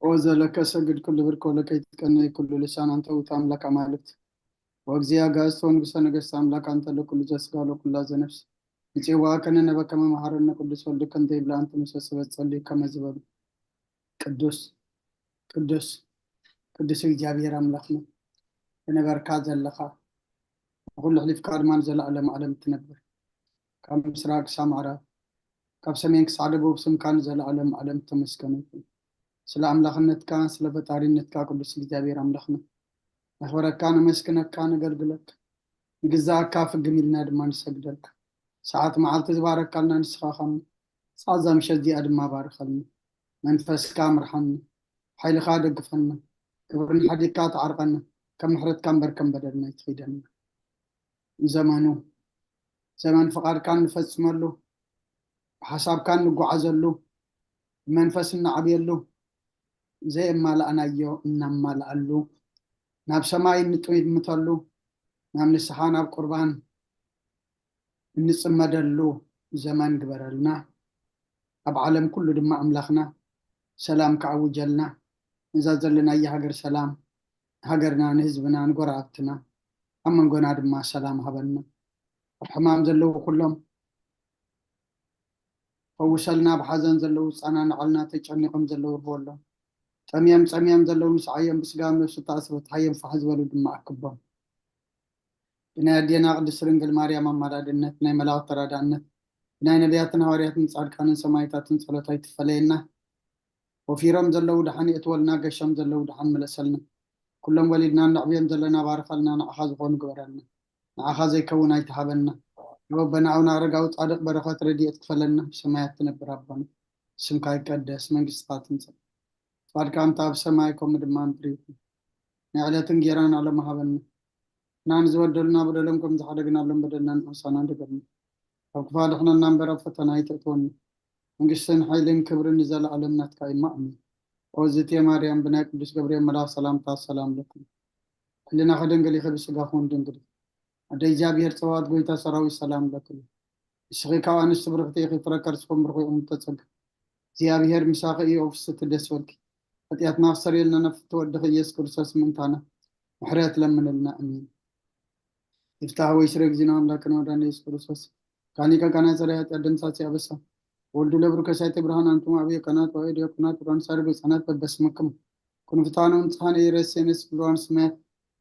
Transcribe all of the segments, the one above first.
ኦ ዘለከ ሰግድ ኩሉ ብርክ ወለከ ይትቀነይ ኩሉ ልሳን፣ ኣንተ ውእቱ ኣምላክ ኣማልክት ወእግዚእ ኣጋእዝት ወንጉሰ ነገስት ኣምላክ፣ ኣንተ ለኩሉ ዘስጋ ለኩላ ዘነፍስ፣ ንጽዋ ከነነበ ከመ መሃረነ ቅዱስ ወልድከ እንተ ይብላ፣ ኣንቲ ሙሰ ስበት ጸልዩ ከመ ዝበሉ። ቅዱስ ቅዱስ ቅዱስ እግዚኣብሔር ኣምላክና፣ ዝነበርካ ዘለኻ፣ ንኹሉ ኣሕሊፍካ ድማ ንዘለኣለም ዓለም እትነብር፣ ካብ ምስራቅ ክሳብ ምዕራብ፣ ካብ ሰሜን ክሳዕ ደቡብ ስምካ ንዘለኣለም ዓለም እተመስገነ ይኹን። ስለ ኣምላኽነትካ፣ ስለ ፈጣሪነትካ ቅዱስ እግዚኣብሔር ኣምላኽና፣ ነኽብረካ፣ ነመስግነካ፣ ነገልግለካ፣ ንግዛኣካ ፍግም ኢልና ድማ ንሰግደልካ። ሰዓት መዓልቲ ዝባረካልና ንስኻ ኻም ሰዓት እዛ ምሸት እዚኣ ድማ ባርኸልና። መንፈስካ ምርሓና፣ ሓይልኻ ደግፈና፣ ክብርን ሓዲግካ ተዓርቀና፣ ከም ምሕረትካ እምበር ከም በደልና ኣይትኺደና። ዘመኑ ዘመን ፍቓድካ እንፈጽመሉ፣ ብሓሳብካ እንጓዓዘሉ፣ ብመንፈስ እንዓብየሉ፣ ዘየማላእናዮ እናማላኣሉ፣ ናብ ሰማይ እንጥምተሉ፣ ናብ ንስሓ ናብ ቁርባን እንጽመደሉ ዘመን ግበረልና። ኣብ ዓለም ኩሉ ድማ ኣምላኽና ሰላም ከኣውጀልና። ነዛ ዘለናያ ሃገር ሰላም፣ ሃገርና፣ ንህዝብና፣ ንጎረባብትና፣ ኣብ መንጎና ድማ ሰላም ሃበና። ኣብ ሕማም ዘለዉ ኩሎም ፈውሰልና፣ ኣብ ሓዘን ዘለዉ ጻናንዓልና፣ ተጨኒቖም ዘለዉ ርህወሎም፣ ጠምዮም ጸምዮም ዘለዉ ምስዓዮም፣ ብስጋም ነብሱ ተኣስሩ ፍትሓዮም ፋሕ ዝበሉ ድማ ኣክቦም። ብናይ ኣዴና ቅድስት ድንግል ማርያም ኣማላድነት፣ ናይ መላእክት ተራዳእነት፣ ብናይ ነቢያትን ሃዋርያትን ጻድቃንን ሰማይታትን ጸሎት ኣይትፈለየና። ወፊሮም ዘለዉ ደሓን የእትወልና፣ ገሾም ዘለዉ ደሓን ምለሰልና። ኩሎም ወሊድና እነዕብዮም ዘለና ባርኸልና፣ ንዓኻ ዝኾኑ ግበረልና። ንዓኻ ዘይከውን ኣይትሃበና። ኣብ ኣቦና ኣቡነ ኣረጋዊ ጻድቕ በረኸት ረድኤት ክፈለና። ብሰማያት ትነብር ኣቦና፣ ስምካ ይቀደስ፣ መንግስትኻ ትምጻእ፣ ፍቓድካ እንተ ኣብ ሰማይ ከምኡ ድማ ምድሪ ይኹን። ናይ ዕለት እንጌራና ሎሚ ሃበና። ንሕና ንዝበደሉና በደሎም ከም ዝሓደግናሎም በደልና ንሓሳና ንደገልና። ካብ ክፉእ ኣድሕነና እምበር ኣብ ፈተና ኣይተእትወና። መንግስትን ሓይልን ክብርን ንዘለኣለም ናትካ እዩ። ኣሜን። ኦ ዝእቲ ማርያም፣ ብናይ ቅዱስ ገብርኤል መልኣኽ ሰላምታ ሰላም ለኪ። ሕልናኺ ድንግል ኢኺ፣ ብስጋኺ እውን ድንግል ኢኺ። ኣደ እግዚኣብሔር ጸባኦት፣ ጎይታ ሰራዊት ሰላም ለኪ። ንስኺ ካብ ኣንስቲ ብርኽቲ ኢኺ፣ ፍረ ከርስኺ እውን ብሩኽ እዩ። እምተ ጸጋ እግዚኣብሔር ምሳኺ እዩ። ኦ ፍስሕቲ ደስ በልኪ፣ ሓጢኣትና ክሰርየልና ነፍቲ ወድኺ ኢየሱስ ክርስቶስ ምእንታና ምሕረት ለምንልና። ኣሜን። ይፍታሕ ወይ ስረ ጊዜና ኣምላክና ወዳና ኢየሱስ ክርስቶስ፣ ካኒካ ካና ሰራይ ኃጢአት ደምሳሲ አበሳ፣ ወልዱ ለብሩ ከሳይተ ብርሃን፣ አንቱም አብዮ ካህናት ወአይድዮ ካህናት ብርሃን ሳሪ ቤት ህጻናት በበስምክም ኩኑ ፍትሐነ ወንጽሐነ ኢየሱስ የነስ ብሉዋን ስማያት።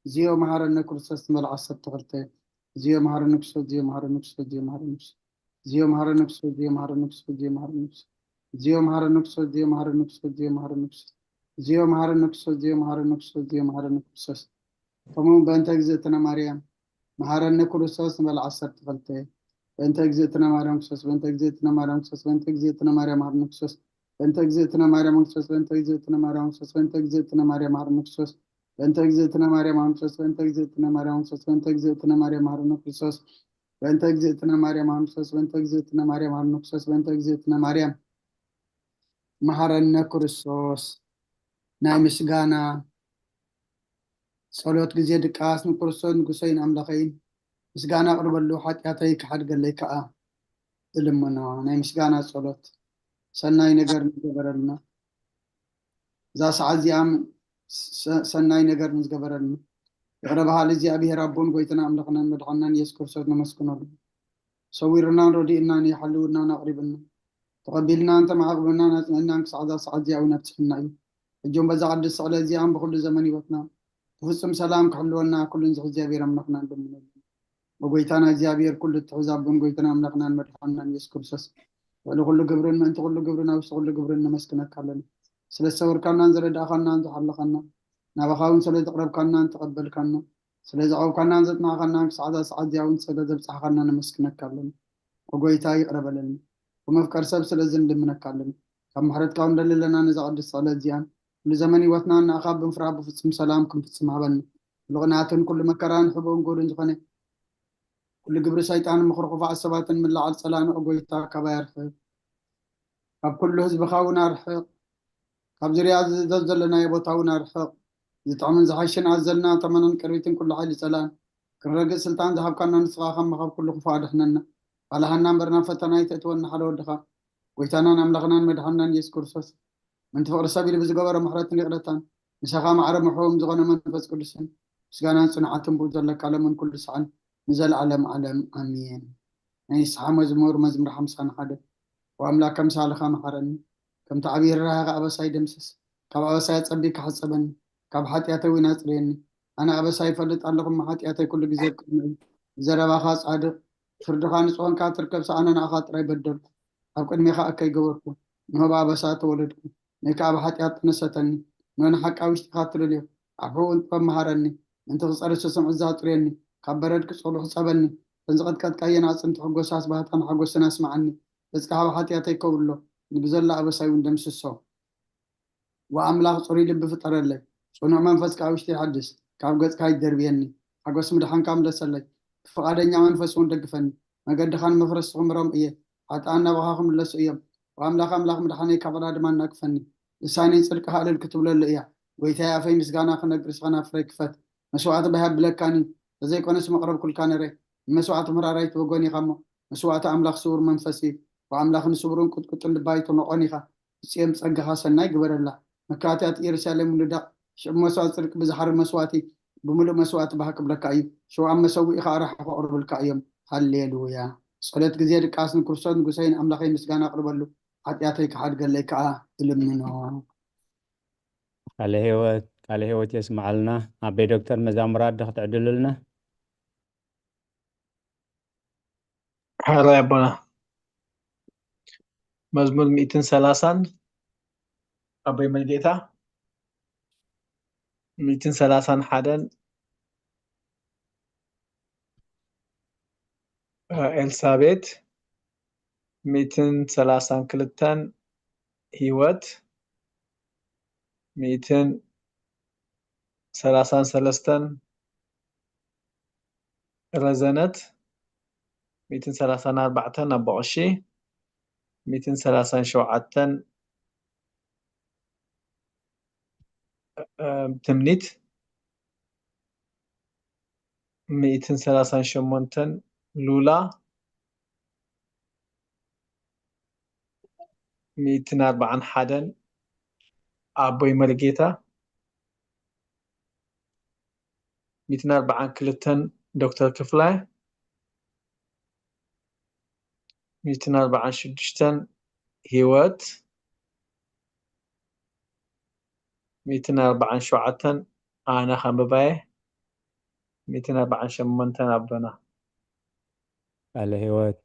እግዚኦ መሐረነ ክርስቶስ ንበል ዓሰርተ ክልተ። እግዚኦ መሐረነ ክርስቶስ፣ እግዚኦ መሐረነ ክርስቶስ፣ እግዚኦ መሐረነ ክርስቶስ። እግዚኦ መሐረነ ክርስቶስ፣ እግዚኦ መሐረነ ክርስቶስ፣ እግዚኦ መሐረነ ክርስቶስ። እግዚኦ መሐረነ ክርስቶስ፣ እግዚኦ መሐረነ ክርስቶስ፣ እግዚኦ መሐረነ ክርስቶስ። እግዚኦ መሐረነ ክርስቶስ፣ እግዚኦ መሐረነ ክርስቶስ፣ እግዚኦ መሐረነ ክርስቶስ። ከምኡ በእንተ እግዝእትነ ማርያም መሐረነ ክርስቶስ ንበል ዓሰርተ ክልተ። በእንተ እግዝእትነ ማርያም ክርስቶስ፣ በእንተ እግዝእትነ ማርያም ክርስቶስ፣ በእንተ እግዝእትነ ማርያም መሐረነ ክርስቶስ፣ በእንተ እግዝእትነ ማርያም ክርስቶስ፣ በእንተ እግዝእትነ ማርያም ክርስቶስ፣ በእንተ እግዝእትነ ማርያም መሐረነ ክርስቶስ፣ በእንተ እግዝእትነ ማርያም ክርስቶስ፣ በእንተ እግዝእትነ ማርያም ክርስቶስ፣ በእንተ እግዝእትነ ማርያም መሐረነ ክርስቶስ፣ በእንተ እግዝእትነ ማርያም መሐረነ ክርስቶስ፣ በእንተ እግዝእትነ ማርያም መሐረነ ክርስቶስ፣ በእንተ እግዝእትነ ማርያም መሐረነ ክርስቶስ። ናይ ምስጋና ጸሎት ግዜ ድቃስ ንክርስቶስ ንጉሰይን ኣምላኸይን ምስጋና ኣቕርበሉ፣ ሓጢኣተይ ክሓድገለይ ከኣ እልምኖ። ናይ ምስጋና ጸሎት። ሰናይ ነገር ንገበረልና። እዛ ሰዓት እዚኣ ሰ-፣ ሰናይ ነገር ንዝገበረልና ይቕረ በሃሊ እግዚኣብሔር ኣቦን ጎይታና ኣምላኽናን መድሓንናን ኢየሱስ ክርስቶስ ነመስግነሉ። ሰዊሩናን ረዲኡናን ይሓልውናን ኣቕሪብና ተቐቢልናን ተማዕቕብናን ኣጽኒዕናን ክሳዕ እዛ ሰዓት እዚኣ እውን ኣብጽሕና እዩ። ሕጂ እውን በዛ ቅድስቲ ዕለት እዚኣን ብኹሉ ዘመን ህይወትና ብፍጹም ሰላም ክሕልወና ኩሉን ዝሕ እግዚኣብሔር ኣምላኽና ንልምነሉ። ብጎይታና እግዚኣብሔር ኩሉ እትሕዝ ኣቦን ጎይታና ኣምላኽናን መድሓንናን ኢየሱስ ክርስቶስ፣ ልዕሊ ኩሉ ግብርን ምእንቲ ኩሉ ግብርን ኣብ ውሽጢ ኩሉ ግብርን ነመስግነካ ኣለና። ስለ ዝሰወርካናን ዝረዳእካናን ዝሓለኻና፣ ናባኻ እውን ስለ ዘቕረብካናን ተቐበልካና፣ ስለ ዘዕቆብካናን ዘጽናዕካናን ክሳዕ እዛ ሰዓት እዚኣ እውን ስለ ዘብጻሕካና ነመስግነካ ኣለና። ኦ ጎይታ ይቕረ በለልና። ብመፍቀር ሰብ ስለዚ ንልምነካ ኣለና። ካብ ምሕረትካ እውን ንደሊ ኣለና። ነዛ ቅድስቲ ዕለት እዚኣን ኩሉ ዘመን ህይወትና ንኣኻ ብምፍራህ ብፍጹም ሰላም ክንፍጽም ሃበና። ኩሉ ቅንኣትን ኩሉ መከራን ሕቡእን ጎድን ዝኾነ ኩሉ ግብሪ ሰይጣንን ምኽሪ ክፉኣት ሰባትን ምልዓል ጸላእን ኦ ጎይታ ካባይ ኣርሕቕ። ካብ ኩሉ ህዝብኻ እውን ኣርሕቕ። ካብ ዙርያ እዚ ዘለናዮ ቦታ እውን ኣርሕቕ። ዝጥዕምን ዝሓሽን ኣዘልና ተመነን ቅርቢትን ኩሉ ሓይሊ ጸላእን ክንረግእ ስልጣን ዝሃብካና ንስኻ ከማ ካብ ኩሉ ክፉእ ኣድሕነና። ኣልሃና እምበር ናብ ፈተና ኣይተእትወና ሓደ ወድኻ ጎይታናን ኣምላኽናን መድሓንናን ኢየሱስ ክርስቶስ። ምእንቲ ፍቕሪ ሰብ ኢሉ ብዝገበሮ ምሕረትን ይቕረታን፣ ምሳኻ ማዕረ ምሕዎም ዝኾነ መንፈስ ቅዱስን ምስጋናን ጽንዓትን ብኡ ዘለካ ሎምን ኩሉ ሰዓን ንዘለዓለም ዓለም ኣሜን። ናይ ንስሓ መዝሙር፣ መዝሙር ሓምሳን ሓደ። ወኣምላክ ከምሳልኻ መሓረኒ፣ ከምቲ ዓብዪ ርህራሄኻ ኣበሳይ ደምስስ። ካብ ኣበሳይ ኣጸቢካ ሕጸበኒ፣ ካብ ሓጢኣተይ እውን ኣጽርየኒ። ኣነ ኣበሳይ ይፈልጥ ኣለኹ፣ እሞ ሓጢኣተይ ኩሉ ግዜ ኣብ ቅድሚ እዩ። ብዘረባኻ ጻድቕ፣ ፍርድኻ ንጹህ ኮንካ ትርከብ፣ ሰኣነ ንኣኻ ጥራይ በደልኩ። ኣብ ቅድሜኻ እከይ ገበርኩ፣ እንሆ ብኣበሳ ተወለድኩ። ነይ ከኣ ብሓጢኣት ጠነሰተኒ። እንሆ ንሓቂ ኣብ ውሽጢኻ ትደልዮ፣ ኣብ ሕቡእን ጥበብ መሃረኒ። ምእንቲ ክጸሪ ስሱም ዕዛ ኣጽርየኒ፣ ካብ በረድ ክጸሉ ሕጸበኒ። እተን ዝቐጥቀጥካየን ኣዕጽምቲ ሕጎሳስ ባህታን ሓጎስን ኣስምዓኒ። ገጽካ ካብ ሓጢኣተይ ከውሎ፣ ንብዘሎ ኣበሳይ እውን ደምስሶ። ወኣምላኽ ጽሩይ ልቢ ፍጠረለይ፣ ጽኑዕ መንፈስ ከኣ ውሽጢ ይሓድስ። ካብ ገጽካ ኣይትደርብየኒ፣ ሓጎስ ምድሓንካ ምለሰለይ። ብፍቓደኛ መንፈስ እውን ደግፈኒ። መገድኻ ንመፍረስቲ ክምሮም እየ፣ ሓጥኣን ናባኻ ክምለሱ እዮም። ወኣምላኽ ኣምላኽ ምድሓነይ ካብ ዕዳ ድማ ኣናግፈኒ። ልሳነይ ጽድቅኻ እልል ክትብለሉ እያ። ጐይታየ ኣፈይ ምስጋና ክነግር እስኻ ናብ ፍረይ ክፈት። መስዋእቲ ባህ ኣብለካኒ፣ ተዘይኮነስ መቕረብኩልካ ነረ። ንመስዋእቲ ምሕራር ኣይትበጎን ኢኻ እሞ፣ መስዋእቲ ኣምላኽ ስዉር መንፈስ እዩ። ብኣምላኽን ስዉርን ቁጥቁጥን ልባ ኣይትኖቖን ኢኻ። ብጽዮን ጸጋኻ ሰናይ ግበረላ። መካትያት ኢየሩሳሌም ውልዳ፣ ሽዑ መስዋእቲ ጽድቂ ብዝሓርር መስዋእቲ፣ ብምሉእ መስዋእቲ ባህ ክብለካ እዩ። ሽዑ ኣብ መሰውኢኻ ኣርሓ ከቕርብልካ እዮም። ሃሌሉያ። ጸሎት ግዜ ድቃስ ንክርስቶስ ንጉሰይን ኣምላኸይ ምስጋና ኣቕርበሉ፣ ሓጢኣተይ ክሓድገለይ ከኣ እልምኖ። ቃለ ህይወት፣ ቃለ ህይወት የስምዓልና። ኣበይ ዶክተር መዛሙራት ዶ ክትዕድሉልና? ሕራይ ኣቦና። መዝሙር ሚእትን ሰላሳን ኣቦይ መርጌታ፣ ሚእትን ሰላሳን ሓደን ኤልሳቤት፣ ሚእትን ሰላሳን ክልተን ህይወት፣ ሚእትን ሰላሳን ሰለስተን ረዘነት፣ ሚእትን ሰላሳን ኣርባዕተን ኣቦ ቀሺ፣ ሚእትን ሰላሳን ሸውዓተን ትምኒት፣ ሚእትን ሰላሳን ሸሞንተን ሉላ፣ ሚእትን ኣርባዓን ሓደን ኣቦይ መርጌታ፣ ሚእትን ኣርባዓን ክልተን ዶክተር ክፍላይ፣ ሚእትን ኣርባዓን ሽዱሽተን ህይወት፣ ሚእትን ኣርባዓን ሸውዓተን ኣነ ከንብባየ፣ ሚእትን ኣርባዓን ሸሞንተን ኣቦና። ቃለ ህይወት፣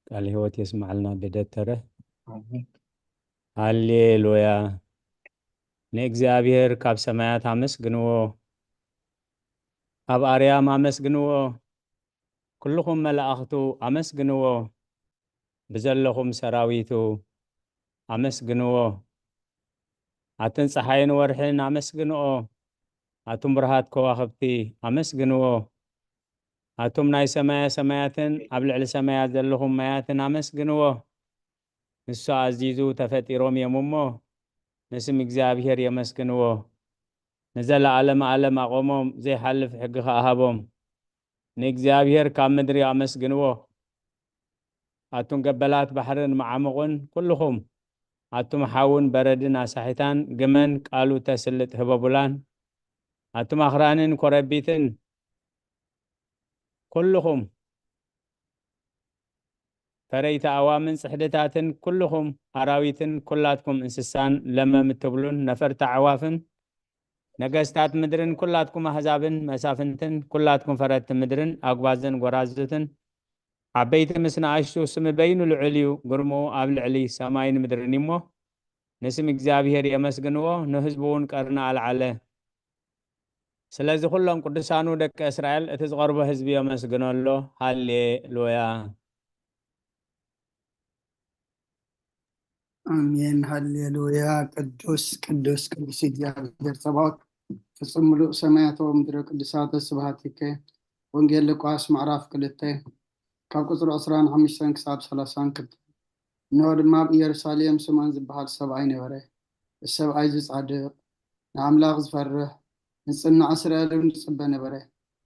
ቃለ ህይወት የስምዓልና ብደተረ። ኣሜን። ሃሌሉያ። ንእግዚኣብሔር ካብ ሰማያት ኣመስግንዎ፣ ኣብ ኣርያም ኣመስግንዎ፣ ኩልኹም መላእኽቱ ኣመስግንዎ፣ ብዘለኹም ሰራዊቱ ኣመስግንዎ። ኣትን ጸሓይን ወርሕን ኣመስግንኦ፣ ኣቱም ብርሃት ከዋኽብቲ ኣመስግንዎ። ኣቱም ናይ ሰማየ ሰማያትን ኣብ ልዕሊ ሰማያት ዘለኹም ማያትን ኣመስግንዎ። ንሱ ኣዚዙ ተፈጢሮም እዮም እሞ፣ ንስም እግዚኣብሔር የመስግንዎ። ንዘለዓለመ ዓለም ኣቖሞም፣ ዘይሓልፍ ሕጊ ኸኣ ሃቦም። ንእግዚኣብሔር ካብ ምድሪ ኣመስግንዎ። ኣቱም ገበላት ባሕርን መዓሙቕን ኩልኹም፣ ኣቱም ሓውን በረድን ኣሳሒታን ግመን ቃሉ ተስልጥ ህበቡላን፣ ኣቱም ኣኽራንን ኮረቢትን ኩልኹም ፈረይቲ ኣዋምን ጽሕድታትን ኩልኹም ኣራዊትን ኩላትኩም እንስሳን ለመም እትብሉን ነፈርቲ ኣዕዋፍን ነገስታት ምድርን ኩላትኩም ኣህዛብን መሳፍንትን ኩላትኩም ፈረድቲ ምድርን ኣጉባዝን ጎራዙትን ዓበይቲ ምስ ንኣሽቱ ስሚ በይኑ ልዑል እዩ፣ ግርምኡ ኣብ ልዕሊ ሰማይን ምድርን እዩ እሞ፣ ንስም እግዚኣብሔር የመስግንዎ፣ ንህዝቡ እውን ቀርኒ ኣልዓለ። ስለዚ ኩሎም ቅዱሳኑ ደቂ እስራኤል እቲ ዝቐርቦ ህዝቢ የመስግኖ ኣሎ። ሃሌ ሉያ። ኣሜን። ሃሌሉያ። ቅዱስ፣ ቅዱስ፣ ቅዱስ እግዚኣብሔር ጸባኦት፣ ፍጹም ምሉእ ሰማያት ወምድረ ቅዱሳተ ስብሐት ይከ። ወንጌል ሉቃስ ምዕራፍ ክልተ ካብ ቁጽሪ ዕስራን ሓሙሽተን ክሳብ ሰላሳን ክልተ። እንሆ ድማ ኣብ ኢየሩሳሌም ስምዖን ዝበሃል ሰብኣይ ነበረ። እዚ ሰብኣይ እዚ ጻድቕ፣ ንኣምላኽ ዝፈርሕ፣ ንጽናዕ እስራኤል እውን ዝጽበ ነበረ።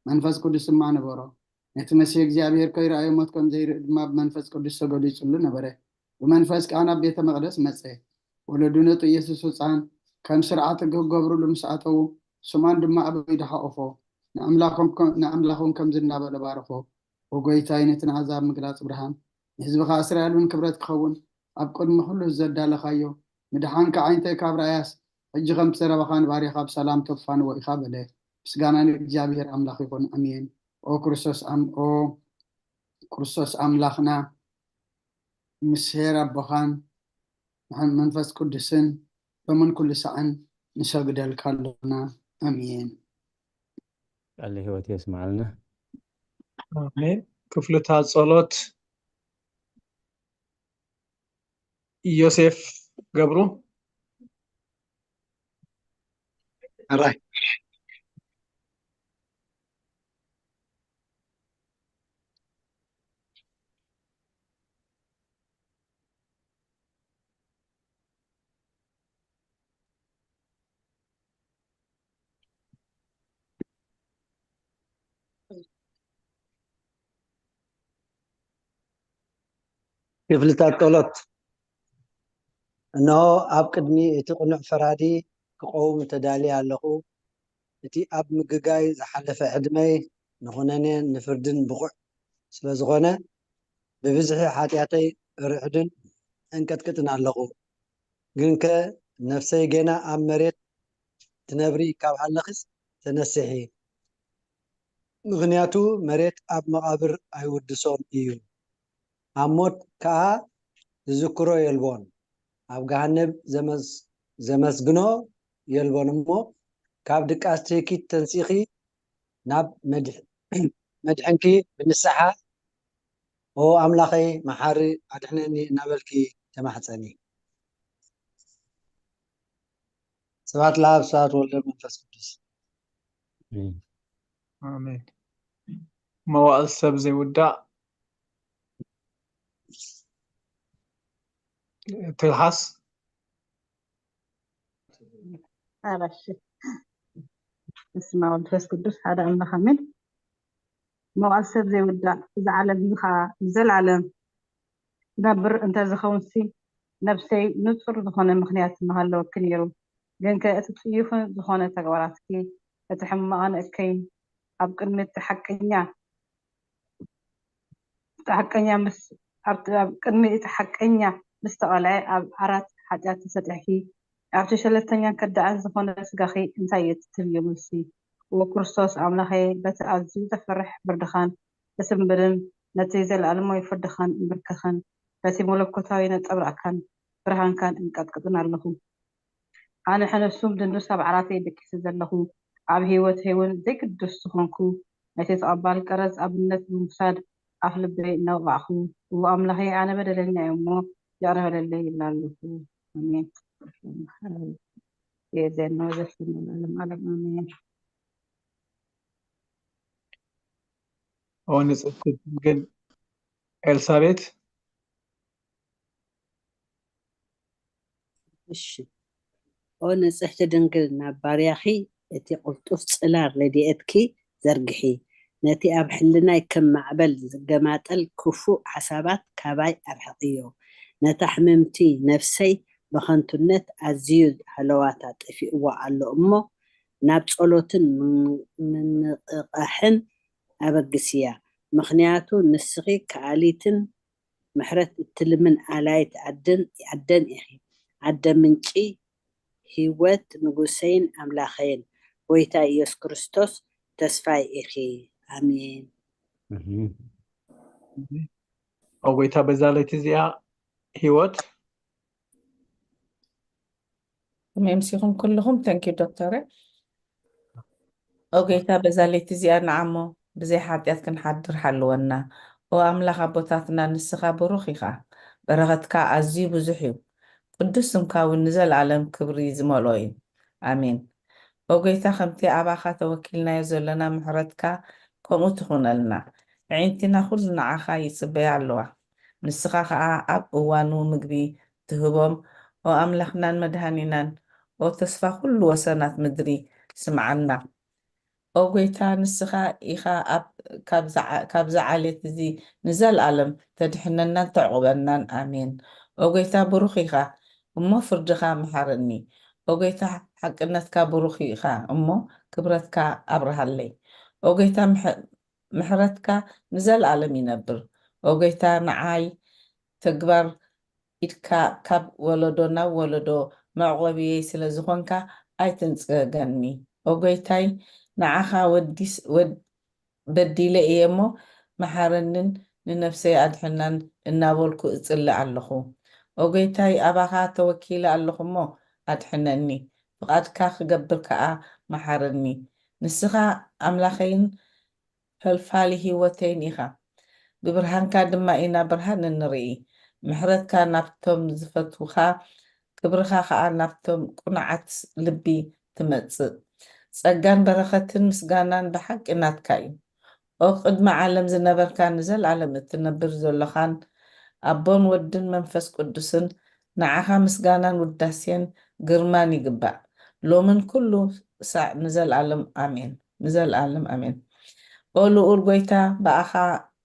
መንፈስ ቅዱስ ድማ ነበሮ። ነቲ መሲሕ እግዚኣብሔር ከይረኣዮ ሞት ከም ዘይርኢ ድማ ብመንፈስ ቅዱስ ተገሊጹሉ ነበረ። ብመንፈስ ከኣ ናብ ቤተ መቕደስ መጸ። ወለዱ ነጡ ኢየሱስ ህፃን ከም ስርዓት ሕጊ ክገብሩሉ ምስ ኣተዉ፣ ስማን ድማ ኣበይ ድሓቆፎ ንኣምላኾም ከም ዝናበለ ባርኾ። ወጎይታይ ነቲ ንኣሕዛብ ምግላጽ ብርሃን ንህዝብኻ እስራኤል እውን ክብረት ክኸውን ኣብ ቅድሚ ኩሉ ዘዳለኻዮ ምድሓንካ ዓይንተይ ካብ ረኣያስ ሕጂ ከምቲ ዘረባኻ ንባርያኻ ብሰላም ተፋንዎ ኢኻ በለ። ምስጋና ንእግዚኣብሔር ኣምላኽ ይኹን። ኣሜን። ኦ ክርስቶስ ኣም ኦ ክርስቶስ ኣምላኽና ምስ ሄር ኣቦኻን መንፈስ ቅዱስን ሎምን ኩሉ ሳዕን ንሰግደልካ ኣሎና። ኣሜን። ቃለ ህይወት የስማዓልና። ኣሜን። ክፍልታ ጸሎት ዮሴፍ ገብሩ። ሕራይ ክፍልታት ጸሎት። እነሆ ኣብ ቅድሚ እቲ ቅኑዕ ፈራዲ ክቐውም ተዳልየ ኣለኹ። እቲ ኣብ ምግጋይ ዝሓለፈ ዕድመይ ንኹነኔን ንፍርድን ብቑዕ ስለ ዝኾነ፣ ብብዝሒ ሓጢኣተይ እርዕድን እንቅጥቅጥን ኣለኹ። ግንከ ነፍሰይ ጌና ኣብ መሬት ትነብሪ ካብ ሃለኽስ ተነስሒ፣ ምኽንያቱ መሬት ኣብ መቓብር ኣይውድሶን እዩ። ኣብ ሞት ከኣ ዝዝክሮ የልቦን፣ ኣብ ገሃነብ ዘመስግኖ የልቦን እሞ፣ ካብ ድቃስ ትህኪት ተንሲኺ ናብ መድሕንኪ ብንስሓ ኦ ኣምላኸይ መሓሪ ኣድሕነኒ እናበልኪ ተማሕፀኒ። ስብሐት ለኣብ ስብሐት ወልደ መንፈስ ቅዱስ። ኣሜን። መዋእል ሰብ ዘይውዳእ ትልሓስ። ኣራሽ እስማ መንፈስ ቅዱስ ሓደ ኣምላኽ ኣሜን። መዋእል ሰብ ዘይውዳእ እዚ ዓለም እዚ ከዓ ንዘለዓለም ክነብር እንተዝኸውንሲ ነብሰይ ንጹር ዝኾነ ምኽንያት ምሃለወኪ ነይሩ። ግንከ እቲ ጽዩፍን ዝኾነ ተግባራትኪ እቲ ሕማቕን እከይን ኣብ ቅድሚ እቲ ሓቀኛ እቲ ሓቀኛ ምስ ኣብቲ ኣብ ቅድሚ እቲ ሓቀኛ ምስ ተቐልዐ ኣብ ዓራት ሓጢኣት ተሰጢሕኪ ኣብቲ ሸለልተኛን ከዳዕን ዝኾነ ስጋኺ እንታይ እየ ትብልዮ መልሲ? እወ ክርስቶስ ኣምላኸየ በቲ ኣዝዩ ዘፍርሕ ፍርድኻን እትንብርን ነቲ ዘለኣለማዊ ፍርድኻን እንብርከኽን በቲ መለኮታዊ ነጸብራቕካን ብርሃንካን እንቀጥቅጥን ኣለኹ። ኣነ ሕንሱም ድንዱስ ኣብ ዓራተይ ደቂሰ ዘለኹ ኣብ ህይወተይ እውን ዘይግዱስ ዝኾንኩ ነቲ ተቐባል ቀረጽ ኣብነት ብምውሳድ ኣፍ ልበይ እናወቓዕኹ እወ ኣምላኸይ ኣነ በደለኛ እየ እሞ ይቕረ በለለይ ይብላ ኣለኹ። ኣሜን። የእግዚኣብሔር ዘስሙ ለዓለም ዓለም ኣሜን። ኦ ንጽሕቲ ድንግል ኤልሳቤት እሺ ኦ ንጽሕቲ ድንግል ናብ ባርያኺ እቲ ቅልጡፍ ጽላል ረድኤትኪ ዘርግሒ፣ ነቲ ኣብ ሕልናይ ከም ማዕበል ዝገማጠል ክፉእ ሓሳባት ካባይ ኣርሕቕዮ። ነታ ሕምምቲ ነፍሰይ ብኸንቱነት ኣዝዩ ሃለዋታ ጠፊእዋ ኣሎ እሞ ናብ ጸሎትን ምንቕቓሕን ኣበግስያ፣ ምኽንያቱ ንስኺ ከኣሊትን ምሕረት እትልምን ኣላይት ኣደን ኣደን ኢኺ፣ ኣደ ምንጪ ህይወት ንጉሰይን ኣምላኸይን ጎይታ ኢየሱስ ክርስቶስ ተስፋይ ኢኺ። ኣሜን። ኦ ጎይታ በዛ ለይቲ እዚኣ ህይወት ከመይ ምሲኹም ኩልኹም? ተንኪ ዶክተረ። ኦ ጎይታ በዛ ለይቲ እዚኣ ንዓሞ ብዘይ ሓጢኣት ክንሓድር ሓልወና። ኦ ኣምላኽ ኣቦታትና ንስኻ ብሩኽ ኢኻ፣ በረኸትካ ኣዝዩ ብዙሕ እዩ፣ ቅዱስ ስምካ እውን ንዘለኣለም ክብሪ ዝመልኦ እዩ። ኣሜን። ኦ ጎይታ ከምቲ ኣባኻ ተወኪልናዮ ዘሎና ምሕረትካ ከምኡ ትኹነልና። ኣዒንቲና ኩሉ ንዓኻ ይጽበያ ኣለዋ። ንስኻ ኸኣ ኣብ እዋኑ ምግቢ ትህቦም። ኦ ኣምላኽናን መድሃኒናን፣ ኦ ተስፋ ኩሉ ወሰናት ምድሪ ስምዓና። ኦ ጎይታ ንስኻ ኢኻ ኣብዛ ዓሌት እዚ ንዘለኣለም ተድሕነናን ተዕቑበናን። ኣሜን። ኦ ጎይታ ብሩኽ ኢኻ። እሞ ፍርድኻ ምሓረኒ። ኦ ጎይታ፣ ሓቅነትካ ብሩኽ ኢኻ እሞ ክብረትካ ኣብርሃለይ። ኦ ጎይታ፣ ምሕ- ምሕረትካ ንዘለኣለም ይነብር። ኦ ጎይታ፣ ንዓይ ተግባር ኢድካ ካብ ወለዶ ናብ ወለዶ መዕቆብየይ ስለ ዝኾንካ ኣይትንጽገኒ። ኦ ጎይታይ፣ ንዓኻ ወዲስ- ወድ- በዲለ እየ እሞ መሓረንን ንነፍሰይ ኣድሕናን እናበልኩ እጽሊ ኣለኹ። ኦ ጎይታይ፣ ኣባኻ ተወኪለ ኣለኹ እሞ ኣድሕነኒ። ፍቓድካ ክገብር ከኣ መሓረኒ። ንስኻ ኣምላኸይን ፈልፋሊ ህይወተይን ኢኻ። ብብርሃንካ ድማ ኢና ብርሃን እንርኢ። ምሕረትካ ናብቶም ዝፈትውኻ፣ ክብርኻ ኸኣ ናብቶም ቅኑዓት ልቢ ትመጽእ። ጸጋን በረኸትን ምስጋናን ብሓቂ ናትካ እዩ። ኦ ቅድሚ ዓለም ዝነበርካን ንዘለኣለም እትነብር ዘሎኻን፣ ኣቦን ወድን መንፈስ ቅዱስን፣ ንዓኻ ምስጋናን ውዳሴን ግርማን ይግባእ፣ ሎምን ኩሉ ሳዕ ንዘለኣለም ኣሜን። ንዘለኣለም ኣሜን። ኦ ልኡል ጎይታ፣ ብኣኻ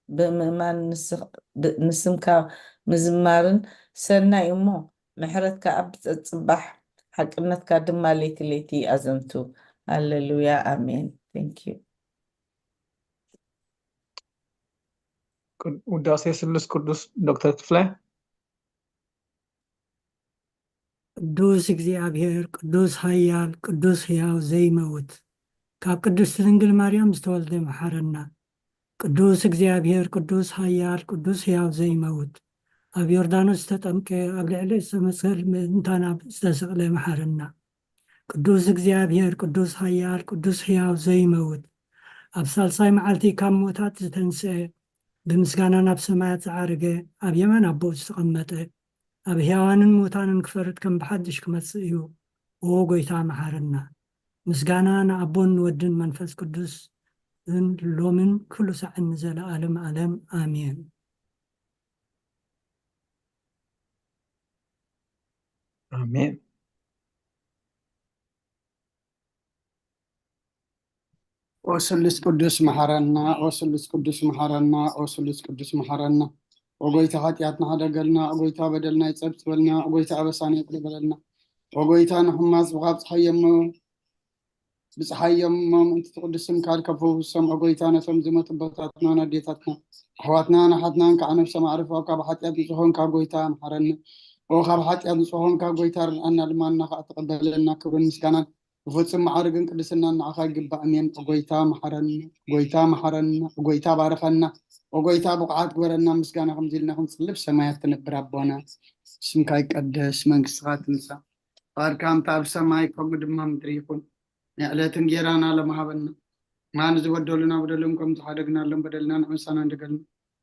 ብምእማን ንስ- ብ- ንስምካ ምዝማርን ሰናይ እሞ፣ ምሕረትካ ኣብ ጸጽባሕ፣ ሓቅነትካ ድማ ለይቲ ለይቲ ኣዘንቱ። ሃሌሉያ፣ ኣሜን። Thank you። ቅድ- ውዳሴ ስሉስ ቅዱስ ዶክተር ክፍለ። ቅዱስ እግዚኣብሔር፣ ቅዱስ ኃያል፣ ቅዱስ ሕያው ዘይመውት፣ ካብ ቅድስት ድንግል ማርያም ዝተወልደ መሓረና። ቅዱስ እግዚኣብሔር፣ ቅዱስ ኃያል፣ ቅዱስ ሕያው ዘይመውት፣ ኣብ ዮርዳኖስ ዝተጠምቀ፣ ኣብ ልዕሊ ዕፀ መስቀል ምእንታና ዝተሰቕለ መሓረና። ቅዱስ እግዚኣብሔር፣ ቅዱስ ኃያል፣ ቅዱስ ሕያው ዘይመውት፣ ኣብ ሳልሳይ መዓልቲ ካብ ሞታት ዝተንስአ፣ ብምስጋና ናብ ሰማያት ዝዓረገ፣ ኣብ የማን ኣቦኡ ዝተቐመጠ፣ ኣብ ሕያዋንን ሙታንን ክፈርድ ከም ብሓድሽ ክመጽእ እዩ። ኦ ጎይታ መሓረና። ምስጋና ንኣቦን ንወድን መንፈስ ቅዱስን ሎምን ኩሉ ሳዕን ንዘለኣለም ኣለም ኣሜን። ኣሜን። ኦ ስሉስ ቅዱስ መሓረና፣ ኦ ስሉስ ቅዱስ መሓረና፣ ኦ ስሉስ ቅዱስ መሓረና። ኦ ጎይታ ሓጢኣትና ሓደገልና፣ ኦ ጎይታ በደልና ይጸብጽበልና፣ ኦ ጎይታ ኣበሳና ይቕረ በለልና። ኦ ጎይታ ንሕማስ ብኻብ ጸሓዮሞ ብጸሓዮሞ ምእንቲ ትቕዱስ ስምካ ከፈውሶም፣ ኦ ጎይታ ነቶም ዝሞቱ ኣቦታትና ኣዴታትና ኣሕዋትናን ኣሓትናን ከዓ ነብሶም ኣዕርፎ ካብ ሓጢኣት ንጹህ ኾንካ ጎይታ መሓረና። ኦ ካብ ሓጢኣት ንጹህ ኾንካ ጎይታ ርድኣና፣ ልማና ከዓ ተቐበለልና። ክብርን ምስጋናን ብፍጹም ማዕርግን ቅድስናን ንዓኻ ይግባእ። ኣሜን። ኦ ጎይታ መሓረና፣ ኦ ጎይታ መሓረና፣ ኦ ጎይታ ባርኸና፣ ኦ ጎይታ ብቑዓት ግበረና። ምስጋና ከምዚ ኢልና ክንጽልብ ሰማያት ትነብር ኣቦና፣ ስምካ ይቀደስ፣ መንግስትኻ ትምጻእ፣ ፍቓድካ ከምቲ ኣብ ሰማይ ከምኡ ድማ ምድሪ ይኹን። ናይ ዕለት እንጌራና ሎሚ ሃበና፣ ንዝበደሉና በደሎም ከም ዝሓደግናሎም በደልና ንዕመሳና እንደገልና፣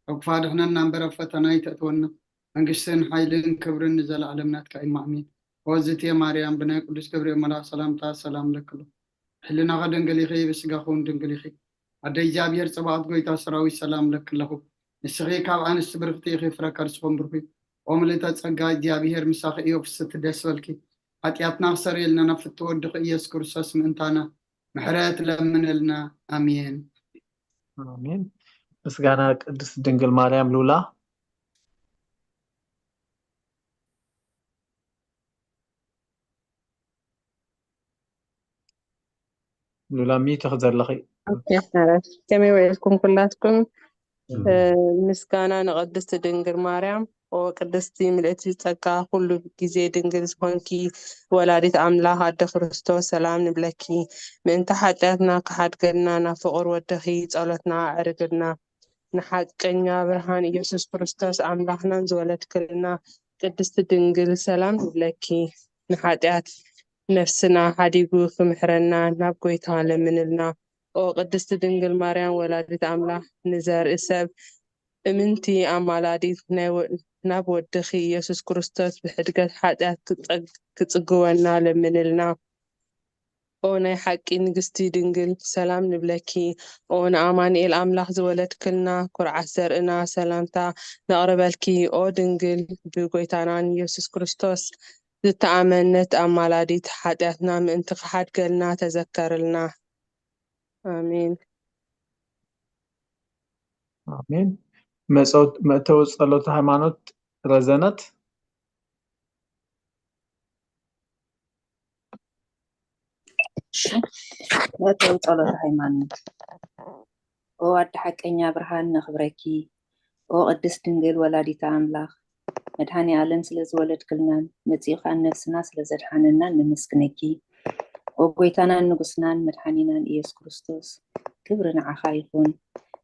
ካብ ክፉእ ኣድሕነና እምበር ኣብ ፈተና ኣይተእትወና። መንግስትን ሓይልን ክብርን ንዘለኣለም ናትካ እዩ። ኣሜን። ኦ ዝእቲ ማርያም፣ ብናይ ቅዱስ ገብርኤል መልኣኽ ሰላምታ ሰላም ለክሎ። ሕልናኸ ድንግል ኢኺ፣ ብስጋኺ እውን ድንግል ኢኺ። ኣደ እግዚኣብሔር ጸባኦት፣ ጎይታ ሰራዊት ሰላም ለክለኹ። ንስኺ ካብ ኣንስቲ ብርኽቲ ኢኺ፣ ፍረ ከርስኹም ብሩኽ እዩ። ኦ ምልእተ ጸጋ፣ እግዚኣብሔር ምሳኺ እዩ፣ ፍስቲ ደስ በልኪ። ሓጢኣትና ክሰርየልና ናብ ፍትው ወድኺ ኢየሱስ ክርስቶስ ምእንታና ምሕረት ለምንልና። ኣሜን። ኣሜን። ምስጋና ቅድስት ድንግል ማርያም። ሉላ፣ ሉላ ሚዩት ኢኺ ዘለኺ። ኦኬ፣ ሓራይ። ከመይ ውዒልኩም ኩላትኩም? እ፣ ምስጋና ንቅድስት ድንግል ማርያም። ኦ ቅድስቲ ምልእቲ ጸጋ፣ ኩሉ ግዜ ድንግል ዝኾንኪ ወላዲት ኣምላኽ ኣደ ክርስቶስ ሰላም ንብለኪ። ምእንቲ ሓጢኣትና ክሓድገልና ናብ ፍቑር ወድኺ ጸሎትና ኣዕርግልና። ንሓቀኛ ብርሃን ኢየሱስ ክርስቶስ ኣምላኽናን ዝወለድክልና ቅድስቲ ድንግል ሰላም ንብለኪ። ንሓጢኣት ነፍስና ሓዲጉ ክምሕረና ናብ ጎይታ ለምንልና። ኦ ቅድስቲ ድንግል ማርያም ወላዲት ኣምላኽ፣ ንዘርኢ ሰብ እምንቲ ኣማላዲት ናይ ወ-፣ ናብ ወድኺ ኢየሱስ ክርስቶስ ብሕድገት ሓጢኣት ክጸግ-፣ ክጽግወና ለምንልና። ኦ ናይ ሓቂ ንግስቲ ድንግል ሰላም ንብለኪ። ኦ ንኣማኑኤል ኣምላኽ ዝወለድክልና ኩርዓት ዘርእና ሰላምታ ነቕርበልኪ። ኦ ድንግል ብጎይታናን ኢየሱስ ክርስቶስ ዝተኣመነት ኣማላዲት ሓጢኣትና ምእንቲ ክሓድገልና ተዘከርልና። ኣሜን። ኣሜን። መጸው-፣ መእተዊ ጸሎተ ሃይማኖት ረዘነት። መእተዊ ጸሎተ ሃይማኖት። ኦ ኣደ ሓቀኛ ብርሃን ነኽብረኪ። ኦ ቅድስት ድንግል ወላዲተ ኣምላኽ፣ መድኃኔ ዓለም ስለ ዝወለድክልናን መጺኡ ኸኣ ነፍስና ስለ ዘድሓነናን ነመስግነኪ። ኦ ጐይታናን ንጉስናን መድኃኒናን ኢየሱስ ክርስቶስ፣ ክብሪ ንዓኻ ይኹን።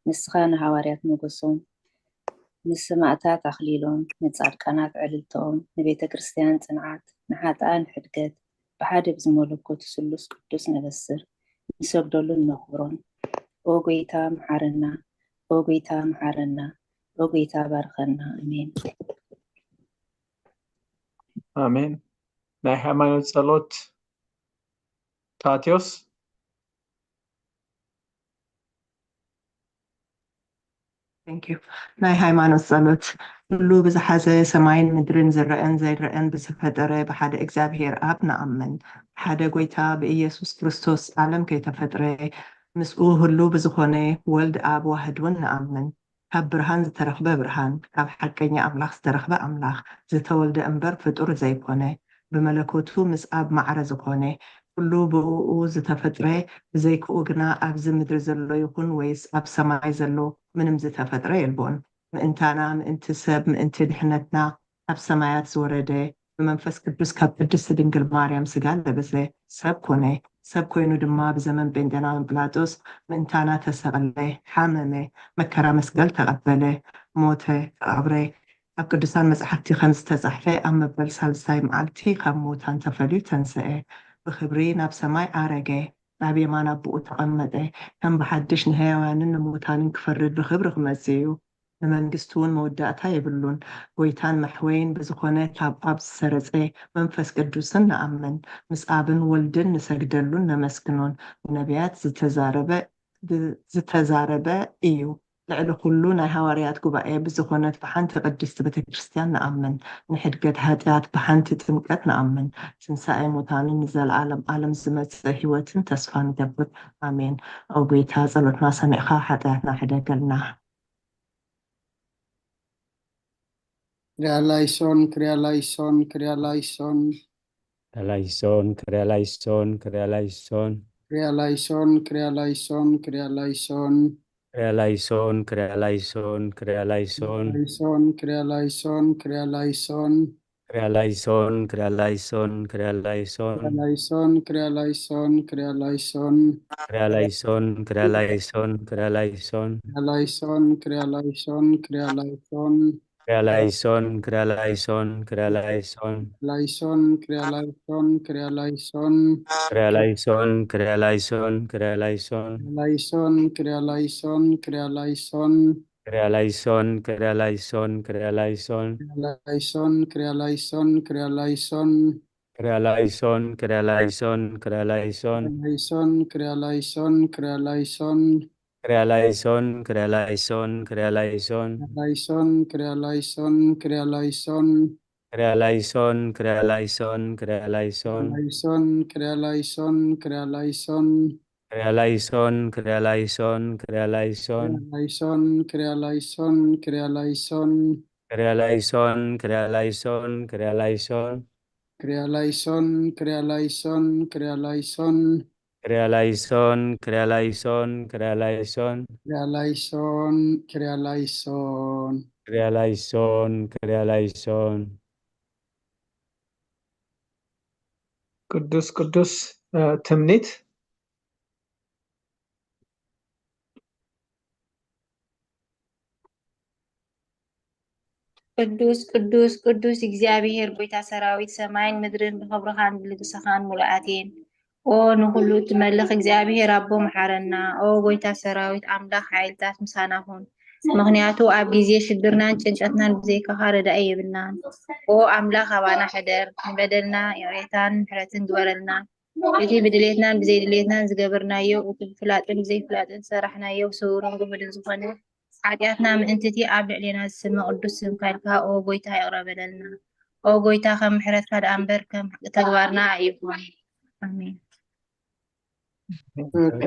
ንስኻ ንሃዋርያት ሞገሶም፣ ንሰማእታት ኣኽሊሎም፣ ንጻድቃናት ዕልልተኦም፣ ንቤተ ክርስቲያን ጽንዓት፣ ንሓጥኣን ሕድገት፣ ብሓደ ብዝመለኮቱ ስሉስ ቅዱስ ነበስር፣ ንሰግደሉን ነኽብሮን። ኦ ጐይታ መሓረና፣ ኦ ጐይታ መሓረና፣ ኦ ጐይታ ባርኸና። ኣሜን። ኣሜን። ናይ ሃይማኖት ጸሎት። ታቴዎስ። Thank you። ናይ ሃይማኖት ጸሎት። ኩሉ ብዝሓዘ ሰማይን ምድርን ዝረአን ዘይረአን ብዝፈጠረ ብሓደ እግዚኣብሔር ኣብ ንኣምን። ብሓደ ጐይታ ብኢየሱስ ክርስቶስ ዓለም ከይተፈጥረ ምስኡ ህሉ ብዝኾነ ወልድ ኣብ ዋህድ እውን ንኣምን። ካብ ብርሃን ዝተረኽበ ብርሃን፣ ካብ ሓቀኛ ኣምላኽ ዝተረኽበ ኣምላኽ፣ ዝተወልደ እምበር ፍጡር ዘይኮነ፣ ብመለኮቱ ምስ ኣብ ማዕረ ዝኾነ፣ ኩሉ ብእኡ ዝተፈጥረ፣ ብዘይክኡ ግና ኣብዚ ምድሪ ዘሎ ይኹን ወይስ ኣብ ሰማይ ዘሎ ምንም ዝተፈጥረ የልቦን። ምእንታና፣ ምእንቲ ሰብ፣ ምእንቲ ድሕነትና ካብ ሰማያት ዝወረደ፣ ብመንፈስ ቅዱስ ካብ ቅድስቲ ድንግል ማርያም ስጋ ለበሰ፣ ሰብ ኮነ። ሰብ ኮይኑ ድማ ብዘመን ጴንጤናዊ ጲላጦስ ምእንታና ተሰቕለ፣ ሓመመ፣ መከራ መስቀል ተቐበለ፣ ሞተ፣ ተቐብረ። ኣብ ቅዱሳን መጻሕፍቲ ከም ዝተጻሕፈ ኣብ መበል ሳልሳይ መዓልቲ ካብ ሙታን ተፈልዩ ተንስአ፣ ብኽብሪ ናብ ሰማይ ዓረገ፣ ናብ የማን ኣቦኡ ተቐመጠ፣ ከም ብሓድሽ ንሕያዋንን ንሙታንን ክፈርድ ብኽብሪ ክመጽእ እዩ። ንመንግስቱ እውን መወዳእታ የብሉን። ጐይታን መሕወይን ብዝኾነ ካብ ኣብ ዝሰረጸ መንፈስ ቅዱስን ንኣምን፣ ምስ ኣብን ወልድን ንሰግደሉን ነመስግኖን። ብነቢያት ዝተዛረበ ዝተዛረበ እዩ። ልዕሊ ኩሉ ናይ ሃዋርያት ጉባኤ ብዝኾነት ብሓንቲ ቅድስቲ ቤተ ክርስቲያን ንኣምን፣ ንሕድገት ሓጢኣት ብሓንቲ ጥምቀት ንኣምን፣ ትንሳኤ ሙታንን ንዘለዓለም ዓለም ዝመጽእ ህይወትን ተስፋ ንገብር። ኣሜን። ኦ ጐይታ ጸሎትና ሰሚዕኻ ሓጢኣትና ሕደገልና። ክሪያላይሶን ክሪያላይሶን ክሪያላይሶን ክሪያላይሶን ክሪያላይሶን ክሪያላይሶን ክሪያላይሶን ክሪያላይሶን ክሪያላይሶን ክሪያላይሶን ክሪያላይሶን ክሪያላይሶን ላይሶን ክሪያላይሶን ክሪያላይሶን ክሪያላይሶን ክሪያላይሶን ክሪያላይሶን ክሪያላይሶን ክሪያላይሶን ክሪያላይሶን ክሪያላይሶን ክሪያላይሶን ክሪያላይሶን ክሪያላይሶን ክሪያላይሶን ክሪያላይሶን ክሪያላይሶን ክሪያላይሶን ክሪያላይሶን ላይሶን ክሪያላይሶን ክሪያላይሶን ክሪያላይሶን ክሪያላይሶን ክሪያላይሶን ላይሶን ክሪያላይሶን ክሪያላይሶን ክሪያላይሶን ክሪያላይሶን ክሪያላይሶን ላይሶን ክሪያላይሶን ክሪያላይሶን ክሪያላይሶን ክሪያላይሶን ክሪያላይሶን ላይሶን ክሪያላይሶን ክሪያላይሶን ክሪያላይሶን ክሪያላይሶን ክሪያላይሶን ላይሶን ክሪያላይሶን ክሪያላይሶን ክሪያላይሶን ክሪያላይሶን ክሪያላይሶን ላይሶን ክሪያላይሶን ክሪያላይሶን ክሪያላይሶን ክሪያላይሶን ክሪያላይሶን ላይሶን ክሪያላይሶን ክሪያላይሶን ክሪያላይሶን ክሪያላይሶን ክሪያላይሶን ክሪያላይሶን ክሪያላይሶን ክሪያላይሶን ክሪያላይሶን ክሪያላይሶን ክሪያላይሶን ክሪያላይሶን ክሪያላይሶን ክሪያላይሶን ክሪያላይሶን ቅዱስ ቅዱስ እ፣ ትምኒት ቅዱስ ቅዱስ ቅዱስ እግዚኣብሔር ጐይታ ሰራዊት፣ ሰማይን ምድርን ብኽብርኻን ብልግስኻን ምሉኣት እየን። ኦ ንኹሉ እትመልኽ እግዚኣብሔር ኣቦ መሓረና። ኦ ጐይታ ሰራዊት ኣምላኽ ሓይልታት ምሳና ኩን። ምኽንያቱ ኣብ ግዜ ሽግርናን ጭንቀትናን ብዘይካኻ ረዳኢ የብልናን። ኦ ኣምላኽ ኣባና ሕደር፣ ንበደልና ይቕሬታን ምሕረትን ግበረልና። እቲ ብድሌትናን ብዘይድሌትናን ዝገበርናዮ፣ እቲ ብፍላጥን ብዘይፍላጥን ዝሰራሕናዮ፣ ስውርን ግሁድን ዝኾነ ሓጢኣትና ምእንቲ እቲ ኣብ ልዕሌና ዝስመ ቅዱስ ስምካ ኢልካ፣ ኦ ጐይታ ይቕረ በለልና። ኦ ጐይታ ከም ምሕረትካ ደኣ እምበር ከም ተግባርና ኣይኹን። ኣሜን። ምሕረትካ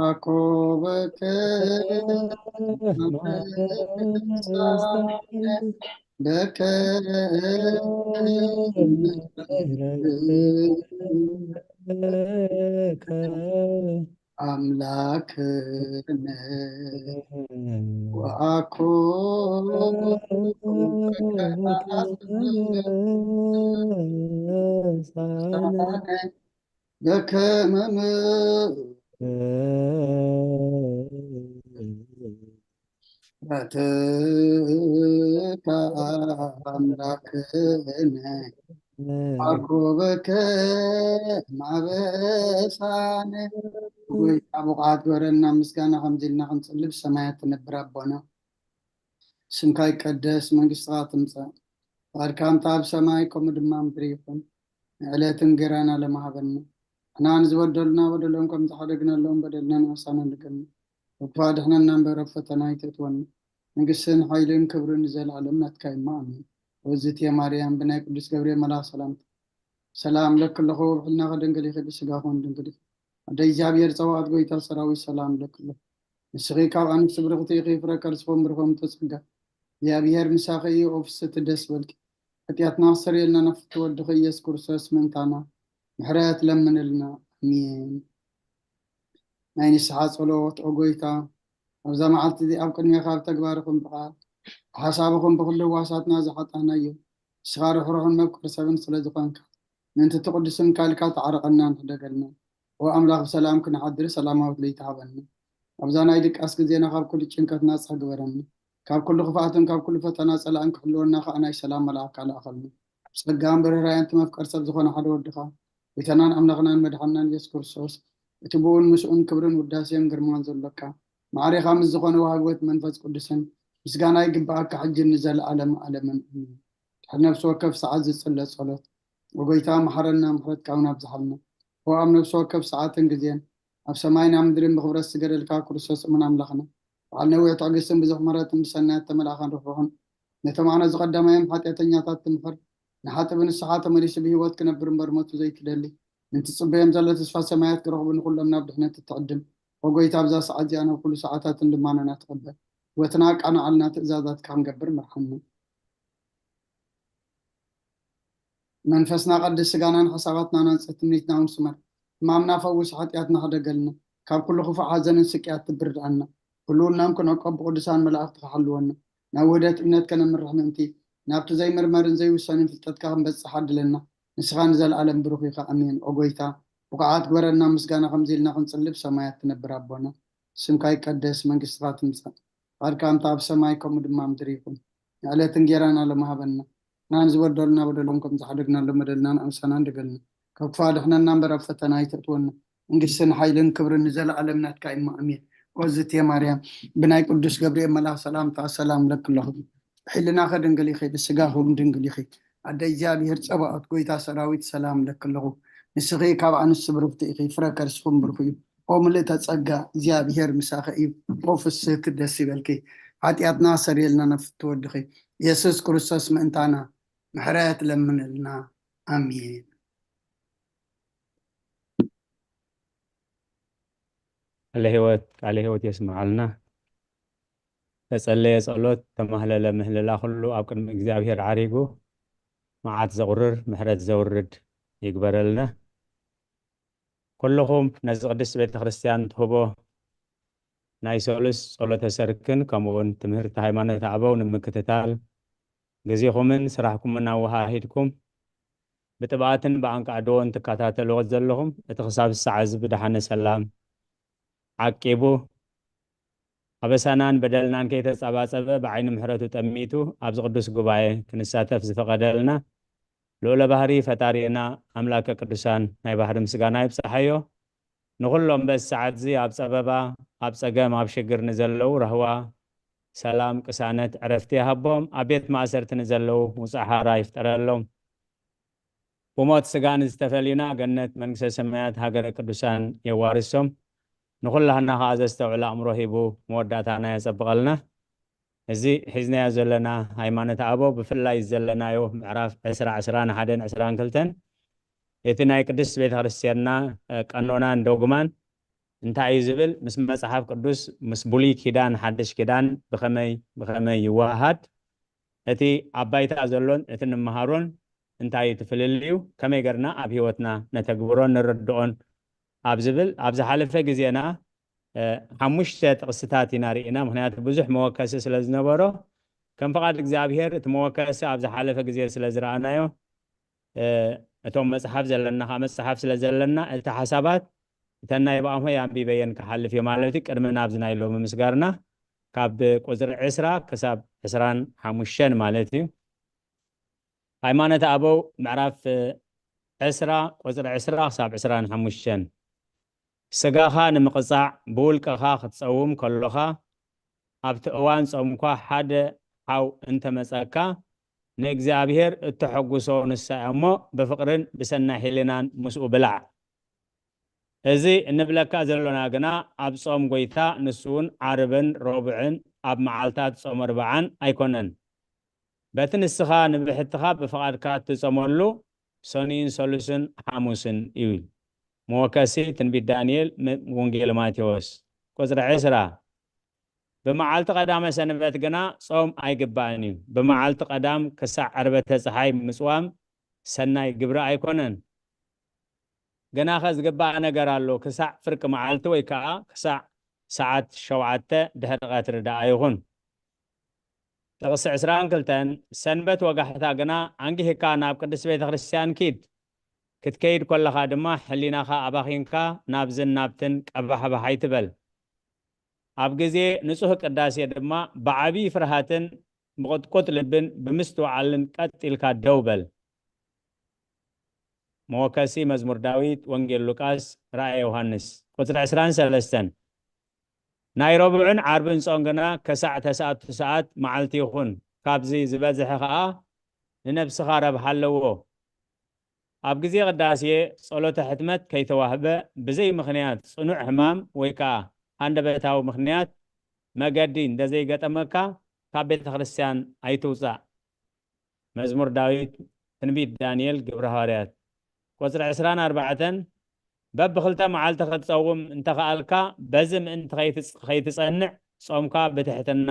ኣኮበከ በከ ኣምላክነ ወኣኮ በከመ ምሕረትካ ኣምላክነ ኣኮበከ ማበሳነ። ጎይታ ብቕዓት ግበረና ምስጋና ከምዚ ኢልና ክንጽልብ ሰማያት ትነብር ኣቦና። ስምካ ይቀደስ፣ መንግስትኻ ትምጻእ፣ ፍቃድካ ከምታ ኣብ ሰማይ ከምኡ ድማ ምድሪ ይኹን። ንዕለት እንጌራና ለማሃበና፣ ንሕና ንዝበደሉና በደሎም ከም ዝሓደግናሎም በደልና ንኣሳና ንገና፣ እኳ ድሕነና እምበር ኣብ ፈተና ኣይተእትወና። መንግስትን ሓይልን ክብርን ንዘለኣለም ናትካ ይማ ኣሜን። ወዝት ማርያም ብናይ ቅዱስ ገብርኤል መልኣክ ሰላምታ ሰላም ለክለኹ ብሕልና ከደንግል ይኽእል ስጋኹን ድንግል ኣደ እግዚኣብሔር ጸዋት ጎይታ ሰራዊት ሰላም ለክለኹ። ንስኺ ካብ ኣንስቲ ብርኽቲ ኢኺ፣ ፍረ ከርስኹም ብርኾም ተጸጋ። እግዚኣብሔር ምሳኺ እዩ፣ ኦፍስቲ ደስ በልኪ። ሓጢኣትና ክሰርየልና ናብ ፍትወድኺ ኢየሱስ ክርስቶስ ምእንታና ምሕረት ለምንልና። ኣሜን። ናይ ንስሓ ጸሎት። ኦ ጎይታ፣ ኣብዛ መዓልቲ እዚ ኣብ ቅድሜኻ ብተግባርኹም ብቓል ብሓሳብኹም ብኹሉ ህዋሳትና ዝሓጣናዮ ንስኻ ርሕሩሕን መፍቀር ሰብን ስለ ዝኾንካ ምእንቲ ትቕድስም ካልካ ተዓረቐና ንሕደገልና። ኦ ኣምላኽ ብሰላም ክንሓድር ሰላማዊት ለይቲ ሃበና። ኣብዛ ናይ ድቃስ ግዜና ካብ ኩሉ ጭንቀት ናጻ ግበረና። ካብ ኩሉ ክፍኣትን ካብ ኩሉ ፈተና ጸላእን ክሕልወና ከኣ ናይ ሰላም መልኣካ ልኣኸልና። ብጸጋን ብርህራየን እቲ መፍቀር ሰብ ዝኾነ ሓደ ወድኻ ጎይታናን ኣምላኽናን መድሓንናን ኢየሱስ ክርስቶስ እቲ ብኡን ምስኡን ክብርን ውዳሴን ግርማን ዘሎካ ማዕሬኻ ምስ ዝኾነ ወሃቢ ሕይወት መንፈስ ቅዱስን ምስጋና ይግብኣካ ሕጂ ንዘለኣለም ኣለምን። ኣሜን። ድሕሪ ነፍሲ ወከፍ ሰዓት ዝጽለ ጸሎት። ወጎይታ መሓረና ምሕረትካ እውን ኣብዝሓልና። ኦ ኣብ ነፍሲ ወከፍ ሰዓትን ግዜን ኣብ ሰማይን ኣብ ምድርን ብኽብረት ዝገደልካ ክርስቶስ እሙን ኣምላኽና በዓል ነዊሕ ትዕግስትን ብዙሕ ምሕረትን ብሰናያት ተመልኣኻን ርሕሩሕን ነቶም ኣነ ዝቐዳማዮም ሓጢኣተኛታት ትምሕር ንሓጢ ብንስሓ ተመሊሱ ብህይወት ክነብር እምበር ሞቱ ዘይትደሊ ንትጽበዮም ዘሎ ተስፋ ሰማያት ክረኽቡ ንኹሎም ናብ ድሕነት እትዕድም ኦ ጎይታ ኣብዛ ሰዓት እዚኣ ናብ ኩሉ ሰዓታትን ልማኖና ትቐበል ህይወትና ኣቃንዓልና ትእዛዛትካ ክንገብር ምርሓና። መንፈስና ቀድስ፣ ስጋናን ሓሳባትናን ኣንጽህ፣ ትምኒትና እውን ስመር። ሕማምና ፈውስ፣ ሓጢኣትና ሕደገልና፣ ካብ ኩሉ ክፉእ ሓዘንን ስቅያት ትብርድኣና። ህልውናን ክንዕቆብ ብቅዱሳን መላእኽትኻ ሓልወና። ናብ ውህደት እምነት ከነምርሕ ምእንቲ፣ ናብቲ ዘይምርመርን ዘይውሰንን ፍልጠትካ ክንበጽሕ ዓድለና። ንስኻ ንዘለኣለም ብሩኽ ኢኻ። ኣሜን። ኦ ጎይታ፣ ብቑዓት ግበረና፣ ምስጋና ከምዚ ኢልና ክንጽልብ ሰማያት ትነብር ኣቦና። ስምካ ይቀደስ፣ መንግስትኻ ትምጻእ። ፍቃድካ ከምታ ኣብ ሰማይ ከምኡ ድማ ኣብ ምድሪ ይኹን። ንዕለት እንጌራና ሎሚ ሃበና። ንሕና ንዝበደሉና በደሎም ከም ዝሓደግናሎም በደልና ንኣምሳና ንደገልና። ካብ ክፉእ ኣድሕነና እምበር ኣብ ፈተና ኣይተእትወና። መንግስትን ሓይልን ክብርን ንዘለኣለም ናትካ እዩ። ኣሜን። ወዝቴ ማርያም ብናይ ቅዱስ ገብርኤል መልኣኽ ሰላምታ ሰላም ለኪ ኣለኹ። ብሕልናኸ ድንግል ኢኺ፣ ብስጋኹ እውን ድንግል ኢኺ። ኣደ እግዚኣብሔር ጸባኦት፣ ጎይታ ሰራዊት፣ ሰላም ለኪ ኣለኹ። ንስኺ ካብ ኣንስቲ ብርኽቲ ኢኺ፣ ፍረ ከርስኹም ብሩኽ እዩ። ኦ ምልእተ ጸጋ፣ እግዚኣብሔር ምሳኺ እዩ። ኦ ፍስህቲ፣ ደስ ይበልኪ። ሓጢኣትና ሰሪየልና፣ ነፍቲ ወድኺ የሱስ ክርስቶስ ምእንታና ምሕረት ለምንልና። ኣሜን። ቃለ ህይወት፣ ቃለ ህይወት የስምዓልና። ተጸለየ ጸሎት፣ ተማህለለ ምህልላ፣ ኩሉ ኣብ ቅድሚ እግዚኣብሔር ዓሪጉ፣ መዓት ዘቑርር፣ ምሕረት ዘውርድ ይግበረልና። ኩልኹም ነዚ ቅድስት ቤተ ክርስቲያን ትህቦ ናይ ሰሉስ ጸሎተ ሰርክን ከምኡውን ትምህርቲ ሃይማኖት ኣበው ንምክትታል ግዜኹምን ስራሕኩምን ኣወሃሂድኩም ብጥብኣትን ብኣንቃዕድዎን ትከታተልዎ ዘለኹም፣ እቲ ክሳብ ሰዓት እዚ ብደሓነ ሰላም ዓቂቡ፣ ኣበሳናን በደልናን ከይተጸባጸበ ብዓይኒ ምሕረቱ ጠሚቱ ኣብዚ ቅዱስ ጉባኤ ክንሳተፍ ዝፈቐደልና ልኡለ ባህሪ ፈጣሪና ኣምላከ ቅዱሳን ናይ ባህሪ ምስጋና ይብጽሓዮ። ንኹሎም በዚ ሰዓት እዚ ኣብ ጸበባ፣ ኣብ ጸገም፣ ኣብ ሽግር ንዘለዉ ራህዋ፣ ሰላም፣ ቅሳነት፣ ዕረፍቲ ይሃቦም። ኣብ ቤት ማእሰርቲ ንዘለዉ ውጹዕ ሓራ ይፍጠረሎም። ብሞት ስጋ ንዝተፈልዩና ገነት መንግስተ ሰማያት ሃገረ ቅዱሳን የዋርሶም። ንኹላህና ከኣ ዘስተውዕል ኣእምሮ ሂቡ መወዳእታና የጸብቐልና። እዚ ሒዝናዮ ዘለና ሃይማኖተ ኣበው፣ ብፍላይ ዘለናዮ ምዕራፍ ዕስራ፣ ዕስራን ሓደን ዕስራን ክልተን፣ እቲ ናይ ቅድስት ቤተ ክርስቲያንና፣ እ፣ ቀኖናን ዶግማን እንታይ እዩ ዝብል፣ ምስ መጽሓፍ ቅዱስ፣ ምስ ብሉይ ኪዳን ሓድሽ ኪዳን ብኸመይ፣ ብኸመይ ይወሃሃድ፣ እቲ ኣብ ባይታ ዘሎን እቲ ንምሃሮን እንታይ እዩ እቲ ፍልልዩ፣ ከመይ ገርና ኣብ ህይወትና ነተግብሮን ንርድኦን ኣብ ዝብል፣ ኣብ ዝሓለፈ ግዜና፣ እ፣ ሓሙሽተ ጥቕስታት ኢና ርኢና። ምኽንያቱ ብዙሕ መወከሲ ስለ ዝነበሮ፣ ከም ፍቓድ እግዚኣብሔር እቲ መወከሲ ኣብ ዝሓለፈ ግዜ ስለ ዝረኣናዮ፣ እ፣ እቶም መጽሓፍ ዘለና፣ ከዓ መጽሓፍ ስለ ዘለና፣ እቲ ሓሳባት እተን ናይ ብኣሞይ ኣንቢበየን ክሓልፍ እየ ማለት እዩ። ቅድሚ ናብዚ ናይ ሎሚ ምስጋርና ካብ ቁጽሪ ዕስራ ክሳብ ዕስራን ሓሙሽተን ማለት እዩ። ሃይማኖተ ኣበው ምዕራፍ ዕስራ ቁጽሪ ዕስራ ክሳብ ዕስራን ሓሙሽተን። ስጋኻ ንምቕጻዕ ብውልቅኻ ክትጸውም ከሎኻ፣ ኣብቲ እዋን ጾምኳ ሓደ ሓው እንተመጸካ፣ ንእግዚኣብሔር እተሐጉሶ ንሳ እያ እሞ፣ ብፍቕርን ብሰናይ ሕልናን ምስኡ ብላዕ። እዚ እንብለካ ዘሎና ግና ኣብ ጾም ጐይታ፣ ንሱ እውን ዓርብን ረቡዕን ኣብ መዓልታት ጾም ኣርብዓን ኣይኮነን። በቲ ንስኻ ንብሕትኻ ብፍቓድካ እትጾመሉ ሰኑይን ሰሉስን ሓሙስን እዩ። መወከሲ ትንቢት ዳንኤል፣ ም-፣ ወንጌል ማቴዎስ። ቁጽሪ ዕስራ። ብመዓልቲ ቀዳመ ሰንበት ግና ጾም ኣይግባእን እዩ። ብመዓልቲ ቀዳም ክሳዕ ዕርበተ ጸሓይ ምጽዋም ሰናይ ግብሪ ኣይኮነን። ግናኸ ዝግባእ ነገር ኣሎ። ክሳዕ ፍርቂ መዓልቲ ወይ ከኣ ክሳዕ ሰዓት ሸውዓተ ድሕሪ ቀትሪ ደኣ ይኹን። ጥቕሲ ዕስራን ክልተን፣ ሰንበት ወጋሕታ ግና ኣንጊህካ ናብ ቅድስት ቤተ ክርስቲያን ኪድ። ክትከይድ ከለኻ ድማ ሕሊናኻ ኣባኺንካ ናብዝን ናብትን ቀባሕባሕ ኣይትበል። ኣብ ግዜ ንጹህ ቅዳሴ ድማ ብዓቢ ፍርሃትን ብቕጥቁጥ ልብን ብምስትውዓልን ቀጥ ኢልካ ደው በል። መወከሲ መዝሙር ዳዊት፣ ወንጌል ሉቃስ፣ ራእየ ዮሃንስ። ቁጽሪ ዕስራን ሰለስተን። ናይ ረቡዕን ዓርብን ጾም ግና ከሳዕ ተስዓቱ ሰዓት መዓልቲ ይኹን፣ ካብዚ ዝበዝሐ ኸኣ ንነብስኻ ረብሓ ኣለዎ። ኣብ ግዜ ቅዳሴ ጸሎተ ሕትመት ከይተዋህበ፣ ብዘይ ምኽንያት ጽኑዕ ሕማም ወይ ከኣ ሃንደበታዊ ምኽንያት መገዲ እንተዘይገጠመካ፣ ካብ ቤተ ክርስቲያን ኣይትውጻእ። መዝሙር ዳዊት፣ ትንቢት ዳንኤል፣ ግብረ ሃዋርያት። ቁጽሪ ዕስራን ኣርባዕተን፣ በብኽልተ መዓልቲ ክትጸውም እንተኸኣልካ፣ በዚ ምእንቲ ከይትጽ-፣ ከይትጸንዕ ጾምካ ብትሕትና፣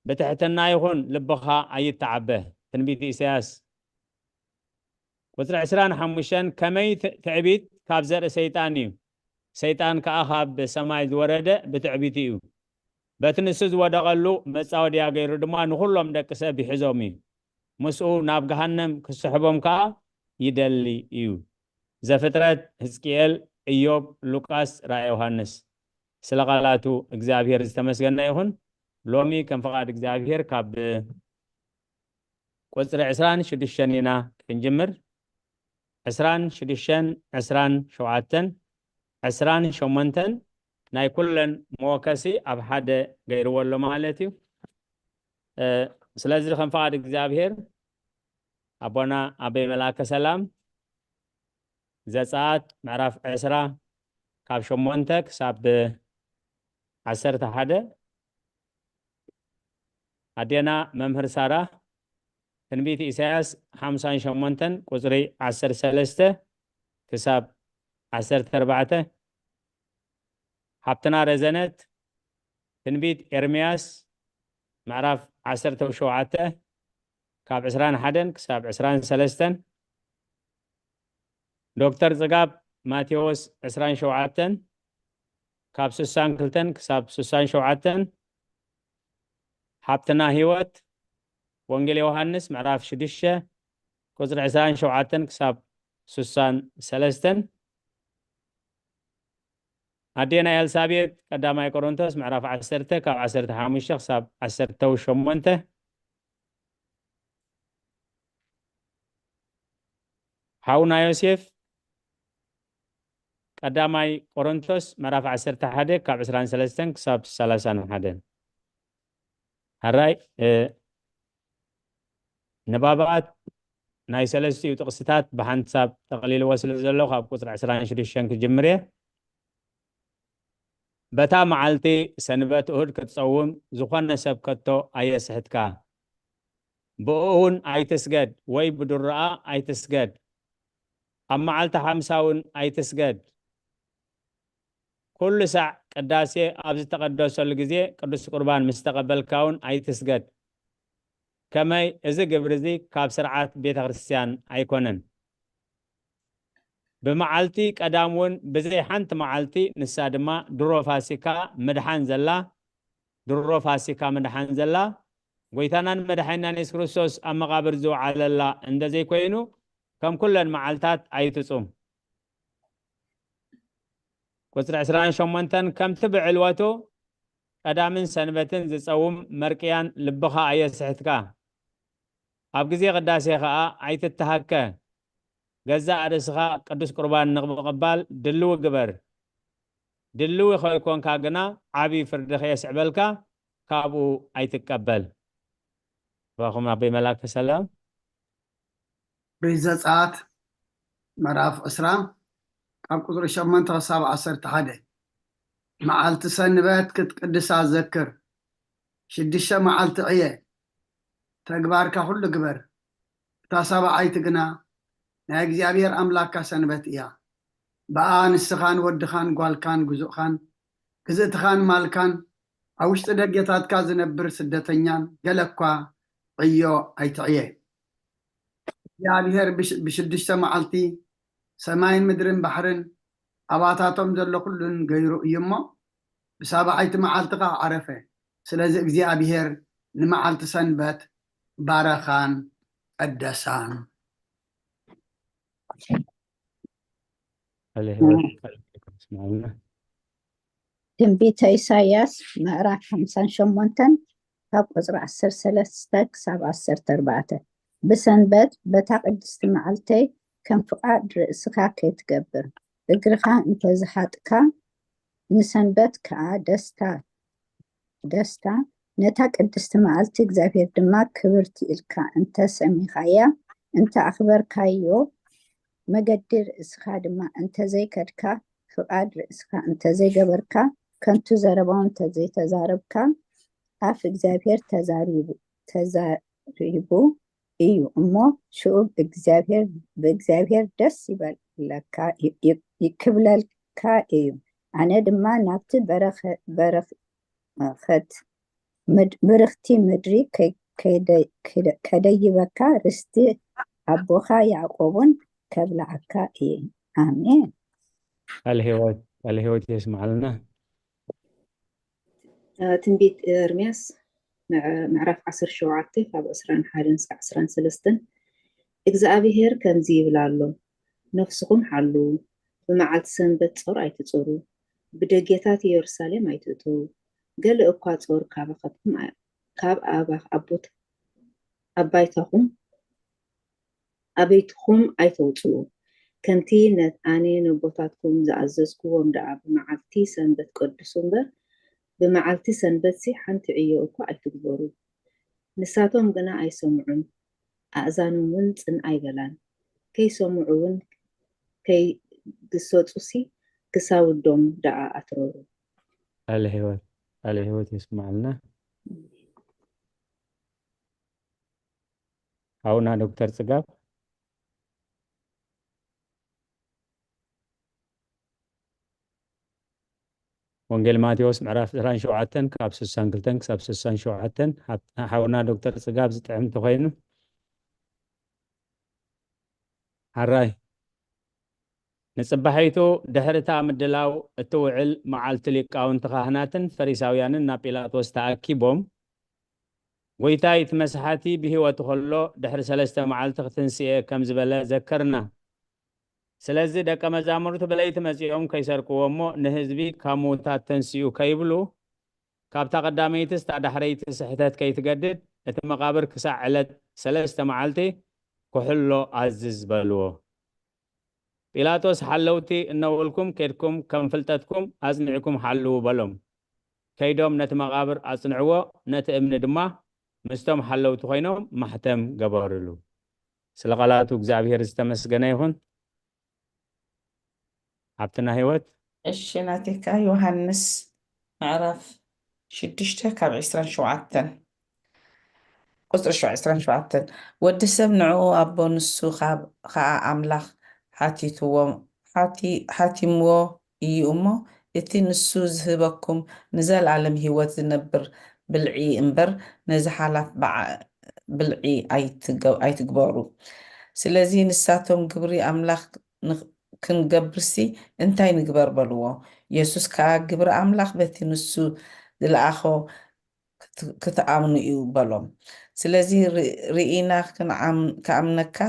ብትሕትና ይኹን፣ ልብኻ ኣይተዓበ። ትንቢት ኢሳያስ። ቁጽሪ ዕስራን ሓሙሽተን፣ ከመይ ት-፣ ትዕቢት ካብ ዘርኢ ሰይጣን እዩ፣ ሰይጣን ከኣ ካብ ሰማይ ዝወረደ ብትዕቢት እዩ። በቲ ንሱ ዝወደቐሉ መጻወድያ ገይሩ ድማ ንኹሎም ደቂ ሰብ ይሕዞም እዩ። ምስኡ ናብ ገሃነም ክስሕቦም ከኣ ይደሊ እዩ። ዘፍጥረት፣ ሕዝቅኤል፣ ኢዮብ፣ ሉቃስ፣ ራእየ ዮሃንስ። ስለ ቃላቱ እግዚኣብሔር ዝተመስገነ ይኹን። ሎሚ ከም ፍቓድ እግዚኣብሔር ካብ ቁጽሪ ዕስራን ሽዱሽተን ኢና ክንጅምር። ዕስራን ሽዱሽተን፣ ዕስራን ሸውዓተን፣ ዕስራን ሸሞንተን ናይ ኩለን መወከሲ ኣብ ሓደ ገይርዎ ኣሎ ማለት እዩ። እ፣ ስለዚ ከም ፍቓድ እግዚኣብሔር ኣቦና ኣበይ መልኣከ ሰላም ዘጸኣት ምዕራፍ ዕስራ ካብ ሸሞንተ ክሳብ ዓሰርተ ሓደ፣ ኣዴና መምህር ሳራ ትንቢት ኢሳያስ ሓምሳን ሸሞንተን ቁጽሪ ዓሰርተ ሰለስተ ክሳብ ዓሰርተ ኣርባዕተ፣ ሓብትና ረዘነት ትንቢት ኤርምያስ ምዕራፍ ዓሰርተ ሸውዓተ ካብ ዕስራን ሓደን ክሳብ ዕስራን ሰለስተን፣ ዶክተር ጽጋብ ማቴዎስ ዕስራን ሸውዓተን ካብ ስሳን ክልተን ክሳብ ስሳን ሸውዓተን፣ ሓብትና ህይወት ወንጌል ዮሃንስ ምዕራፍ ሽዱሽተ ቁጽሪ ዕስራን ሸውዓተን ክሳብ ስሳን ሰለስተን፣ ኣዴና ኤልሳቤጥ ቀዳማይ ቆሮንቶስ ምዕራፍ ዓሰርተ ካብ ዓሰርተ ሓሙሽተ ክሳብ ዓሰርተ ሸሞንተ፣ ሓውና ዮሴፍ ቀዳማይ ቆሮንቶስ ምዕራፍ ዓሰርተ ሓደ ካብ ዕስራን ሰለስተን ክሳብ ሰላሳን ሓደን። ሕራይ፣ እ፣ ንባባት ናይ ሰለስቲኡ ጥቕስታት ብሓንሳብ ጠቕሊልዎ ስለ ዘሎ፣ ካብ ቁጽሪ ዕስራን ሽዱሽተን ክጅምር እየ። በታ መዓልቲ ሰንበት እሁድ ክትጸውም ዝኾነ ሰብ ከቶ ኣየስሕትካ። ብእኡ እውን ኣይትስገድ፣ ወይ ብድሮኣ ኣይትስገድ። ኣብ መዓልቲ ሓምሳ እውን ኣይትስገድ። ኩሉ ሳዕ ቅዳሴ ኣብ ዝተቐደሰሉ ግዜ ቅዱስ ቁርባን ምስ ተቐበልካ እውን ኣይትስገድ። ከመይ እዚ ግብሪ እዚ ካብ ስርዓት ቤተ ክርስቲያን ኣይኮነን። ብመዓልቲ ቀዳም እውን ብዘይ ሓንቲ መዓልቲ፣ ንሳ ድማ ድሮ ፋሲካ ምድሓን ዘላ፣ ድሮ ፋሲካ ምድሓን ዘላ፣ ጎይታናን መድሓኒናን የሱስ ክርስቶስ ኣብ መቓብር ዝወዓለላ እንደ ዘይኮይኑ፣ ከም ኩለን መዓልታት ኣይትጹም። ቁጽሪ ዕስራን ሸሞንተን፣ ከምቲ ብዕልወቱ ቀዳምን ሰንበትን ዝጸውም መርቅያን ልብኻ ኣየስሕትካ። ኣብ ግዜ ቅዳሴ ኸኣ ኣይትተሃከ። ገዛእ ርእስኻ ቅዱስ ቁርባን ንምቕባል ድልዊ ግበር። ድልዊ ከይኮንካ ግና ዓቢ ፍርዲ ከየስዕበልካ ካብኡ ኣይትቀበል። ባኹም ኣቦይ መላከ ሰላም። ብዘጸኣት ምዕራፍ ዕስራ ካብ ቁጽሪ ሸሞንተ ክሳብ ዓሰርተ ሓደ። መዓልቲ ሰንበት ክትቅድሳ ዘክር። ሽዱሽተ መዓልቲ ዕየ፣ ተግባርካ ኩሉ ግበር። እታ ሳብዓይቲ ግና ናይ እግዚኣብሔር ኣምላክካ ሰንበት እያ። ብኣ ንስኻን ወድኻን ጓልካን ግዙእኻን ግዝእትኻን ማልካን ኣብ ውሽጢ ደገታትካ ዝነብር ስደተኛን ገለ እኳ ዕዮ ኣይትዕየ። እግዚኣብሔር ብሽ- ብሽዱሽተ መዓልቲ ሰማይን ምድርን ባሕርን ኣባታቶም ዘሎ ኩሉን ገይሩ እዩ እሞ ብሳብዓይቲ መዓልቲ ኸዓ ዓረፈ። ስለዚ እግዚኣብሔር ንመዓልቲ ሰንበት ባረኻን ቀደሳን። ኣለ ህይወት ቃል ይስምዓልና። ትንቢተ ኢሳይያስ ምዕራፍ ሓምሳን ሸሞንተን ካብ ቁጽሪ ዓሰርተ ሰለስተ ክሳብ ዓሰርተ ኣርባዕተ። ብሰንበት በታ ቅድስቲ መዓልተይ ከም ፍቓድ ርእስኻ ከይትገብር፣ እግርኻ እንተዝሓጥካ፣ ንሰንበት ከኣ ደስታ ደስታ፣ ነታ ቅድስቲ መዓልቲ እግዚኣብሔር ድማ ክብርቲ ኢልካ እንተ ሰሚኻያ፣ እንተ ኣኽበርካዮ፣ መገዲ ርእስኻ ድማ እንተ ዘይከድካ፣ ፍቓድ ርእስኻ እንተ ዘይገበርካ፣ ከንቱ ዘረባ እውን እንተ ዘይተዛረብካ፣ ኣፍ እግዚኣብሔር ተዛሪቡ ተዛሪቡ እዩ እሞ፣ ሽኡ እግዚኣብሔር ብእግዚኣብሔር ደስ ይበለካ ይ- ይ- ይክብለልካ እዩ። ኣነ ድማ ናብቲ በረኸ- በረኸት ምድ- ብርኽቲ ምድሪ ከ- ከደ- ከደ- ከደይበካ ርስቲ ኣቦኻ ያዕቆብን ከብልዓካ እየ። ኣሜን። ቃል ህይወት ቃል ህይወት የስምዓልና። ትንቢት ኤርምያስ ምዕ- ምዕራፍ ዓሰርተ ሸውዓተ ካብ ዕስራን ሓደን እስካብ ዕስራን ሰለስተን። እግዚኣብሄር ከምዚ ይብል ኣሎ፣ ነፍስኹም ሓልዉ፣ ብመዓልቲ ሰንበት ጾር ኣይትጹሩ፣ ብደጌታት ኢየሩሳሌም ኣይትእትዉ። ገለ እኳ ጾር ካባኻትኩም ኣ- ካብ ኣባ- ኣቦት ኣባይታኹም ኣበይትኹም ኣይተውጽኡ። ከምቲ ነ- ኣነ ነቦታትኩም ዝኣዘዝክዎም ደኣ ብመዓልቲ ሰንበት ቀድሱ እምበር፣ ብመዓልቲ ሰንበትሲ ሓንቲ ዕዮ እኳ ኣይትግበሩ። ንሳቶም ግና ኣይሰምዑን፣ ኣእዛኖም እውን ጽን ኣይበላን። ከይሰምዑ እውን ከይግሰጹሲ ክሳውዶም ደኣ ኣትረሩ። ቃለ ህይወት ቃለ ህይወት የስምዓልና። ሓውና ዶክተር ጽጋብ፣ ወንጌል ማቴዎስ ምዕራፍ ዕስራን ሸውዓተን ካብ ስሳን ክልተን ክሳብ ስሳን ሸውዓተን። ሓብ- ሓውና ዶክተር ጽጋብ ዝጥዕም ተኾይኑ። ሓራይ፣ ንጽባሒቱ ድሕሪ እታ ምድላው እትውዕል መዓልቲ፣ ሊቃውንቲ ካህናትን ፈሪሳውያንን ናብ ጲላጦስ ተኣኪቦም፣ "ጎይታይ፣ እቲ መስሓቲ ብህይወቱ ከሎ ድሕሪ ሰለስተ መዓልቲ ክትንስኤ ከም ዝበለ ዘከርና። ስለዚ ደቀ መዛሙርቱ ብለይቲ መጺኦም ከይሰርቅዎ እሞ፣ ንህዝቢ ካብ ምዉታት ተንሲኡ ከይብሉ፣ ካብታ ቀዳመይቲ እስታ ዳሕረይቲ ስሕተት ከይትገድድ፣ እቲ መቓብር ክሳዕ ዕለት ሰለስተ መዓልቲ ክሕሎ ኣዝዝ" በልዎ። ጲላጦስ፣ "ሓለውቲ እነውልኩም፣ ኬድኩም ከም ፍልጠትኩም ኣጽኒዕኩም ሓልዉ" በሎም። ከይዶም ነቲ መቓብር ኣጽንዕዎ፣ ነቲ እምኒ ድማ ምስቶም ሓለውቲ ኮይኖም ማሕተም ገበርሉ። ስለ ቃላቱ እግዚኣብሔር ዝተመስገነ ይኹን። ሓብትና ህይወት። እሺ፣ ናቴካ። ዮሃንስ ምዕራፍ ሽዱሽተ ካብ ዕስራን ሸውዓተን፣ ቁጽሪ ሸው-፣ ዕስራን ሸውዓተን። ወዲ ሰብ ንዕኡ ኣቦ፣ ንሱ ካብ-፣ ከኣ ኣምላኽ ሓቲትዎ፣ ሓቲ-፣ ሓቲምዎ እዩ እሞ፣ እቲ ንሱ ዝህበኩም ንዘለኣለም ህይወት ዝነብር ብልዒ እምበር፣ ነዚ ሓላፍ በዓ-፣ ብልዒ ኣይትገ-፣ ኣይትግበሩ። ስለዚ ንሳቶም፣ ግብሪ ኣምላኽ ን-፣ ክንገብርሲ እንታይ ንግበር? በልዎ። የሱስ ከኣ፣ ግብሪ ኣምላኽ በቲ ንሱ ዝለኣኾ ክት-፣ ክትኣምኑ እዩ በሎም። ስለዚ ር-፣ ርኢና ክንዓም-፣ ክኣምነካ-፣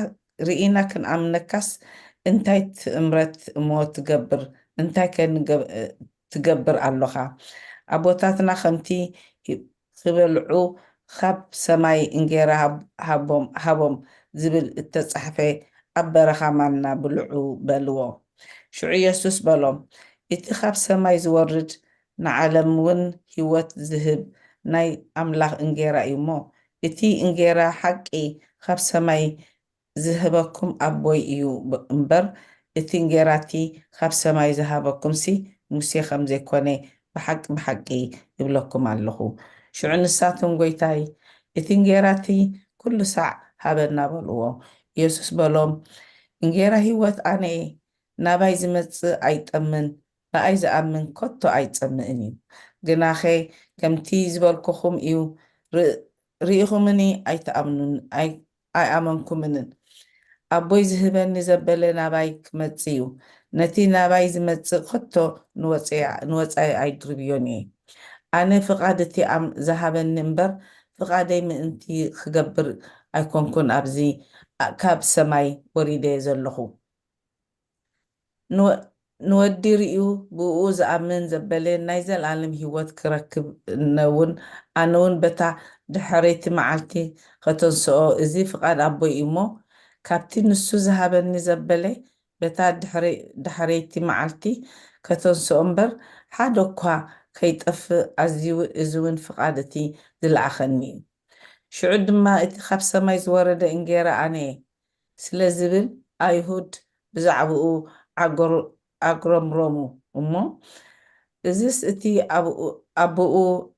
ርኢና ክንኣምነካስ እንታይ ትእምረት እሞ ትገብር? እንታይ ከ ንገብ-፣ ትገብር ኣሎኻ? ኣቦታትና ከምቲ ሂ-፣ ክበልዑ ካብ ሰማይ እንጌራ ሃብ-፣ ሃቦም፣ ሃቦም ዝብል እተጻሕፈ ኣብ በረኻ ማና ብልዑ በልዎ። ሽዑ የሱስ በሎም፣ እቲ ካብ ሰማይ ዝወርድ ንዓለም እውን ህይወት ዝህብ ናይ ኣምላኽ እንጌራ እዩ እሞ፣ እቲ እንጌራ ሓቂ ካብ ሰማይ ዝህበኩም ኣቦይ እዩ ብ-፣ እምበር፣ እቲ እንጌራ እቲ ካብ ሰማይ ዝሃበኩምሲ ሙሴ ከም ዘይኮነ ብሓቂ ብሓቂ እብለኩም ኣለኹ። ሽዑ ንሳቶም፣ ጐይታይ፣ እቲ እንጌራ እቲ ኩሉ ሳዕ ሃበና በልዎ። ኢየሱስ በሎም፣ እንጌራ ህይወት ኣነ እየ። ናባይ ዝመጽእ ኣይጠምን፣ ብኣይ ዝኣምን ከቶ ኣይጸምእን እዩ። ግናኸ ከምቲ ዝበልኩኹም እዩ፣ ር-፣ ርኢኹምኒ ኣይትኣምኑን፣ ኣይ-፣ ኣይኣመንኩምንን። ኣቦይ ዝህበኒ ዘበለ ናባይ ክመጽእ እዩ። ነቲ ናባይ ዝመጽእ ከቶ ንወጽያ-፣ ንወጻኢ ኣይድርብዮን እየ። ኣነ ፍቓድ እቲ ኣም-፣ ዝሃበኒ እምበር፣ ፍቓደይ ምእንቲ ክገብር ኣይኮንኩን ኣብዚ ኣ-፣ ካብ ሰማይ ወሪደ ዘለኹ። ንወ-፣ ንወዲ ርእዩ ብእኡ ዝኣምን ዘበለ ናይ ዘለኣለም ህይወት ክረክብ ነውን፣ ኣነ እውን በታ ድሕረይቲ መዓልቲ ከተንስኦ፣ እዚ ፍቓድ ኣቦይ እዩ እሞ፣ ካብቲ ንሱ ዝሃበኒ ዘበለ በታ ድሕረ-፣ ዳሕረይቲ መዓልቲ ከተንስኦ እምበር፣ ሓደ እኳ ከይጠፍእ ኣዝዩ፣ እዚ እውን ፍቓድ እቲ ዝለኣኸኒ እዩ። ሽዑ ድማ፣ እቲ ካብ ሰማይ ዝወረደ እንጌራ ኣነ እየ ስለ ዝብል፣ ኣይሁድ ብዛዕባኡ ኣግሮ-፣ ኣግረምረሙ እሞ፣ እዝስ እቲ ኣብኡ-፣ ኣቦኡ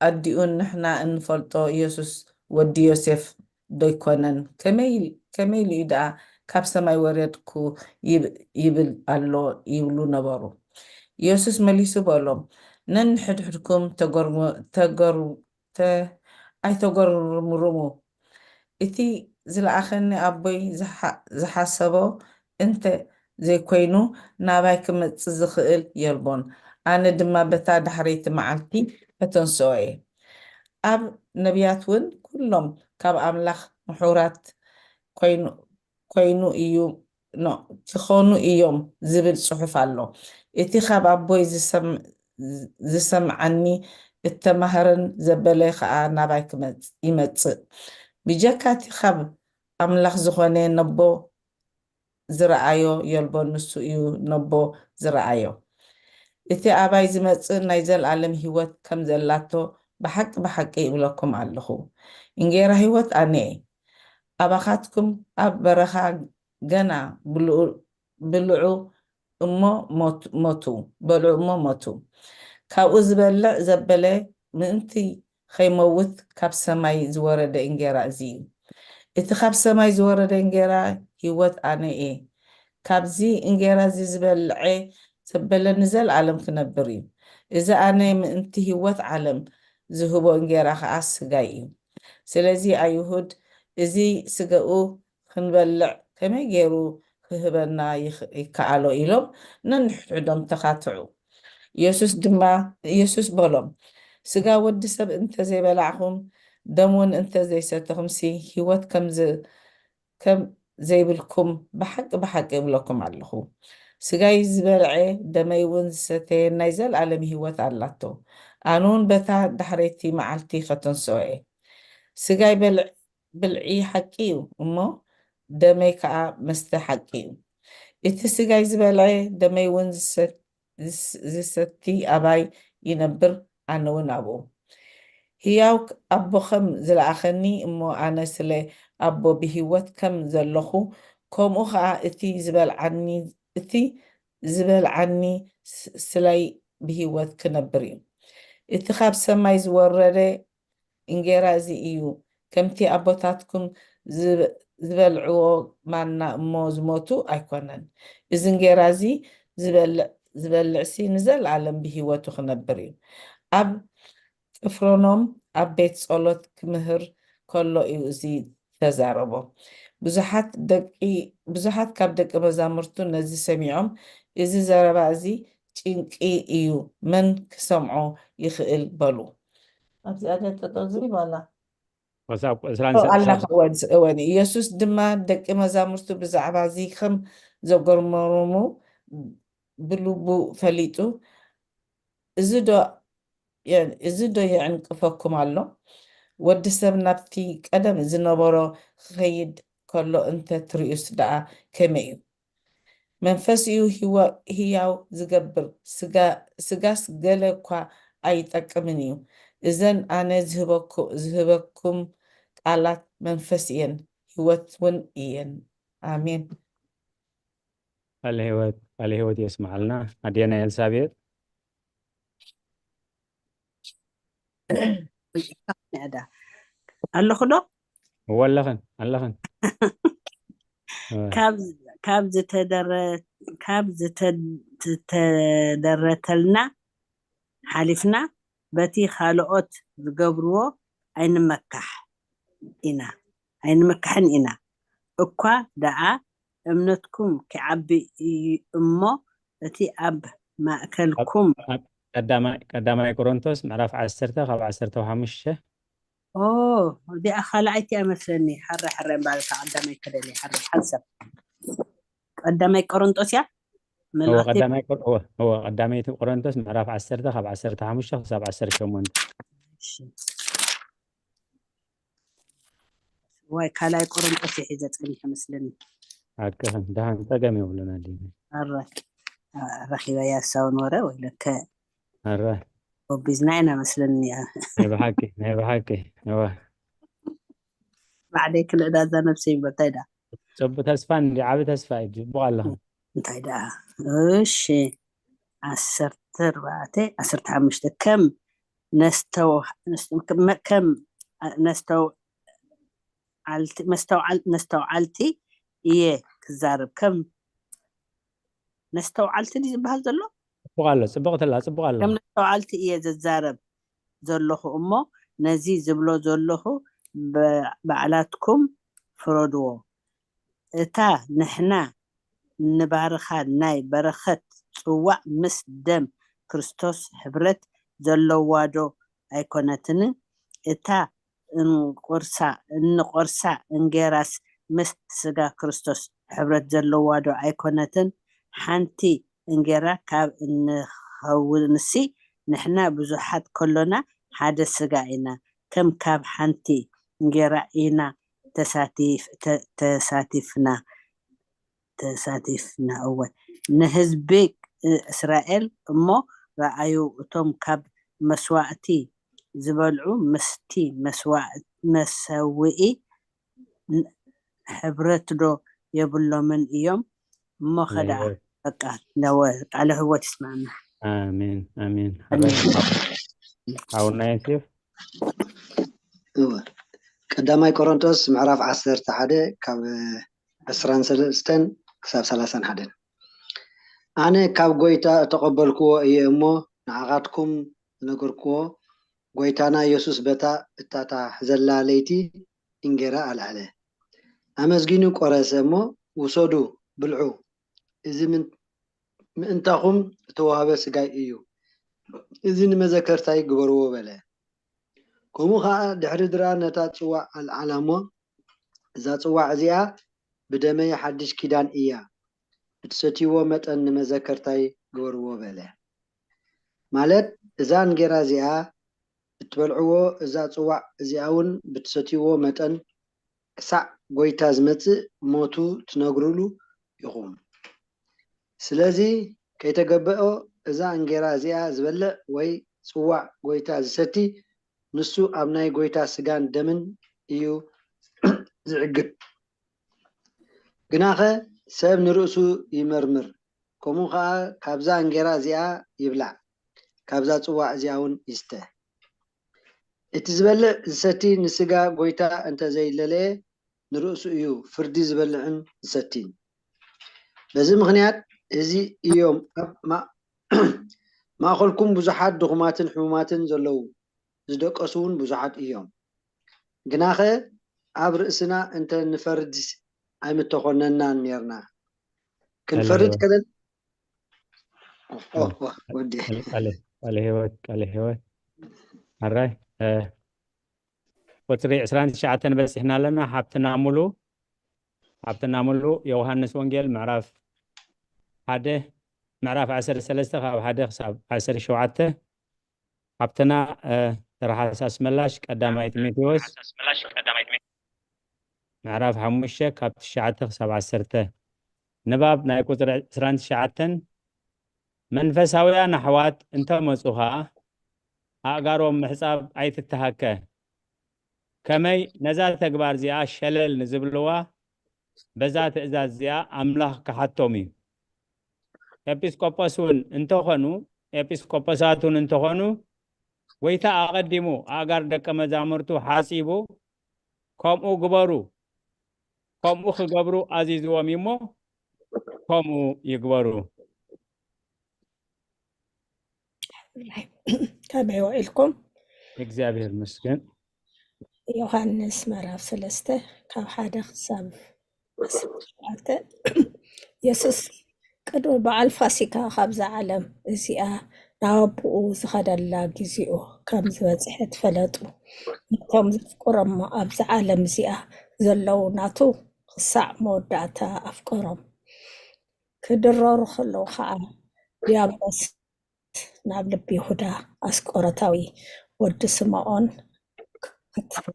ኣዲኡን ንሕና እንፈልጦ ኢየሱስ ወዲ ዮሴፍ ዶ ኣይኮነን? ከመይ፣ ከመይ ኢሉ እዩ ደኣ ካብ ሰማይ ወረድኩ ይብ-፣ ይብል ኣሎ? ይብሉ ነበሩ። ኢየሱስ መሊሱ በሎም፣ ነንሕድሕድኩም ተገርሙ-፣ ተገር-፣ ተ-፣ ኣይተገርምርሙ። እቲ ዝለኣኸኒ ኣቦይ ዝሓ-፣ ዝሓሰቦ እንተ ዘይኮይኑ፣ ናባይ ክመጽእ ዝኽእል የልቦን። ኣነ ድማ በታ ዳሕረይቲ መዓልቲ ከተንስኦ እየ። ኣብ ነቢያት እውን፣ ኩሎም ካብ ኣምላኽ ምሑራት ኮይኑ፣ ኮይኑ እዩ፣ ኖ፣ ክኾኑ እዮም ዝብል ጽሑፍ ኣሎ። እቲ ካብ ኣቦይ ዝሰም-፣ ዝሰምዓኒ እተማህረን ዘበለ ኸኣ ናባይ ክመጽ-፣ ይመጽእ። ብጀካ እቲ ካብ ኣምላኽ ዝኾነ ነቦ ዝረኣዮ የልቦን፣ ንሱ እዩ ነቦ ዝረኣዮ። እቲ ኣባይ ዝመጽእ ናይ ዘለኣለም ህይወት ከም ዘላቶ ብሓቂ ብሓቂ እብለኩም ኣለኹ። እንጌራ ህይወት ኣነ እየ። ኣባኻትኩም ኣብ በረኻ ገና ብልዑ-፣ ብልዑ እሞ ሞት-፣ ሞቱ፣ በልዑ እሞ ሞቱ። ካብኡ ዝበልዕ ዘበለ ምእንቲ ኸይመውት ካብ ሰማይ ዝወረደ እንጌራ እዚ እዩ። እቲ ካብ ሰማይ ዝወረደ እንጌራ ህይወት ኣነ እየ። ካብዚ እንጌራ እዚ ዝበልዐ ዘበለ ንዘለኣለም ክነብር እዩ። እዚ ኣነ ምእንቲ ህይወት ዓለም ዝህቦ እንጌራ ኸኣ ስጋይ እዩ። ስለዚ ኣይሁድ፣ እዚ ስጋኡ ክንበልዕ ከመይ ገይሩ ክህበና ይኽ-፣ ይከኣሎ? ኢሎም ነንሕድሕዶም ተኻትዑ። ኢየሱስ ድማ፣ ኢየሱስ በሎም፣ ስጋ ወዲ ሰብ እንተ ዘይበላዕኹም፣ ደም እውን እንተ ዘይሰተኹምሲ፣ ህይወት ከም ዝ-፣ ከም ዘይብልኩም ብሓቂ ብሓቂ እብለኩም ኣለኹ። ስጋይ ዝበልዐ፣ ደመይ እውን ዝሰተየ ናይ ዘለኣለም ህይወት ኣላቶ። ኣነ እውን በታ ዳሕረይቲ መዓልቲ ከተንስኦ እየ። ስጋይ በልዕ-፣ ብልዒ ሓቂ እዩ እሞ፣ ደመይ ከኣ መስተ ሓቂ እዩ። እቲ ስጋይ ዝበልዐ፣ ደመይ እውን ዝሰ-፣ ዝስ-፣ ዝሰቲ ኣባይ ይነብር፣ ኣነ እውን ኣብኡ። ህያው ኣቦ ከም ዝለኣኸኒ እሞ፣ ኣነ ስለ ኣቦ ብህይወት ከም ዘለኹ፣ ከምኡ ኸኣ እቲ ዝበልዓኒ፣ እቲ ዝበልዓኒ ስ-፣ ስለይ ብህይወት ክነብር እዩ። እቲ ካብ ሰማይ ዝወረደ እንጌራ እዚ እዩ። ከምቲ ኣቦታትኩም ዝብ-፣ ዝበልዕዎ ማና እሞ ዝሞቱ ኣይኮነን። እዚ እንጌራ እዚ ዝበልዕ፣ ዝበልዕሲ ንዘለኣለም ብህይወቱ ክነብር እዩ። ኣብ ቅፍርኖም ኣብ ቤት ጸሎት ክምህር ከሎ እዩ እዚ ተዛረቦ። ብዙሓት ደቂ፣ ብዙሓት ካብ ደቂ መዛሙርቱ ነዚ ሰሚዖም፣ "እዚ ዘረባ እዚ ጭንቂ እዩ፣ መን ክሰምዖ ይኽእል?" በሉ። ኣብዚኣ ገ ጠጠው ዝብል ኣላ። ክሳብ ዕስራን ኦ፣ ኣላ ሰለስተ። እወን፣ እወን። ኢየሱስ ድማ ደቂ መዛሙርቱ ብዛዕባ እዚ ከም ዘገርመሮሙ ብልቡ ፈሊጡ፣ "እዚ ዶ የ-፣ እዚ ዶ የዕንቅፈኩም ኣሎ? ወዲ ሰብ ናብቲ ቀደም ዝነበሮ ክኸይድ ከሎ እንተ ትርእዩስ ደኣ ከመይ እዩ? መንፈስ እዩ ህዋ-፣ ህያው ዝገብር፣ ስጋ-፣ ስጋስ ገለ እኳ ኣይጠቅምን እዩ። እዘን ኣነ ዝህበኩ-፣ ዝህበኩም ቃላት መንፈስ እየን፣ ህይወት እውን እየን።" ኣሜን። ቃለ ህይወት፣ ቃለ ህይወት የስምዓልና። ኣዴና ኤልሳቤጥ። ንዕዳ ኣለኹ ዶ? እወ ኣለኽን፣ ኣለኽን። እወ። ካብ፣ ካብ ዝተደረ-፣ ካብ ዝተ-፣ ዝተደረተልና ሓሊፍና በቲ ካልኦት ዝገብርዎ ኣይንመካሕ ኢና፣ ኣይንመካሕን ኢና። እኳ ደኣ እምነትኩም ኪዓቢ እዩ እሞ፣ እቲ ኣብ ማእከልኩም ኣብ ቀዳማይ፣ ቀዳማይ ቆሮንቶስ ምዕራፍ ዓሰርተ ካብ ዓሰርተ ሓሙሽተ። ኦ፣ እዚኣ ካልኣይቲ እያ መስለኒ። ሕረ፣ ሕረ እምበኣር፣ እታ ቀዳማይ ከደልያ፣ ሕረ፣ ሓንሳብ። ቀዳማይ ቆሮንቶስ እያ? እወ፣ መልእኽቲ ቀዳማይ ቆር-፣ እወ፣ እወ፣ ቀዳመይቲ ቆሮንቶስ ምዕራፍ ዓሰርተ ካብ ዓሰርተ ሓሙሽተ ክሳብ ዓሰርተ ሸሞንተ። እሺ። ዋይ፣ ካልኣይ ቆሮንቶስ እየ ሒዘ ጸኒሐ መስለኒ። ሓቅኽን፣ ደሓን፣ ጸገም የብሉን ኣዴና። ኣረ፣ ረኺበያ ሳውን ወረ ወይለከ። ኣረ። ጎቢዝና ኢና መስለኒ። ናይ ብሓቂ፣ ናይ ብሓቂ። እወ። ባዕደይ ክልእዳ እዛ ነብሰይ እምበር እንታይ ደኣ? ጽቡቅ ተስፋ እንዲ፣ ዓቢ ተስፋ እዩ። ጽቡቅ ኣለኹም። እንታይ ደኣ? እሺ። ዓሰርተ ኣርባዕተ፣ ዓሰርተ ሓሙሽተ። ከም ነስተው-፣ ነስ-፣ ከም ነስተው-፣ ዓልቲ፣ መስተውዓል-፣ መስተውዓልቲ እየ ክዛረብ። ከም ነስተውዓልቲ ድዩ ዝበሃል ዘሎ? ጽቡቕ ኣሎ፣ ጽቡቕ ትላ፣ ጽቡቕ ኣሎ። ከም ነስተውዓልቲ እየ ዝዛረብ ዘለኹ እሞ፣ ነዚ ዝብሎ ዘለኹ ብ-፣ ባዕላትኩም ፍረድዎ። እታ ንሕና ንባርኻ ናይ በረኸት ጽዋዕ ምስ ደም ክርስቶስ ሕብረት ዘለዋ ዶ ኣይኮነትን? እታ እንቁርሳ፣ እንቆርሳ እንጌራስ ምስ ስጋ ክርስቶስ ሕብረት ዘለዋ ዶ ኣይኮነትን? ሓንቲ እንጌራ ካብ እንኸውንሲ፣ ንሕና ብዙሓት ከሎና ሓደ ስጋ ኢና፣ ከም ካብ ሓንቲ እንጌራ ኢና ተሳቲፍ-፣ ተ-፣ ተሳቲፍና፣ ተሳቲፍና፣ እወ፣ ንህዝቢ እስራኤል እሞ ረኣዩ፣ እቶም ካብ መስዋእቲ ዝበልዑ ምስቲ መስዋዕ-፣ መሰውኢ ን-፣ ሕብረት ዶ የብሎምን እዮም? እሞ ኸደኣ፣ ናይ በቃ፣ ነወ፣ ቃለ ህይወት ይስማዕና። ኣሜን፣ ኣሜን። ኣሜን። ሓውና ዮሴፍ። እወ። ቀዳማይ ቆሮንቶስ ምዕራፍ ዓሰርተ ሓደ ካብ ዕስራን ሰለስተን ክሳብ ሰላሳን ሓደን። ኣነ ካብ ጐይታ እተቐበልክዎ እየ እሞ፣ ንዓኻትኩም ዝነገርክዎ፣ ጐይታና የሱስ በታ እታታሕዘላ ለይቲ እንጌራ ኣልዐለ። ኣመስጊኑ ቈረሰ እሞ፣ ውሰዱ፣ ብልዑ፣ እዚ ምን-፣ ምእንታኹም እተዋህበ ስጋይ እዩ። እዚ ንመዘከርታይ ግበርዎ በለ። ከምኡ ኸኣ ድሕሪ ድራር ነታ ጽዋዕ ኣልዓላ እሞ፣ እዛ ጽዋዕ እዚኣ ብደመይ ሓድሽ ኪዳን እያ። ብትሰትይዎ መጠን ንመዘከርታይ ግበርዎ በለ። ማለት እዛ እንጌራ እዚኣ ብትበልዕዎ፣ እዛ ጽዋዕ እዚኣ እውን ብትሰትይዎ መጠን ክሳዕ ጐይታ ዝመጽእ ሞቱ ትነግሩሉ ኢኹም። ስለዚ ከይተገበኦ እዛ እንጌራ እዚኣ ዝበልዕ ወይ ጽዋዕ ጐይታ ዝሰቲ ንሱ ኣብ ናይ ጐይታ ስጋን ደምን እዩ ዝዕግብ። ግናኸ ሰብ ንርእሱ ይመርምር፣ ከምኡ ኸኣ ካብዛ እንጌራ እዚኣ ይብላዕ፣ ካብዛ ጽዋእ እዚኣ እውን ይስተ። እቲ ዝበልዕ ዝሰቲ ንስጋ ጐይታ እንተ ዘይለለየ፣ ንርእሱ እዩ ፍርዲ ዝበልዕን ዝሰቲን። በዚ ምኽንያት እዚ እዮም ኣብ ማ-፣ ማእከልኩም ብዙሓት ድኹማትን ሕሙማትን ዘለዉ፣ ዝደቀሱ እውን ብዙሓት እዮም። ግናኸ ኣብ ርእስና እንተ ንፈርድስ ኣይምተኾነናን ኔርና። ክንፈርድ ከለና፣ ኦ፣ ኦ፣ ኦ፣ ወዲ። ቃለ፣ ቃለ ህይወት፣ ቃለ ህይወት። ኣራይ፣ እ፣ ቁጽሪ ዕስራን ትሽዓተን በጺሕና ኣለና። ሓብትና ሙሉ፣ ሓብትና ሙሉ፣ ዮሃንስ ወንጌል ምዕራፍ ሓደ፣ ምዕራፍ ዓሰርተ ሰለስተ ካብ ሓደ ክሳብ ዓሰርተ ሸውዓተ። ሓብትና፣ እ፣ ተረሓስ ኣስመላሽ፣ ቀዳማይ ጢሞቴዎስ ምዕራፍ ሓሙሽተ ካብ ትሽዓተ ክሳብ ዓሰርተ። ንባብ ናይ ቁጽሪ ዕስራን ትሽዓተን። መንፈሳውያን ኣሕዋት እንተ መጹኻ፣ ኣእጋሮም ምሕጻብ ኣይትተሃከ። ከመይ ነዛ ተግባር እዚኣ ሸለል ንዝብልዋ፣ በዛ ትእዛዝ እዚኣ ኣምላኽ ክሓቶም እዩ። ኤጲስቆጶስ እውን እንተኾኑ፣ ኤጲስቆጶሳት እውን እንተኾኑ፣ ጐይታ ኣቐዲሙ ኣእጋር ደቀ መዛሙርቱ ሓጺቡ፣ "ከምኡ ግበሩ፣ ከምኡ ክገብሩ ኣዚዝዎም እዩ እሞ፣ ከምኡ ይግበሩ።" ከመይ ውዒልኩም? እግዚኣብሔር ይመስገን። ዮሃንስ ምዕራፍ ሰለስተ ካብ ሓደ ክሳብ ዓሰርተ ሸውዓተ። የሱስ ቅድሚ በዓል ፋሲካ ካብዛ ዓለም እዚኣ ናብ ኣቦኡ ዝኸደላ ግዜኡ ከም ዝበጽሐ ትፈለጡ። ነቶም ዘፍቅሮም ኣብዛ ዓለም እዚኣ ዘለዉ ናቱ ክሳዕ መወዳእታ ኣፍቀሮም። ክድረሩ ከለዉ ኸኣ ዲያብሎስ ናብ ልቢ ይሁዳ ኣስቆሮታዊ ወዲ ስምዖን ክት-፣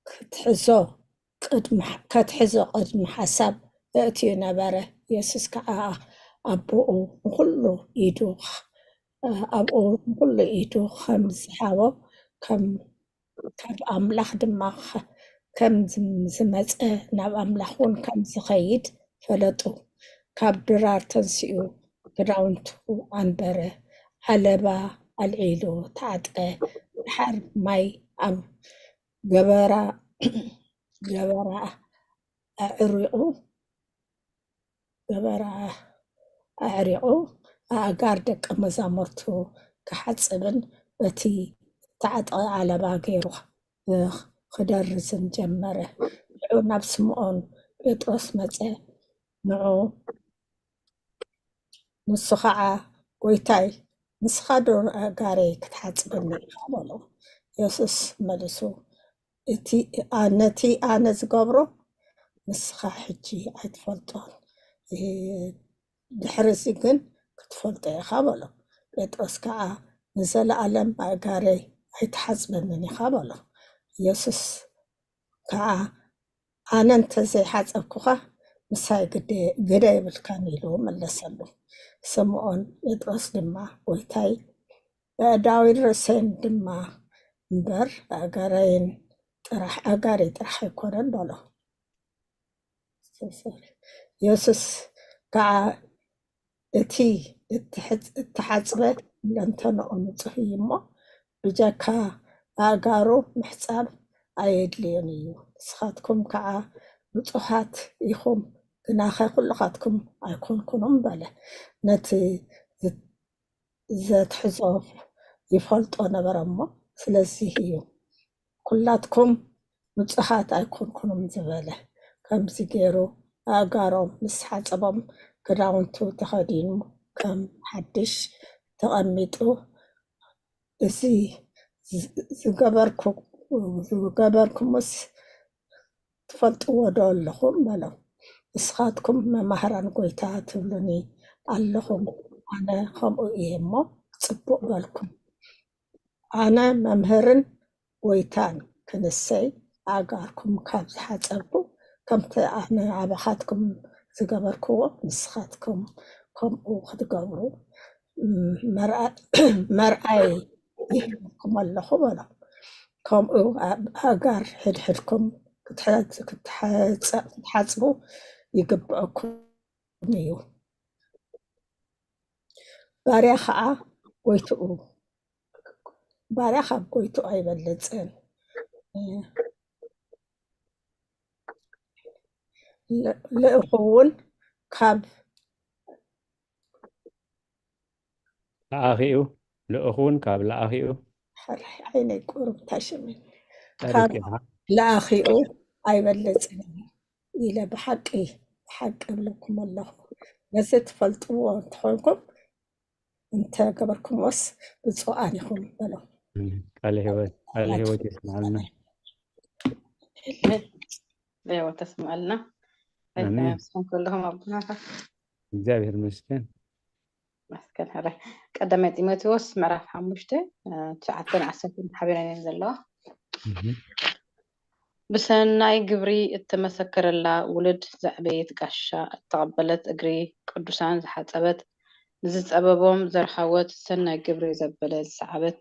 ክትሕዞ ቅድሚ፣ ከትሕዞ ቅድሚ ሓሳብ የእትዩ ነበረ። የሱስ ከዓ ኣቦኡ ንኹሉ ኢዱ፣ ኣብኡ ንኹሉ ኢዱ ከም ዝሃቦ፣ ከም፣ ካብ ኣምላኽ ድማ ኸ-፣ ከም ዝም-፣ ዝመጸ፣ ናብ ኣምላኽ እውን ከም ዝኸይድ ፈለጡ። ካብ ድራር ተንሲኡ ክዳውንቱ ኣንበረ፣ ዓለባ ኣልዒሉ ተዓጥቀ። ድሓር ማይ ኣብ ገበራ፣ ገበራ ኣዕሪቑ፣ ገበራ ኣዕሪቑ ኣእጋር ደቀ መዛሙርቱ ክሓጽብን በቲ ዝተዓጠቐ ዓለባ ገይሩ ክደርዝን ጀመረ። ንዑ ናብ ስምዖን ጴጥሮስ መጸ። ንዑ፣ ንሱ ኸዓ፣ "ጐይታይ፣ ንስኻ ዶ ኣእጋረይ ክትሓጽበኒ ኢኻ?" በሎ። የሱስ መሊሱ፣ "እቲ፣ ነቲ ኣነ ዝገብሮ ንስኻ ሕጂ ኣይትፈልጦን፣ ድሕርዚ ግን ክትፈልጦ ኢኻ" በሎ። ጴጥሮስ ከኣ፣ "ንዘለኣለም ኣእጋረይ ኣይትሓጽበንን ኢኻ" በሎ። የሱስ ከኣ፣ "ኣነ እንተ ዘይሓጸብኩኻ፣ ምሳይ ግደ፣ ግደ የብልካን" ኢሉ መለሰሉ። ስምዖን ጴጥሮስ ድማ፣ "ጐይታይ፣ ኣእዳወይን ርእሰይን ድማ እምበር፣ ኣእጋረይን ጥራሕ፣ ኣእጋረይ ጥራሕ ኣይኮነን" በሎ። የሱስ ከኣ፣ "እቲ እትሕጽ-፣ እተሓጽበ ኩለንተንኡ ንጹህ እዩ እሞ፣ ብጀካ ኣእጋሩ ምሕጻብ ኣየድልዮን እዩ። ንስኻትኩም ከኣ ንጹሃት ኢኹም፣ ግናኸ ኩልኻትኩም ኣይኮንኩኑን" በለ። ነቲ ዝ-፣ ዘትሕዞ ይፈልጦ ነበረ እሞ፣ ስለዚህ እዩ "ኩላትኩም ንጹሃት ኣይኮንኩኑን" ዝበለ። ከምዚ ገይሩ ኣእጋሮም ምስ ሓጸቦም፣ ክዳውንቱ ተኸዲኑ፣ ከም ሓድሽ ተቐሚጡ፣ "እዚ ዝ-፣ ዝገበርኩ-፣ ዝገበርኩምስ ትፈልጥዎ ዶ ኣለኹም?" በሎም። "ንስኻትኩም መማህራን ጐይታ ትብሉኒ ኣለኹም፣ ኣነ ከምኡ እየ እሞ ጽቡቕ በልኩም። ኣነ መምህርን ጐይታን ክንሰይ፣ ኣእጋርኩም ካብ ዝሓጸብኩ፣ ከምቲ ኣነ ኣባኻትኩም ዝገበርክዎ፣ ንስኻትኩም ከምኡ ክትገብሩ፣ ም-፣ መርኣ-፣ መርኣይ ይህበኩም ኣለኹ" በሎም። ከምኡ ኣብ-፣ ኣእጋር ሕድሕድኩም ክትሐ-፣ ክትሐጸ-፣ ክትሓጽቡ ይግብአኩም እዩ። ባርያ ኸዓ ጎይትኡ፣ ባርያ ካብ ጎይትኡ ኣይበልጽን። ል-፣ ልእኹ እውን ካብ ለኣኺኡ፣ ልእኹ እውን ካብ ለኣኺኡ። ዓይነይ ቁሩብ ታሽምን ካብ ለኣኺኡ ኣይበልጽን ኢለ ብሓቂ፣ ብሓቂ እብለኩም ኣለኹ። ነዚ ትፈልጥዎ እንተኾንኩም፣ እንተገበርኩምዎስ ብፁዓን ኢኹም በሎም። ቃለ ህይወት፣ ቃለ ህይወት የስምዓልና። ብህይወት ተስምዓልና። ኣሜን። ስም ኩልኹም ኣቦናታት። እግዚኣብሔር ይመስገን። መስገን ሕራይ። ቀዳማይ ጢሞቴዎስ ምዕራፍ ሓሙሽተ፣ እ፣ ትሽዓተን ዓሰርተን ሓቢረን እየን ዘለዋ። እህ። ብሰናይ ግብሪ እተመሰከረላ ውሉድ ዘዕበየት ጋሻ እተቐበለት እግሪ ቅዱሳን ዝሓጸበት ንዝጸበቦም ዘርሃወት ሰናይ ግብሪ ዘበለ ዝሰዓበት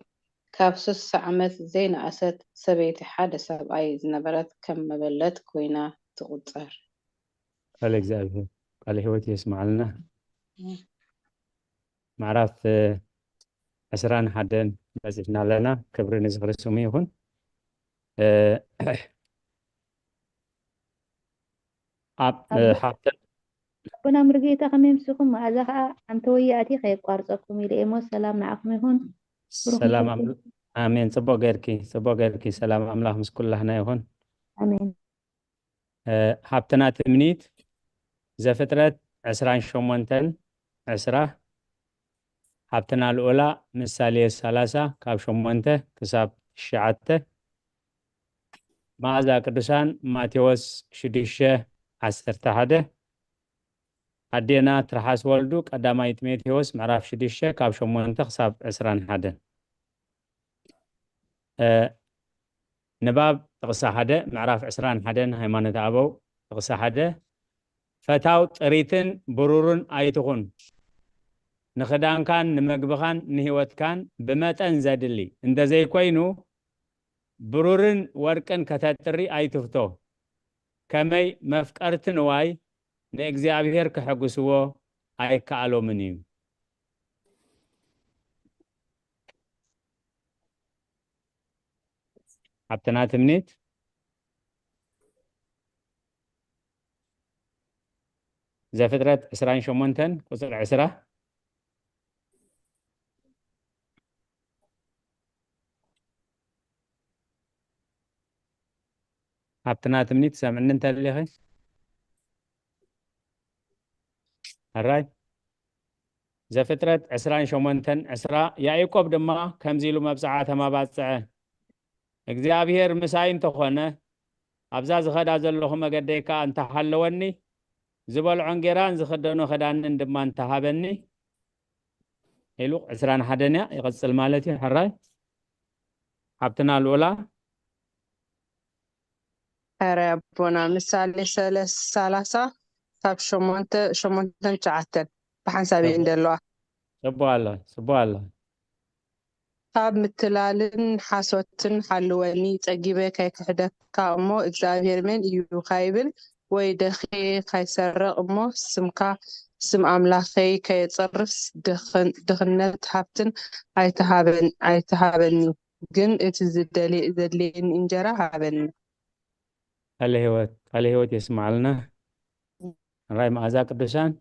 ካብ ስሳ ዓመት ዘይነኣሰት ሰበይቲ ሓደ ሰብኣይ ዝነበረት ከም መበለት ኮይና ትቑጸር። ቃለ እግዚኣብሔር ቃለ ህይወት የስምዓልና። ምዕራፍ እ፣ ዕስራን ሓደን በፂሕና ኣለና። ክብሪ ንዝኽሪ ስሙ ይኹን። እ፣ ኣብ እ፣ ኣቦ- ሓብተ ኣቦና ሙሉጌታ ከመይ ምስኹም? መኣዛ ከዓ ኣንተ ወያ ኣቲ ከየቋርፀኩም ኢለ እሞ። ሰላም ንዓኹም ይኹን። ብሩኽ ሰላም ምሸት። ኣም-፣ ኣሜን። ፅቡቅ ገይርኪ፣ ፅቡቅ ገይርኪ። ሰላም ኣምላኽ ምስ ኩላህና ይኹን። ኣሜን። እ፣ ሃብትና ትምኒት ዘፍጥረት ዕስራን ሸሞንተን ዕስራ፣ ሃብትና ልኡላ ምሳሌ ሰላሳ ካብ ሸሞንተ ክሳብ ትሽዓተ፣ መኣዛ ቅዱሳን ማቴዎስ ሽዱሽተ ዓሰርተ ሓደ፣ ኣዴና ትርሓስ ወልዱ ቀዳማይ ጢሞቴዎስ ምዕራፍ ሽዱሽተ ካብ ሸሞንተ ክሳብ ዕስራን ሓደን። እ፣ ንባብ ጥቕሲ ሓደ፣ ምዕራፍ ዕስራን ሓደን ሃይማኖተ ኣበው ጥቕሲ ሓደ፣ ፈታው ጥሪትን ብሩርን ኣይትኹን፣ ንኽዳንካን ንመግብኻን ንህይወትካን ብመጠን ዘድሊ እንተዘይኮይኑ ብሩርን ወርቅን ከተጥሪ ኣይትፍቶ፣ ከመይ መፍቀርቲ ንዋይ ንእግዚኣብሔር ከሐጉስዎ ኣይከኣሎምን እዩ። ሃብትና ትምኒት ዘፍጥረት ዕስራን ሸሞንተን ቁፅሪ ዕስራ። ሃብትና ትምኒት ሰምዕኒ እንተሊኺ። ሕራይ ዘፍጥረት ዕስራን ሸሞንተን ዕስራ፣ ያዕቆብ ድማ ከምዚ ኢሉ መብጽዓ ተማባጽዐ፣ እግዚኣብሔር ምሳይ እንተኾነ፣ ኣብዛ ዝኸዳ ዘለኹ መገደይ ከኣ እንተሃለወኒ፣ ዝበልዖ እንጌራን ዝኽደኖ ክዳንን ድማ እንተሃበኒ፣ ኢሉ ዕስራን ሓደን እያ፣ ይቕጽል ማለት እዩ። ሕራይ ሓብትና ልኡላ። ኧረ ኣቦና፣ ምሳሌ ሰለ-፣ ሰላሳ ካብ ሸሞንተ፣ ሸሞንተን ትሽዓተን ብሓንሳብ እየን ዘለዋ። ጽቡቕ ኣሎ፣ ጽቡቕ ኣሎ። ካብ ምትላልን ሓሶትን ሓልወኒ፣ ጸጊበ ከይክሕደካ እሞ እግዚኣብሔር መን እዩ ካይብል፣ ወይ ደኺየ ካይሰርቕ እሞ ስምካ፣ ስም ኣምላኸይ ከየጸርፍስ ድኽን-፣ ድኽነት ሃብትን ኣይትሃበን-፣ ኣይትሃበኒ፣ ግን እቲ ዝደሊ-፣ ዘድልየኒ እንጀራ ሃበኒ። ቃለ ህይወት፣ ቃለ ህይወት የስምዓልና። ራይ መኣዛ ቅዱሳን።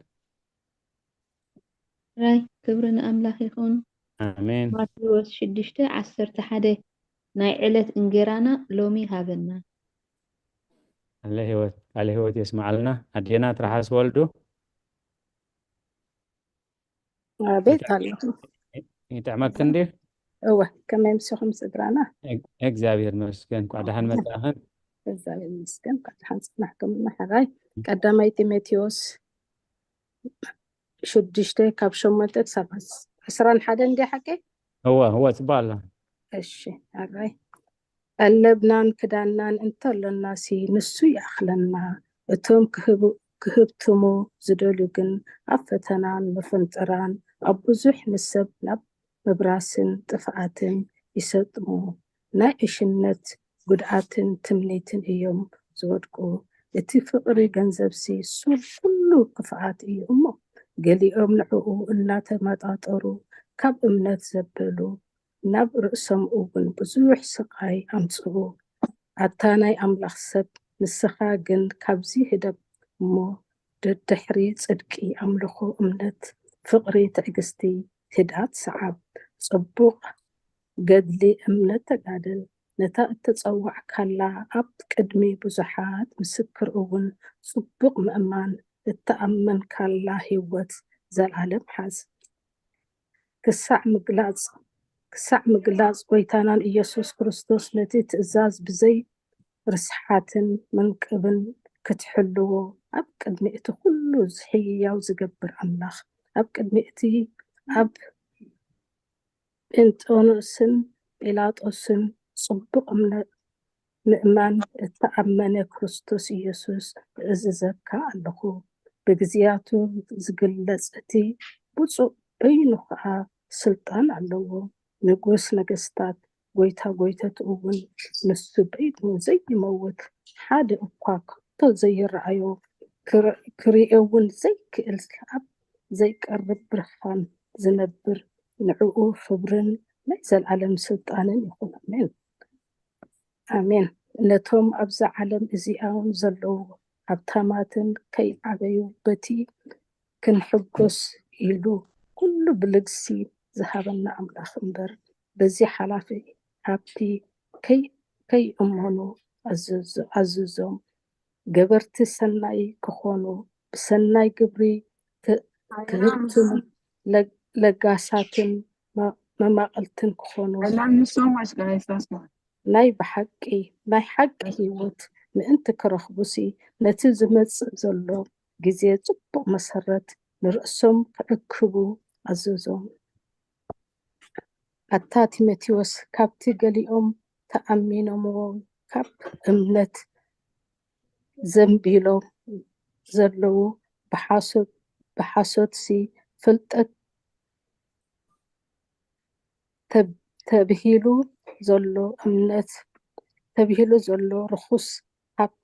ራይ ክብሪ ንኣምላኽ ይኹን። ኣሜን። ማቴዎስ ሽዱሽተ ዓሰርተ ሓደ፣ ናይ ዕለት እንጌራና ሎሚ ሃበና። ቃለ ህይወት፣ ቃለ ህይወት የስምዓልና። ኣዴና ትርሓስ ወልዱ። ኣቤት ኣለኹ። ይጥዕመክ እንዲ? እወ፣ ከመይ ምስኹም ስድራና? እግ-፣ እግዚኣብሔር መስገን። እንኳዕ ደሓን መጻኽን። እግዚኣብሔር ይመስገን፣ እንኳዕ ደሓን ጸናሕኩምና። ሕራይ ቀዳማይ ጢሞቴዎስ ሽዱሽተ ካብ ሸሞንተ ክሳብ ዕስራን ሓደን ድያ ሓቀይ? እወ፣ እወ፣ ጽቡቕ ኣሎ። እሺ፣ ሕራይ ቀለብናን ክዳንናን እንተሎናሲ ንሱ ይኣኽለና። እቶም ክህቡ-፣ ክህብትሙ ዝደልዩ ግን ኣብ ፈተናን መፈንጠራን ኣብ ብዙሕ ንሰብ ናብ ምብራስን ጥፍኣትን ይሰጥሙ። ናይ ዕሽነት ጉድኣትን ትምኒትን እዮም ዝወድቁ። እቲ ፍቕሪ ገንዘብሲ ሱር ኩሉ ክፍኣት እዩ እሞ፣ ገሊኦም ንዕኡ እናተመጣጠሩ ካብ እምነት ዘበሉ፣ ናብ ርእሶም እውን ብዙሕ ስቓይ ኣምጽኡ። ኣታ ናይ ኣምላኽ ሰብ፣ ንስኻ ግን ካብዚ ህደብ እሞ፣ ደድሕሪ ጽድቂ፣ ኣምልኾ፣ እምነት፣ ፍቕሪ፣ ትዕግስቲ፣ ህድኣት ሰዓብ። ጽቡቕ ገድሊ እምነት ተጋደል። ነታ እተጸዋዕካላ፣ ኣብ ቅድሚ ብዙሓት ምስክር እውን ጽቡቕ ምእማን እተኣመንካላ ህይወት ዘልኣለም ሓዝ። ክሳዕ ምግላጽ፣ ክሳዕ ምግላጽ ጎይታናን ኢየሱስ ክርስቶስ ነቲ ትእዛዝ ብዘይ ርስሓትን መንቅብን ክትሕልዎ ኣብ ቅድሚ እቲ ኩሉ ህያው ዝገብር ኣምላኽ፣ ኣብ ቅድሚ እቲ ኣብ ጴንጦንስን ጲላጦስን ጽቡቕ እምነ-፣ ምእማን እተኣመነ ክርስቶስ ኢየሱስ እእዝዘካ ኣለኹ። ብግዜያቱ ዝግለጽ እቲ ብፁዕ በይኑ ኸኣ ስልጣን ኣለዎ። ንጉስ ነገስታት፣ ጎይታ ጎይተት እውን ንሱ በይኑ ዘይመውት፣ ሓደ እኳ ከቶ ዘይረኣዮ፣ ክር-፣ ክርእዮ እውን ዘይክእል፣ ኣብ ዘይቀርብ ብርሃን ዝነብር፣ ንዕኡ ክብርን ናይ ዘለኣለም ስልጣንን ይኹን። ኣሜን። ኣሜን። ነቶም ኣብዛ ዓለም እዚኣ ዘለዉ ሃብታማትን ከይዓበዩ በቲ ክንሕጎስ ኢሉ ኩሉ ብልግሲ ዝሃበና ኣምላኽ እምበር፣ በዚ ሓላፊ ሃብቲ ከይ-፣ ከይእመኑ ኣዘዞ-፣ ኣዘዞም። ገበርቲ ሰናይ ክኾኑ፣ ብሰናይ ግብሪ ክ-፣ ክህብቱን ለ-፣ ለጋሳትን መ-፣ መማቕልትን ክኾኑ፣ And not in so much, guys. That's why. ናይ ብሓቂ፣ ናይ ሓቂ ህይወት ምእንቲ ክረኽቡሲ፣ ነቲ ዝመጽእ ዘሎ ግዜ ጽቡቕ መሰረት ንርእሶም ክዕክቡ ኣዘዞም። ኣታ ቲሞቴዎስ፣ ካብቲ ገሊኦም ተኣሚኖምዎ ካብ እምነት ዘንቢሎም ዘለዉ ብሓሶት፣ ብሓሶትሲ ፍልጠት ተብ-፣ ተብሂሉ ዘሎ እምነት፣ ተብሂሉ ዘሎ ርኹስ ሃብ-፣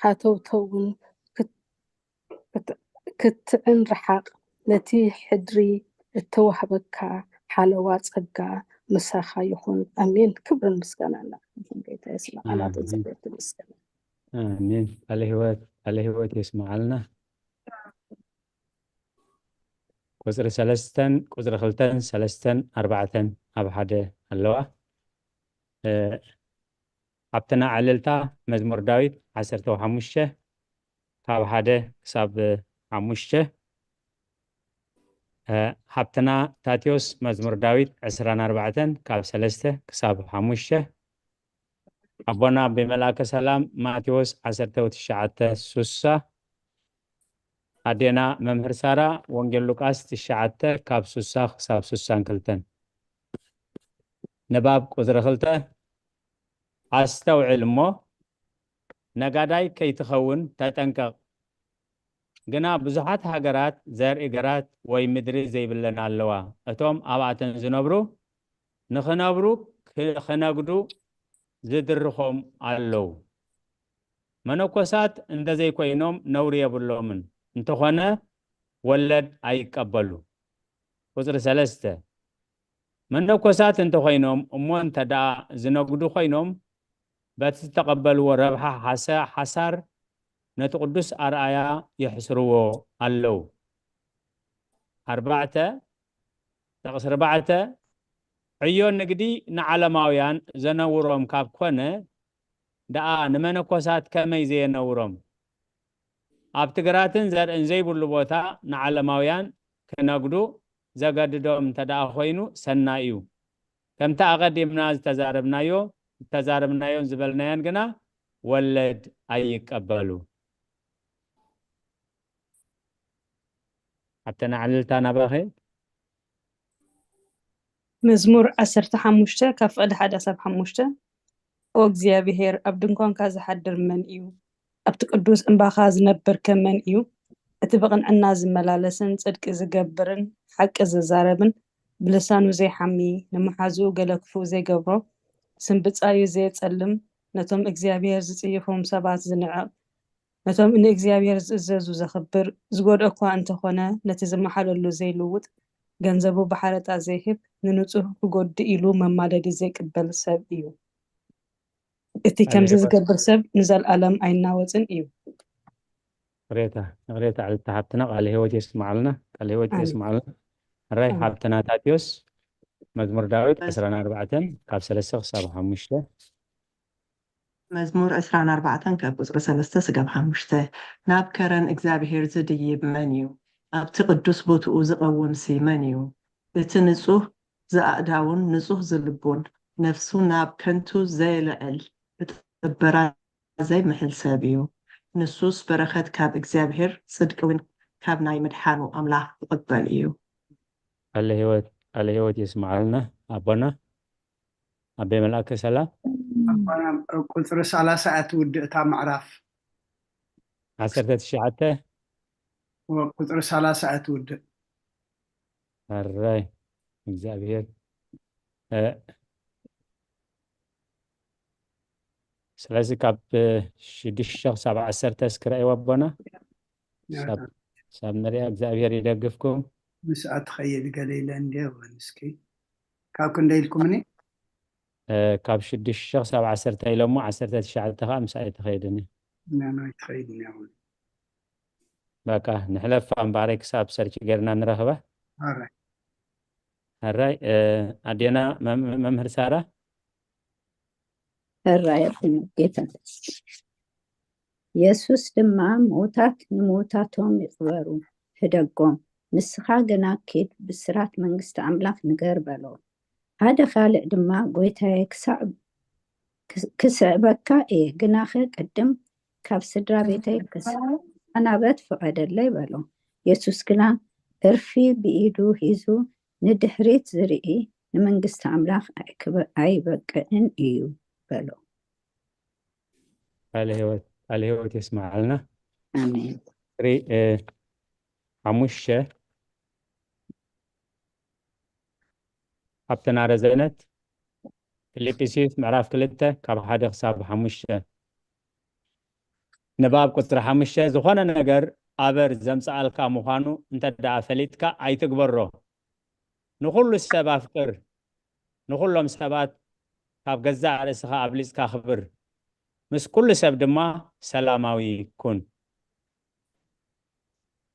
ሃተውተውን ክት-፣ ክት-፣ ክትዕን ርሓቕ። ነቲ ሕድሪ እተዋህበካ ሓለዋ ጸጋ ምሳኻ ይኹን። ኣሜን። ክብርን ምስጋናን ንዓኹም። ጎይታ የስምዓና። ኣሜን። ተዘክርቲ ምስጋና። ኣሜን። ቃለ ህይወት፣ ቃለ ህይወት የስምዓልና። ቁፅሪ ሰለስተን ቁፅሪ ክልተን ሰለስተን ኣርባዕተን ኣብ ሓደ ኣለዋ። እ፣ ሃብትና ዕልልታ መዝሙር ዳዊት ዓሰርተ ሓሙሽተ ካብ ሓደ ክሳብ ሓሙሽተ። እ፣ ሃብትና ታቴዎስ መዝሙር ዳዊት ዕስራን ኣርባዕተን ካብ ሰለስተ ክሳብ ሓሙሽተ። ኣቦና ኣቤ መልኣከ ሰላም ማቴዎስ ዓሰርተ ትሽዓተ ስሳ። ኣዴና መምህር ሳራ ወንጌል ሉቃስ ትሽዓተ ካብ ስሳ ክሳብ ስሳን ክልተን። ንባብ ቁፅሪ ክልተ። ኣስተውዕል እሞ ነጋዳይ ከይትኸውን ተጠንቀቕ። ግና ብዙሓት ሃገራት ዘርኢ ግራት ወይ ምድሪ ዘይብለን ኣለዋ። እቶም ኣብኣተን ዝነብሩ ንኽነብሩ ክ-፣ ክነግዱ ዝድርኾም ኣለዉ። መነኮሳት እንተዘይኮይኖም ነውሪ የብሎምን፣ እንተኾነ ወለድ ኣይቀበሉ። ቁፅሪ ሰለስተ። መነኮሳት እንተኾይኖም እሞ እንተ ደኣ ዝነግዱ ኮይኖም፣ በቲ ዝተቐበልዎ ረብሓ ሓሰ-፣ ሓሳር ነቲ ቅዱስ ኣርኣያ የሕስርዎ ኣለዉ። ኣርባዕተ፣ ጥቕሲ ኣርባዕተ፣ ዕዮ ንግዲ ንዓለማውያን ዘነውሮም ካብ ኮነ ደኣ ንመነኮሳት ከመይ ዘየነውሮም? ኣብቲ ግራትን ዘርእን ዘይብሉ ቦታ ንዓለማውያን ክነግዱ ዘገድዶም እንተ ደኣ ኮይኑ ሰናይ እዩ። ከምቲ ኣቐዲምና ዝተዛረብናዮ፣ ዝተዛረብናዮን ዝበልናዮን ግና ወለድ ኣይቀበሉ። ኣብተን ዕልልታ ናባኸ። መዝሙር ዓሰርተ ሓሙሽተ ካብ ፍቕዲ ሓደ ኣሳብ ሓሙሽተ። ኦ እግዚኣብሔር፣ ኣብ ድንኳንካ ዝሓድር መን እዩ? ኣብቲ ቅዱስ እምባኻ ዝነብር ከ መን እዩ? እቲ ብቕንዕና ዝመላለስን ጽድቂ ዝገብርን ሓቂ ዝዛረብን፣ ብልሳኑ ዘይሓሚ፣ ንመሓዝኡ ገለ ክፉእ ዘይገብሮ፣ ስም ብጻዩ ዘየጸልም፣ ነቶም እግዚኣብሔር ዝጽይፎም ሰባት ዝንዕቕ፣ ነቶም ንእግዚኣብሔር ዝእዘዙ ዘኽብር፣ ዝጎድኦ እኳ እንተኾነ ነቲ ዝመሓለሉ ዘይልውጥ፣ ገንዘቡ ብሓረጣ ዘይህብ፣ ንንጹህ ክጎድእ ኢሉ መማለዲ ዘይቅበል ሰብ እዩ። እቲ ከምዚ ዝገብር ሰብ ንዘልኣለም ኣይናወጽን እዩ። ይቕሬታ፣ ይቕሬታ፣ ዕልቲ ሓብትና፣ ቃለ ህይወት የስምዓልና፣ ቃለ ህይወት የስምዓልና። ሕራይ ሓብትና ታትዮስ፣ መዝሙር ዳዊት ዕስራን ኣርባዕተን ካብ ሰለስተ ክሳብ ሓሙሽተ። መዝሙር ዕስራን ኣርባዕተን ካብ ቁጽሪ ሰለስተ ስጋብ ሓሙሽተ። ናብ ከረን እግዚኣብሔር ዝድይብ መን እዩ? ኣብቲ ቅዱስ ቦትኡ ዝቐውምሲ መን እዩ? እቲ ንጹህ ዘኣእዳውን ንጹህ ዝልቡን ነፍሱ ናብ ከንቱ ዘየልዕል ብጥበራ ዘይምሕል ሰብ እዩ። ንሱስ በረኸት ካብ እግዚኣብሔር ጽድቂ እውን ካብ ናይ ምድሓኑ ኣምላኽ ክቕበል እዩ። ቃለ ህይወት ቃለ ህይወት የስምዓልና ኣቦና። ኣቤ መልኣከ ሰላም። ኣቦና ቁፅሪ ሰላሳ እያ ትውድእ እታ ምዕራፍ። ዓሰርተ ትሽዓተ ቁፅሪ ሰላሳ እያ ትውድእ። ሕራይ እግዚኣብሔር። ስለዚ ካብ ሽዱሽተ ክሳብ ዓሰርተ እስክራይ ኣቦና ሳብ ንሪኣ እግዚኣብሔር ይደግፍኩም። ምስኣ ትኸይድ ገለ ኢለ እንዲ እስኪ ካብ ክንደይ ኢልኩምኒ? ካብ ሽዱሽተ ክሳብ ዓሰርተ ኢሎሞ ዓሰርተ ትሽዓተ ከዓ ምስኣ ኣይትኸይድን። ናና ኣይትኸይድን እያ። በቃ ንሕለፋ እምበኣረይ ክሳብ ሰርች ጌርና ንረኽበ። ኣራይ ሕራይ ኣዴና መምህር ሳራ። ሕራይ ጌታ። የሱስ ድማ ምዉታት ንምዉታቶም ይቕበሩ፣ ህደጎም። ንስኻ ግና ኪድ ብስራት መንግስቲ ኣምላኽ ንገር በሎ። ሓደ ካልእ ድማ ጐይታየ ክሳዕ ክስዕበካ እየ፣ ግናኸ ቅድም ካብ ስድራ ቤተይ ክሰናበት ፍቐደለይ በሎ። የሱስ ግና ዕርፊ ብኢዱ ሒዙ ንድሕሪት ዝርኢ ንመንግስቲ ኣምላኽ ኣይበቅዕን እዩ በሎ። ቃለ ህይወት የስምዓልና። ኣሜን። ቁፅሪ ሓሙሽተ ኣብተና ረዘነት ፊልጵስዩስ ምዕራፍ ክልተ ካብ ሓደ ክሳብ ሓሙሽተ። ንባብ ቁፅሪ ሓሙሽተ ዝኾነ ነገር ኣበር ዘምፅኣልካ ምዃኑ እንተ ደኣ ፈሊጥካ ኣይትግበሮ። ንኹሉ ሰብ ኣፍቅር፣ ንኹሎም ሰባት ካብ ገዛእ ርእስኻ ኣብሊጽካ ኣኽብር፣ ምስ ኩሉ ሰብ ድማ ሰላማዊ ኩን።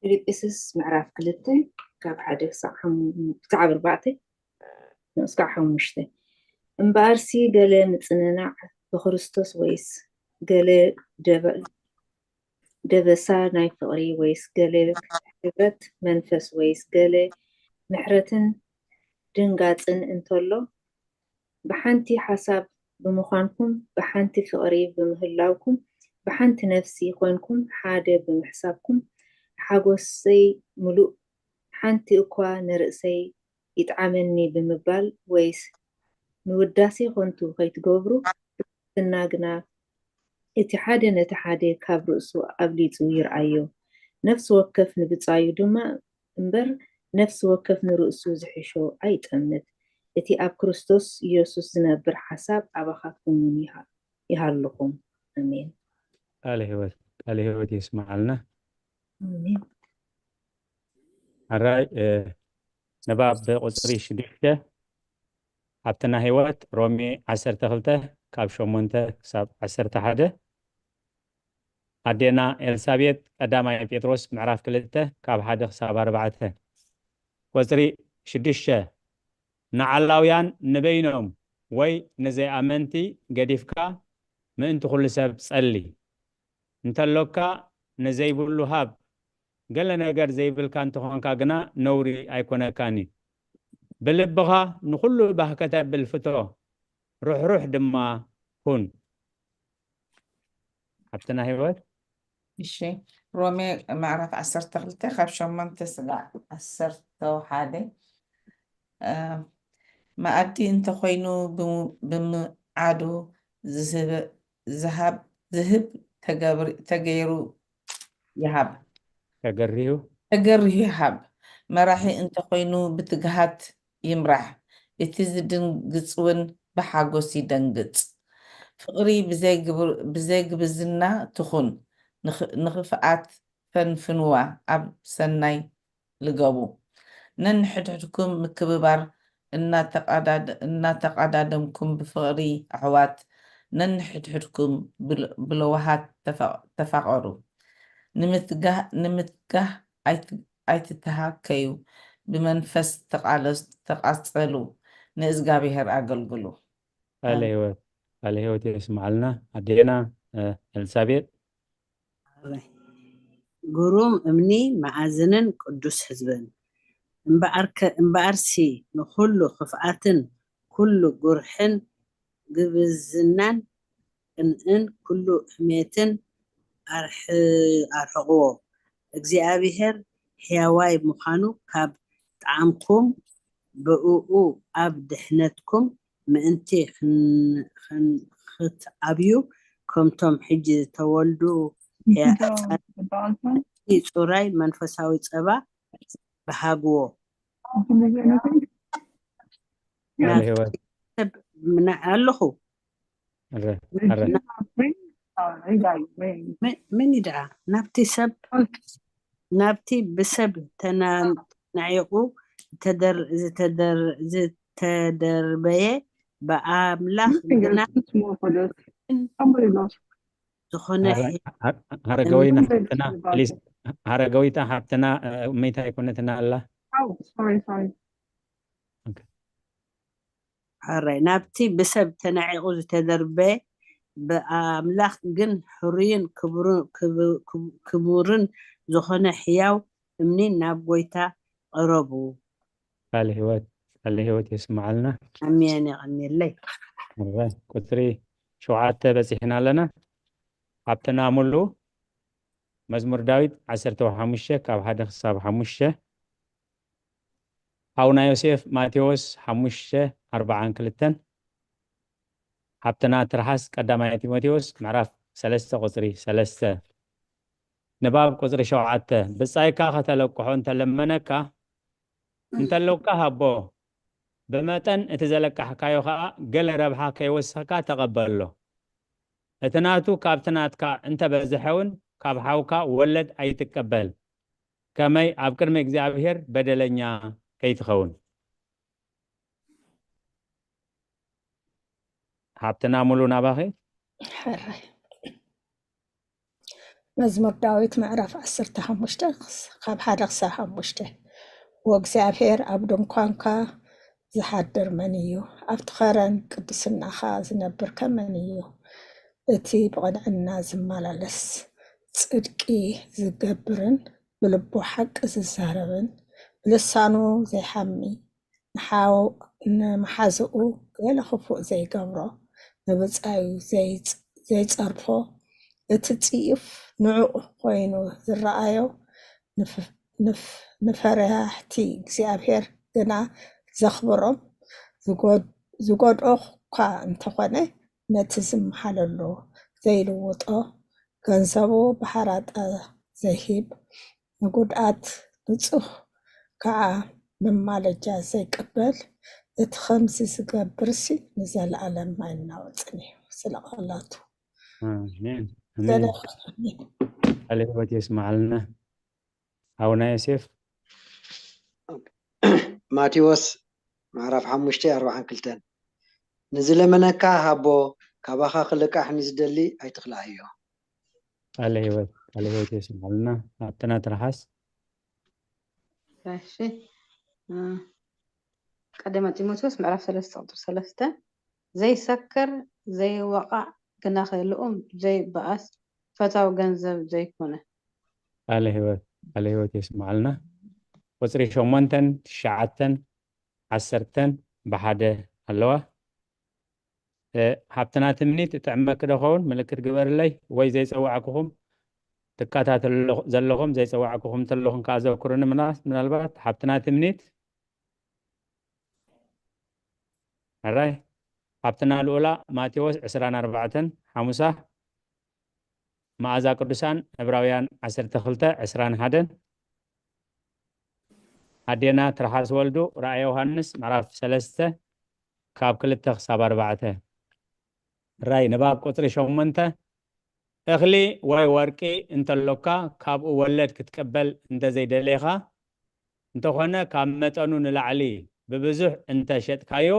ፊልጵስዩስ ምዕራፍ ክልተ ካብ ሓደ ክሳብ ኣርባዕተ ንኡስ ክዓ ሓሙሽተ። እምበኣርሲ ገለ ምጽንናዕ ብክርስቶስ ወይስ ገለ ደበሳ ናይ ፍቕሪ ወይስ ገለ ሕብረት መንፈስ ወይስ ገለ ምሕረትን ድንጋጽን እንተሎ፣ ብሓንቲ ሓሳብ ብምዃንኩም፣ ብሓንቲ ፍቕሪ ብምህላውኩም፣ ብሓንቲ ነፍሲ ኮይንኩም ሓደ ብምሕሳብኩም፣ ሓጎሰይ ምሉእ፣ ሓንቲ እኳ ንርእሰይ ይጥዓመኒ ብምባል ወይስ ንውዳሴ ኸንቱ ኸይትገብሩ፣ ብትሕትና ግና እቲ ሓደ ነቲ ሓደ ካብ ርእሱ ኣብሊጹ ይርኣዮ። ነፍሲ ወከፍ ንብጻዩ ድማ እምበር፣ ነፍሲ ወከፍ ንርእሱ ዝሕሾ ኣይጠምት። እቲ ኣብ ክርስቶስ ኢየሱስ ዝነብር ሓሳብ ኣባኻትኩም እውን ይሃልኹም። ኣሜን። ቃለ ህይወት ቃለ ህይወት የስምዓልና። ኣሜን። ሕራይ ንባብ ቁፅሪ ሽዱሽተ ኣብቲ ናይ ህይወት ሮሜ ዓሰርተ ክልተ ካብ ሸሞንተ ክሳብ ዓሰርተ ሓደ። ኣዴና ኤልሳቤጥ ቀዳማይ ጴጥሮስ ምዕራፍ ክልተ ካብ ሓደ ክሳብ ኣርባዕተ። ቁፅሪ ሽዱሽተ ንዓላውያን ንበይኖም ወይ ንዘይኣመንቲ ገዲፍካ ምእንቲ ኩሉ ሰብ ጸሊ። እንተሎካ ንዘይብሉ ሃብ፣ ገለ ነገር ዘይብልካ እንተኾንካ ግና ነውሪ ኣይኮነካን እዩ። ብልብኻ ንኹሉ ባህ ከተብል ፍቶ፣ ርሕሩሕ ድማ ኩን። ሓብትና ህይወት። እሺ፣ ሮሜ ምዕራፍ ዓሰርተ ክልተ ካብ ሸሞንተ ስጋዕ ዓሰርተ ሓደ። መኣዲ እንተኾይኑ ብምዓዱ ዝህብ ተገይሩ ይሃብ። ተገሪሁ ተገሪሁ ይሃብ። መራሒ እንተኾይኑ ብትግሃት ይምራሕ። እቲ ዝድንግጽውን ብሓጎስ ይደንግጽ። ፍቕሪ ብዘይግብዝና ትኹን። ንኽፍኣት ፈንፍንዋ፣ ኣብ ሰናይ ልገቡ። ነንሕድሕድኩም ምክብባር እናተቓዳድ- እናተቓዳደምኩም ብፍቕሪ ኣሕዋት ነንሕድሕድኩም ብል- ብለዋሃት ተፋ- ተፋቐሩ። ንምትጋህ ንምትጋህ ኣይት- ኣይትተሃከዩ፣ ብመንፈስ ተቓለስ- ተቓጸሉ፣ ንእዝጋብሄር ኣገልግሉ። ቃለ ሕይወት ቃለ ሕይወት የስምዓልና ኣዴና ኤልሳቤጥ። ግሩም እምኒ መኣዝንን ቅዱስ ህዝብን እምበኣርሲ ንኩሉ ክፍኣትን ኩሉ ጉርሕን ግብዝናን ቅንእን ኩሉ ሕሜትን ኣርሕቕዎ። እግዚኣብሔር ሕያዋይ ምዃኑ ካብ ጠዓምኩም ብእኡ ኣብ ድሕነትኩም ምእንቲ ክትዓብዩ ከምቶም ሕጂ ዝተወልዱ ሕያእፃን እቲ ፁራይ መንፈሳዊ ፀባ ብሃግዎ። ቃለ ሕይወት ሰብ ምና- ኣለኹ እረ እረ ምን እዩ ደኣ ናብቲ ሰብ ናብቲ ብሰብ ተናዒቑ ዝተደር- ዝተደር- ዝተደርበየ ብኣምላኽ ግና ዝኾነ ሀረገወይና ሓብትና ፕሊዝ ሀረገወይታ ሓብትና እመይታ ኣይኮነትና ኣላ ሓራይ ናብቲ ብሰብ ተናዒቑ ዝተደርበ ብኣምላኽ ግን ሕሩይን ክቡርን ዝኾነ ሕያው እምኒ ናብ ጎይታ ቅረቡ። ቃለ ህይወት ቃለ ህይወት የስምዓልና። ኣሜን። የቐንየለይ። እወ፣ ቁፅሪ ሸውዓተ በፂሕና ኣለና። ሃብትና ሙሉ መዝሙር ዳዊት ዓሰርተ ሓሙሽተ ካብ ሓደ ክሳብ ሓሙሽተ። ሓውና ዮሴፍ ማቴዎስ ሓሙሽተ ኣርባዓን ክልተን። ሃብትና ትርሓስ ቀዳማይ ጢሞቴዎስ ምዕራፍ ሰለስተ ቁፅሪ ሰለስተ። ንባብ ቁፅሪ ሸውዓተ። ብፃይካ ከተለቅሖ እንተለመነካ እንተለውካ ሃቦ፣ ብመጠን እቲ ዘለቃሕካዮ ከዓ ገለ ረብሓ ከይወሰኽካ ተቐበሎ። እቲ ናቱ ካብቲ ናትካ እንተበዝሐ እውን ካብ ሓውካ ወለድ ኣይትቀበል፣ ከመይ ኣብ ቅድሚ እግዚኣብሔር በደለኛ ከይትኸውን። ሃብትና ሙሉ ናባኺ። ሕራይ መዝሙር ዳዊት ምዕራፍ ዓሰርተ ሓሙሽተ ካብ ሓደ ክሳብ ሓሙሽተ። ወእግዚኣብሔር ኣብ ድንኳንካ ዝሓድር መን እዩ? ኣብቲ ኸረን ቅድስናኻ ዝነብር ከ መን እዩ? እቲ ብቕንዕና ዝመላለስ፣ ጽድቂ ዝገብርን ብልቡ ሓቂ ዝዛረብን፣ ብልሳኑ ዘይሓሚ፣ ንሓው- ንመሓዝኡ ገለ ክፉእ ዘይገብሮ፣ ንብጻዩ ዘይጽ- ዘይጸርፎ፣ እቲ ጽዩፍ ንዕኡ ኮይኑ ዝረኣዮ፣ ንፍ- ንፍ- ንፈሪሃሕቲ እግዚኣብሔር ግና ዘኽብሮም፣ ዝጎድ- ዝጎድኦ እኳ እንተኾነ፣ ነቲ ዝመሓለሉ ዘይልውጦ፣ ገንዘቡ ብሓራጣ ዘይህብ፣ ንጉድኣት ንጹህ ከኣ መማለጃ ዘይቅበል፣ እቲ ኸምዚ ዝገብርሲ ንዘለኣለም ኣይናወጽን እዩ። ስለ ቓላቱ ኣሜን። ኣሜን። ዘለ- ኣሜን። ቃለ ህይወት የስምዓልና። ሓውና ዮሴፍ። ማቴዎስ ምዕራፍ ሓሙሽተ ኣርባዓን ክልተን። ንዝለመነካ ሃቦ፣ ካባኻ ክልቃሕ ንዝደሊ ኣይትኽልኣዮ። ቃለ ህይወት ቃለ ህይወት የስምዓልና። ኣብትና ትርሓስ። እሺ እ፣ ቀዳማይ ጢሞቴዎስ ምዕራፍ ሰለስተ ቁፅሪ ሰለስተ ዘይሰክር ዘይወቓዕ ግናኸ ልኡም ዘይበኣስ ፈታዊ ገንዘብ ዘይኮነ። ቃለ ህይወት ቃለ ህይወት የስምዓልና። ቁፅሪ ሸሞንተን ትሽዓተን ዓሰርተን ብሓደ ኣለዋ። እ፣ ሃብትና ትምኒት እጥዕመኪ ዶ ኸውን ምልክት ግበርለይ ወይ ዘይፀዋዕኩኹም ትከታተሉ ዘለኹም ዘይፀዋዕኩኹም እንተለኹም ከዓ ዘክሩኒ ምና- ምናልባት ሃብትና ትምኒት ሕራይ ሃብትና ልኡላ ማቴዎስ ዕስራን ኣርባዕተን ሓሙሳ መኣዛ ቅዱሳን ዕብራውያን ዓሰርተ ክልተ ዕስራን ሓደን ኣዴና ትርሓስ ወልዱ ራእየ ዮሃንስ ምዕራፍ ሰለስተ ካብ ክልተ ክሳብ ኣርባዕተ ራይ ንባብ ቁፅሪ ሸሞንተ እኽሊ ወይ ወርቂ እንተሎካ ካብኡ ወለድ ክትቅበል እንተዘይደሌኻ እንተኾነ ካብ መጠኑ ንላዕሊ ብብዙሕ እንተ ሸጥካዮ፣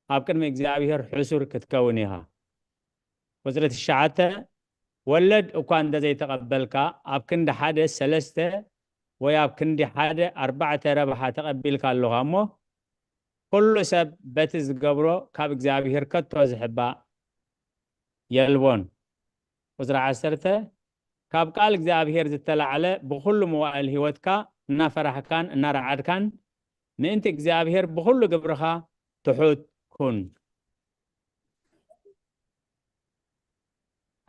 ኣብ ቅድሚ እግዚኣብሔር ሕሱር ክትከውን ኢኻ። ቁጽሪ ትሽዓተ፣ ወለድ እኳ እንተ ዘይተቐበልካ፣ ኣብ ክንዲ ሓደ ሰለስተ ወይ ኣብ ክንዲ ሓደ ኣርባዕተ ረብሓ ተቐቢልካ ኣለኻ እሞ፣ ኩሉ ሰብ በቲ ዝገብሮ ካብ እግዚኣብሔር ከቶ ዝሕባእ የልቦን። ቁጽሪ ዓሰርተ፣ ካብ ቃል እግዚኣብሔር ዝተላዕለ ብኹሉ መዋእል ህይወትካ እናፈራህካን እናረዓድካን ምእንቲ እግዚኣብሔር ብኹሉ ግብርኻ ትሑት ኩን።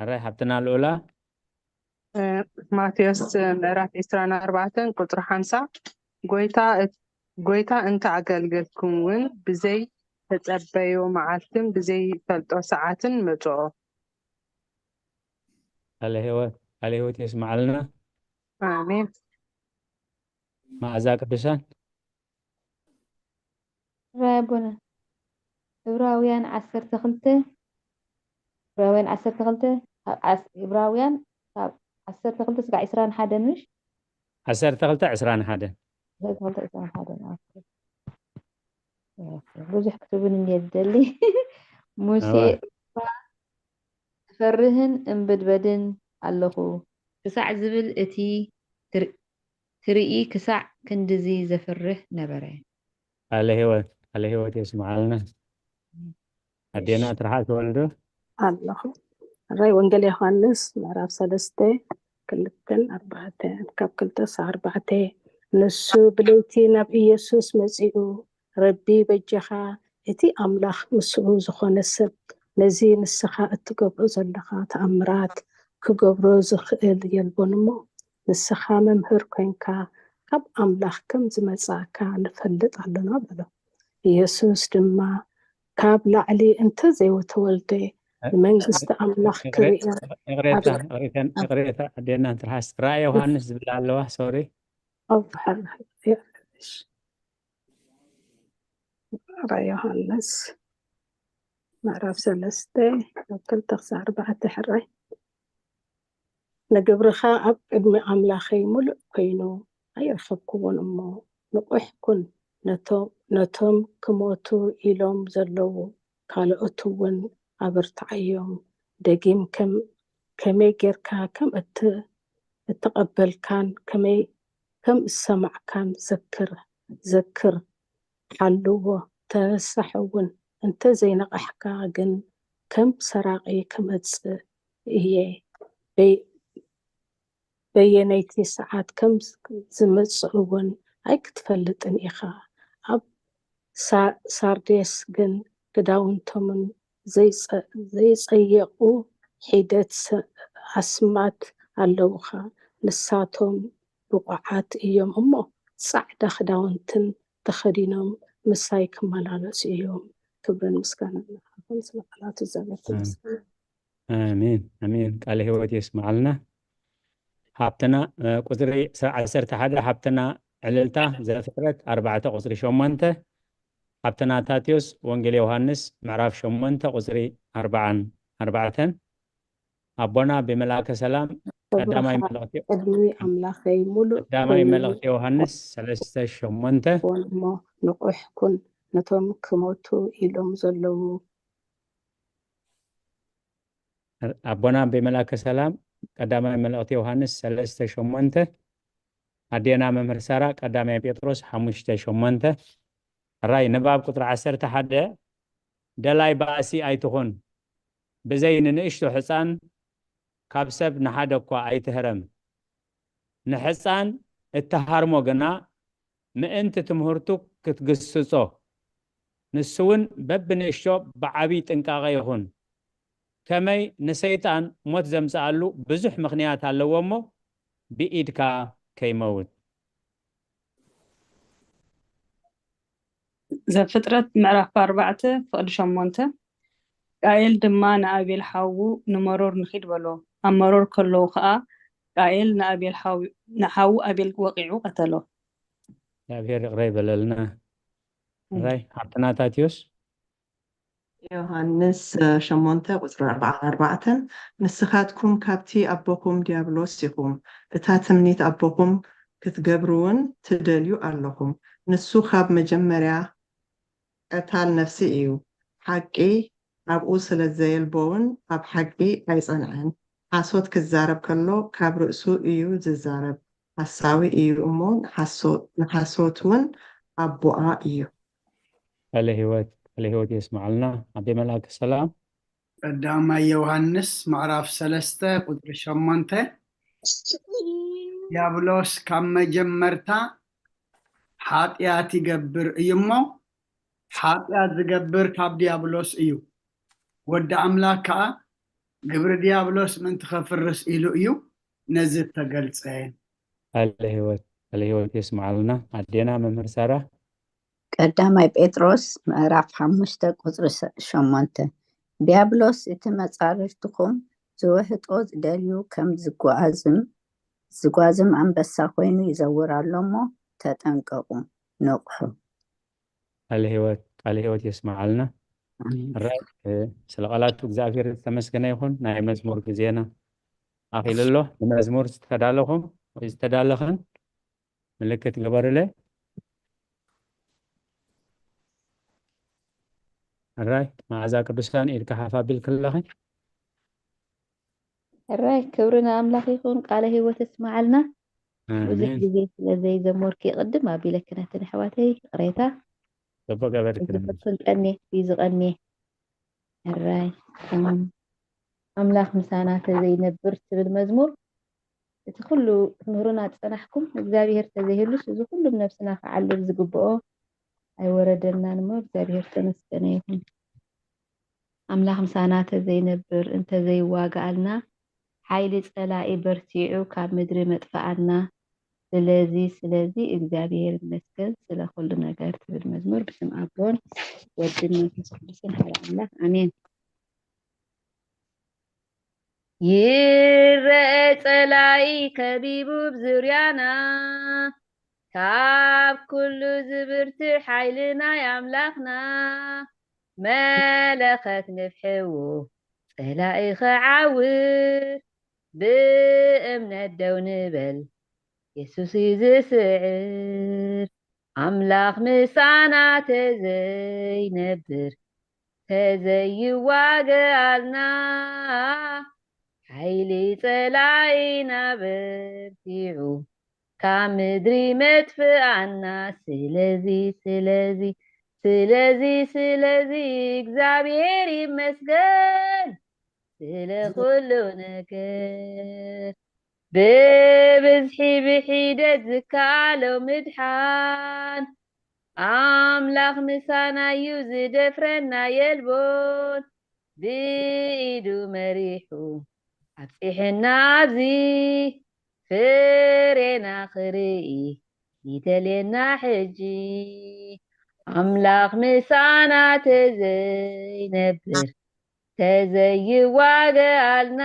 ኣራይ ሓብትና ልኡላ። ማቴዎስ ምዕራፍ ዕስራን ኣርባዕተን ቁጽሪ ሓምሳ፣ ጎይታ ጎይታ እንተ ኣገልገልኩም እውን ብዘይ ተጸበዮ መዓልትን ብዘይ ፈልጦ ሰዓትን መጽኦ። ቃለ ህይወት ቃለ ህይወት የስማዓልና። ኣሜን። መዓዛ ቅዱሳን ራይ ኣቦና ዕብራውያን ዓሰርተ ክልተ ዕብራውያን ዓሰርተ ክልተ ካብ ዓስ- ዕብራውያን ካብ ዓሰርተ ክልተ ስጋዕ ዕስራን ሓደን ምሽ ዓሰርተ ክልተ ዕስራን ሓደን ዓሰርተ ክልተ ዕስራን ሓደን ኦኬ። ኦኬ። ብዙሕ ክትብን እንየ ዝደሊ ሙሴ እወ። እባ እፈርህን እምብድበድን ኣለኹ ክሳዕ ዝብል እቲ ትር- ትርኢ ክሳዕ ክንድዚ ዘፍርህ ነበረ። ቃለ ህይወት ቃለ ህይወት የስምዓልና። ኣዴና ትርሓስ ወልዱ ኣለኹ። ራይ ወንጌል ዮሃንስ ምዕራፍ ሰለስተ ክልተን ኣርባዕተን ካብ ክልተ እስካብ ኣርባዕተ ንሱ ብለይቲ ናብ ኢየሱስ መጺኡ ረቢ በጃኻ እቲ ኣምላኽ ምስኡ ዝኾነ ሰብ ነዚ ንስኻ እትገብሮ ዘለኻ ተኣምራት ክገብሮ ዝኽእል የልቦን እሞ ንስኻ መምህር ኮይንካ ካብ ኣምላኽ ከም ዝመጻእካ ንፈልጥ ኣሎና በሎ። ኢየሱስ ድማ ካብ ላዕሊ እንተ ዘይተወልደ ንመንግስቲ ኣምላኽ ክርእያ ይቕሬታ ኣዴና ትርሓስ ራእይ ዮሃንስ ዝብል ኣለዋ ሶሪ ራእይ ዮሃንስ ምዕራፍ ሰለስተ ካብ ክልተ ክሳብ ኣርባዕተ ሕራይ ንግብርኻ ኣብ ቅድሚ ኣምላኸይ ምሉእ ኮይኑ ኣይረኸብክዎን እሞ ንቑሕ ኩን ነቶም ክሞቱ ኢሎም ዘለዉ ካልኦት እውን ኣብርትዓዮም ደጊም ከመይ ጌርካ ከም እተቐበልካን ከመይ ከም ዝሰማዕካን ዘክር ዘክር ሓልዎ ተነሳሕ እውን እንተዘይነቓሕካ ግን ከም ሰራቒ ክመጽእ እየ በየነይቲ ሰዓት ከም ዝመጽእ እውን ኣይክትፈልጥን ኢኻ ኣብ ሳርዴስ ግን ክዳውንቶምን ዘይጸየቑ ሒደት ኣስማት ኣለውኻ ንሳቶም ብቑዓት እዮም እሞ ጻዕዳ ክዳውንትን ተኸዲኖም ምሳይ ክመላለሱ እዮም። ክብርን ምስጋናን ንዓኹም ስለ ቃላቱ እግዚኣብሔር ተመስገን። ኣሜን ኣሜን። ቃለ ህይወት የስምዓልና። ሃብትና ቁፅሪ ዓሰርተ ሓደ ሃብትና ዕልልታ ዘፍጥረት ኣርባዕተ ቁፅሪ ሸሞንተ ሃብትና ታቴዎስ ወንጌል ዮሃንስ ምዕራፍ ሸሞንተ ቁፅሪ ኣርባዓን ኣርባዕተን ኣቦና ብመልኣከ ሰላም ቀዳማይ መልእኽቲ ቅድሚ ኣምላኸይ ሙሉእ ቀዳማይ መልእኽቲ ዮሃንስ ሰለስተ ሸሞንተ እሞ ንቑሕ ኩን ነቶም ክሞቱ ኢሎም ዘለዉ ኣቦና ብመልኣከ ሰላም ቀዳማይ መልእኽቲ ዮሃንስ ሰለስተ ሸሞንተ ኣዴና መምህር ሳራ ቀዳማይ ጴጥሮስ ሓሙሽተ ሸሞንተ ራይ ንባብ ቁፅሪ ዓሰርተ ሓደ ደላይ ባእሲ ኣይትኹን ብዘይ ንንእሽቶ ሕፃን ካብ ሰብ ንሓደ እኳ ኣይትህረም ንሕፃን እትሃርሞ ግና ምእንቲ ትምህርቱ ክትግስጾ ንሱ እውን በብንእሽቶ ብዓብይ ጥንቃቐ ይኹን ከመይ ንሰይጣን ሞት ዘምፅኣሉ ብዙሕ ምኽንያት ኣለዎ እሞ ብኢድካ ከይመውት ዘፍጥረት ምዕራፍ ኣርባዕተ ፍቕዲ ሸሞንተ ቃኤል ድማ ንኣቤል ሓዉ ንመሮር ንኺድ በሎ ኣብ መሮር ከለዉ ኸኣ ቃኤል ንኣቤል ንሓዉ ኣቤል ወቒዑ ቀተሎ እግዚኣብሔር ይቕረ ይበለልና ራይ ሃብትና ታቲዮስ ዮሃንስ ሸሞንተ ቁፅሪ ኣርባዓን ኣርባዕተን ንስኻትኩም ካብቲ ኣቦኹም ዲያብሎስ ኢኹም እታ ትምኒት ኣቦኹም ክትገብርውን ትደልዩ ኣለኹም። ንሱ ካብ መጀመርያ ቀታል ነፍሲ እዩ። ሓቂ ኣብኡ ስለ ዘየልቦውን ኣብ ሓቂ ኣይጸንዐን። ሓሶት ክዛረብ ከሎ ካብ ርእሱ እዩ ዝዛረብ። ሓሳዊ እዩ እሞ ንሓሶ-፣ ንሓሶት እውን ኣቦኣ እዩ። ቃለ ህይወት፣ ቃለ ህይወት የስምዓልና። ኣቤ መልኣከ ሰላም። ቀዳማይ ዮሃንስ ምዕራፍ ሰለስተ ቁጽሪ ሸሞንተ፣ ዲያብሎስ ካብ መጀመርታ ሓጢኣት ይገብር እዩ እሞ፣ ሓጢኣት ዝገብር ካብ ዲያብሎስ እዩ። ወዲ ኣምላኽ ከኣ ግብሪ ዲያብሎስ ምእንቲ ኸፍርስ ኢሉ እዩ ነዚ እተገልጸ። ቃለ ህይወት፣ ቃለ ህይወት የስምዓልና። ኣዴና መምህር ሳራ። ቀዳማይ ጴጥሮስ ምዕራፍ ሓሙሽተ ቁጽሪ ሰ-፣ ሸሞንተ፣ ዲያብሎስ እቲ መጻርርትኹም ዝውሕጦ ዝደልዩ ከም ዝጓዝም፣ ዝጓዝም ኣንበሳ ኮይኑ ይዘውር ኣሎ እሞ ተጠንቀቑ፣ ንቕሑ። ቃለ ህይወት፣ ቃለ ህይወት የስምዓልና። ኣሜን። ራይ፣ እ፣ ስለ ቃላቱ እግዚኣብሔር ዝተመስገነ ይኹን። ናይ መዝሙር ግዜና ኣኺሉ ኣሎ። ንመዝሙር ዝተዳለኹም ወይ ዝተዳለኽን ምልክት ግበሩለይ። ራይ፣ መዓዛ ቅዱሳን ኢድካ ሓፍ ኣቢልክለኺ። ሕራይ ክብሪ ንኣምላኽ ይኹን። ቃለ ህይወት እስመዓልና። ብዙሕ ኣሜን። ግዜ ስለ ዘይዘመርኪ ቅድም ኣቢለኪ ነተን ኣሕዋተይ ይቕሬታ። ጽቡቅ ገበርክን። ዝዘመርክን ቀኔ፣ እዩ ዝቐኔ። ሕራይ። ኣም-፣ ኣምላኽ ምሳና ተዘይነብር ትብል መዝሙር፣ እቲ ኩሉ ክትምህሩና ዝጸናሕኩም እግዚኣብሄር ተዘይህሉስ፣ እዚ ኩሉ ነብስና ክዓልብ ዝግብኦ ኣይወረደልናን እሞ፣ እግዚኣብሄር ተመስገነ ይኹን። ኣምላኽ ምሳና ተዘይነብር፣ እንተዘይዋግኣልና፣ ሓይሊ ጸላኢ በርቲዑ ካብ ምድሪ መጥፍኣና። ስለዚ፣ ስለዚ እግዚኣብሄር ይመስገን ስለ ኩሉ ነገር ትብል መዝሙር ብስም ኣቦን ወድን መንፈስ ቅዱስን ሓደ ኣምላኽ ኣሜን። ይረአ ጸላኢ ከቢቡ ብዙርያና፣ ካብ ኩሉ ዝብርትዕ ሓይሊ ናይ ኣምላኽና። መለኸት ንፍሕዎ ጸላኢ ኸዓውር፣ ብእምነት ደው ንበል የሱስ እዩ ዝስዕር። ኣምላኽ ምሳና ተዘይነብር፣ ተዘይዋግኣልና፣ ሓይሊ ጸላኢና በርቲዑ ካብ ምድሪ መጥፍኣና። ስለዚ፣ ስለዚ፣ ስለዚ፣ ስለዚ እግዚኣብሔር ይመስገን ስለ ኩሉ ነገር። ብብዝሒ ብሒደት ዝከኣሎ ምድሓን፣ ኣምላኽ ምሳና እዩ ዝደፍረና የልቦን። ብኢዱ መሪሑ ኣብጺሕና ኣብዚ፣ ፍሬና ክርኢ ይደልየና ሕጂ። ኣምላኽ ምሳና ተዘይነብር፣ ተዘይዋግኣልና፣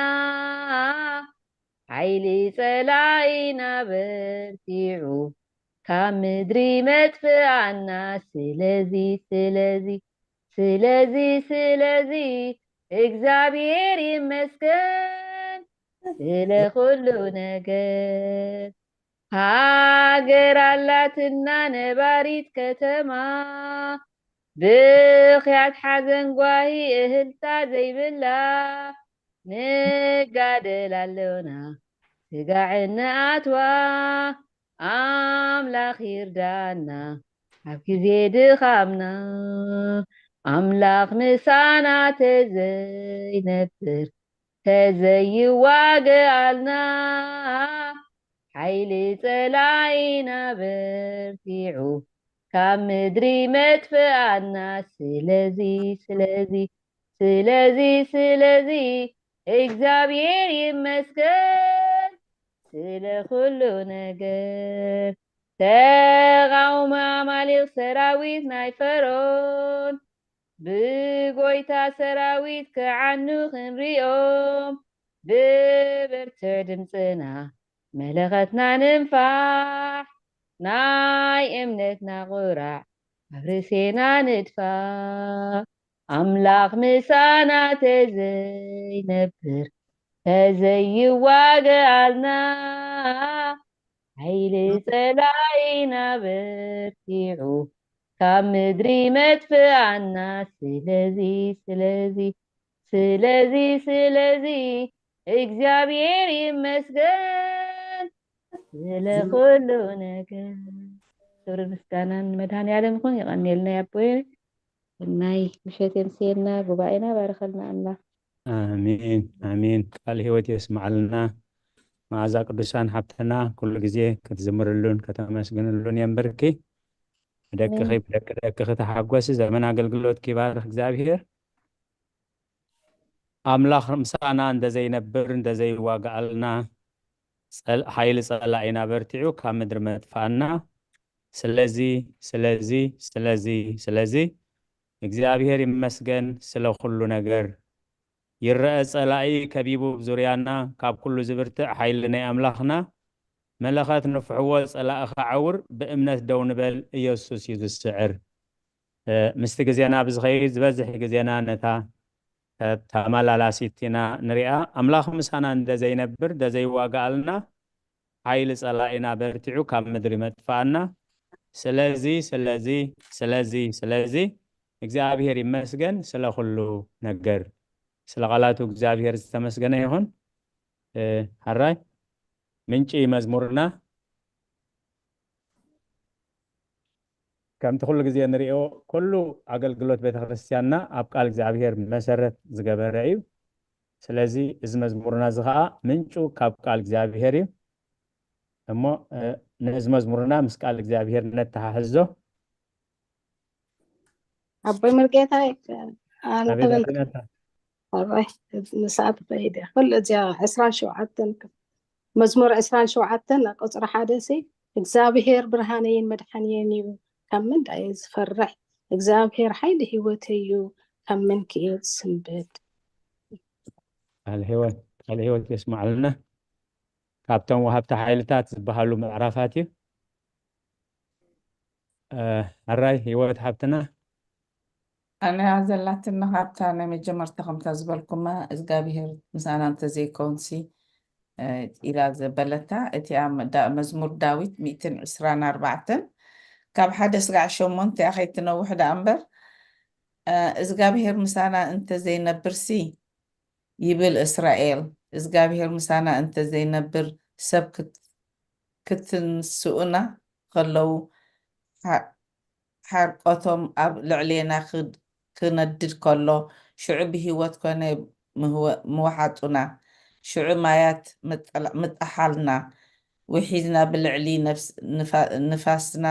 ሓይሊ ጸላኢና በርቲዑ ካብ ምድሪ መጥፍኣና። ስለዚ፣ ስለዚ፣ ስለዚ፣ ስለዚ እግዚኣብሔር ይመስገን ስለ ኩሉ ነገር። ሃገር ኣላትና ነባሪት ከተማ፣ ብኽያት ሓዘን ጓሂ እህልታ ዘይብላ፣ ንጋደል ኣሎና ስጋዕ እንኣትዋ፣ ኣምላኽ ይርዳና ኣብ ግዜ ድኻምና። ኣምላኽ ምሳና ተዘይነብር፣ ተዘይዋግኣልና፣ ሓይሊ ጸላኢና በርቲዑ ካብ ምድሪ መጥፍኣና። ስለዚ፣ ስለዚ፣ ስለዚ፣ ስለዚ እግዚኣብሔር ይመስገን ስለ ኩሉ ነገር። ተቓውሞ ኣማሊቕ ሰራዊት ናይ ፈርዖን፣ ብጎይታ ሰራዊት ክዓኑ ክንሪኦም፣ ብብርቱዕ ድምፅና መለኸትና ንንፋሕ፣ ናይ እምነትና ቁራዕ ኣብ ርእሴና ንድፋእ። ኣምላኽ ምሳና ተዘይነብር፣ ተዘይዋግኣልና፣ ሓይሊ ጸላኢና በርቲዑ ካብ ምድሪ መጥፍኣና። ስለዚ ስለዚ ስለዚ ስለዚ እግዚኣብሔር ይመስገን ስለ ኩሉ ነገር። ክብርን ምስጋናን ንመድኃኔዓለም ይኹን። የቐንየልና ያቦየ። ናይ ምሸት የምስየና፣ ጉባኤና ባርኸልና ኣምላኽ። ኣሜን ኣሜን። ቃል ህይወት የስማዓልና። መዓዛ ቅዱሳን ሓብትና ኩሉ ግዜ ክትዝምርሉን ከተመስግንሉን የንብርኪ። ብደቅኺ ኣሜን። ብደቂ ደቅኺ ተሓጎሲ። ዘመን ኣገልግሎት ይባርኽ እግዚኣብሔር። ኣምላኽ ምሳና እንተዘይነብር እንተዘይዋጋኣልና ጸል- ሓይሊ ጸላኢና በርቲዑ ካብ ምድሪ መጥፋኣና። ስለዚ ስለዚ ስለዚ ስለዚ እግዚኣብሔር ይመስገን ስለ ኩሉ ነገር። ይረአ ጸላኢ ከቢቡ ብዙርያና፣ ካብ ኩሉ ዝብርትዕ ሓይሊ ናይ ኣምላኽና። መለኸት ንፍሕዎ ጸላኢ ኸዓውር፣ ብእምነት ደው ንበል ኢየሱስ እዩ ዝስዕር። እ፣ ምስቲ ግዜና ብዝኸይድ ዝበዝሕ ግዜና ነታ ተማላላሲት ኢና ንሪኣ። ኣምላኽ ምሳና እንደ ዘይነብር እንደ ዘይዋጋኣልና ሓይሊ ጸላኢና በርቲዑ ካብ ምድሪ መጥፋኣና። ስለዚ ስለዚ ስለዚ ስለዚ እግዚኣብሔር ይመስገን ስለ ኩሉ ነገር። ስለ ቃላቱ እግዚኣብሔር ዝተመስገነ ይኹን። እ፣ ሕራይ ምንጪ መዝሙርና ከምቲ ኩሉ ግዜ ንሪኦ ኩሉ ኣገልግሎት ቤተክርስትያንና ኣብ ቃል እግዚኣብሔር መሰረት ዝገበረ እዩ። ስለዚ እዚ መዝሙርና እዚ ከዓ ምንጩ ካብ ቃል እግዚኣብሔር እዩ። እሞ እ፣ ነዚ መዝሙርና ምስ ቃል እግዚኣብሔር ነተሓሕዞ። ኣቦይ መርጌታ ኣቤት ኣዴናታ። ኣባይ ንስኣ ትኸይድ እያ። ኩሉ እዚኣ ዕስራን ሸውዓተን መዝሙር ዕስራን ሸውዓተን ቁፅሪ ሓደ ሲ እግዚኣብሔር ብርሃነይን መድሓንየን እዩ ካብ ምንታይ ዝፈርሕ እግዚኣብሔር ሓይሊ ህይወተይ እዩ ካብ ምንክኤ ዝስንብድ። ቃል ህይወት ቃል ህይወት የስማዓልና። ካብቶም ወሃብቲ ሓይልታት ዝበሃሉ ምዕራፋት እዩ። እ፣ ሕራይ ህይወት ሓብትና። ኣነያ ዘላትና ካብታ ናይ መጀመርታ ከምታ ዝበልኩማ እግዚኣብሔር ምሳና እንተዘይከውንሲ እ፣ ኢላ ዘበለታ እቲኣ መ- ዳ- መዝሙር ዳዊት ሚእትን ዕስራን ኣርባዕተን ካብ ሓደ ስጋዕ ሸሞንተ እያ ከይትነውሕ ደኣ እምበር እ፣ እግዚኣብሔር ምሳና እንተዘይነብርሲ ይብል እስራኤል እግዚኣብሔር ምሳና እንተዘይነብር ሰብ ክት- ክትንስኡና ከለዉ ሓ- ሓርቆቶም ኣብ ልዕሌና ክነድድ ከሎ ሽዑ ብህይወት ኮነ ምወሓጡና ሽዑ ማያት ምጠሓልና ውሒዝና ብልዕሊ ንፋስና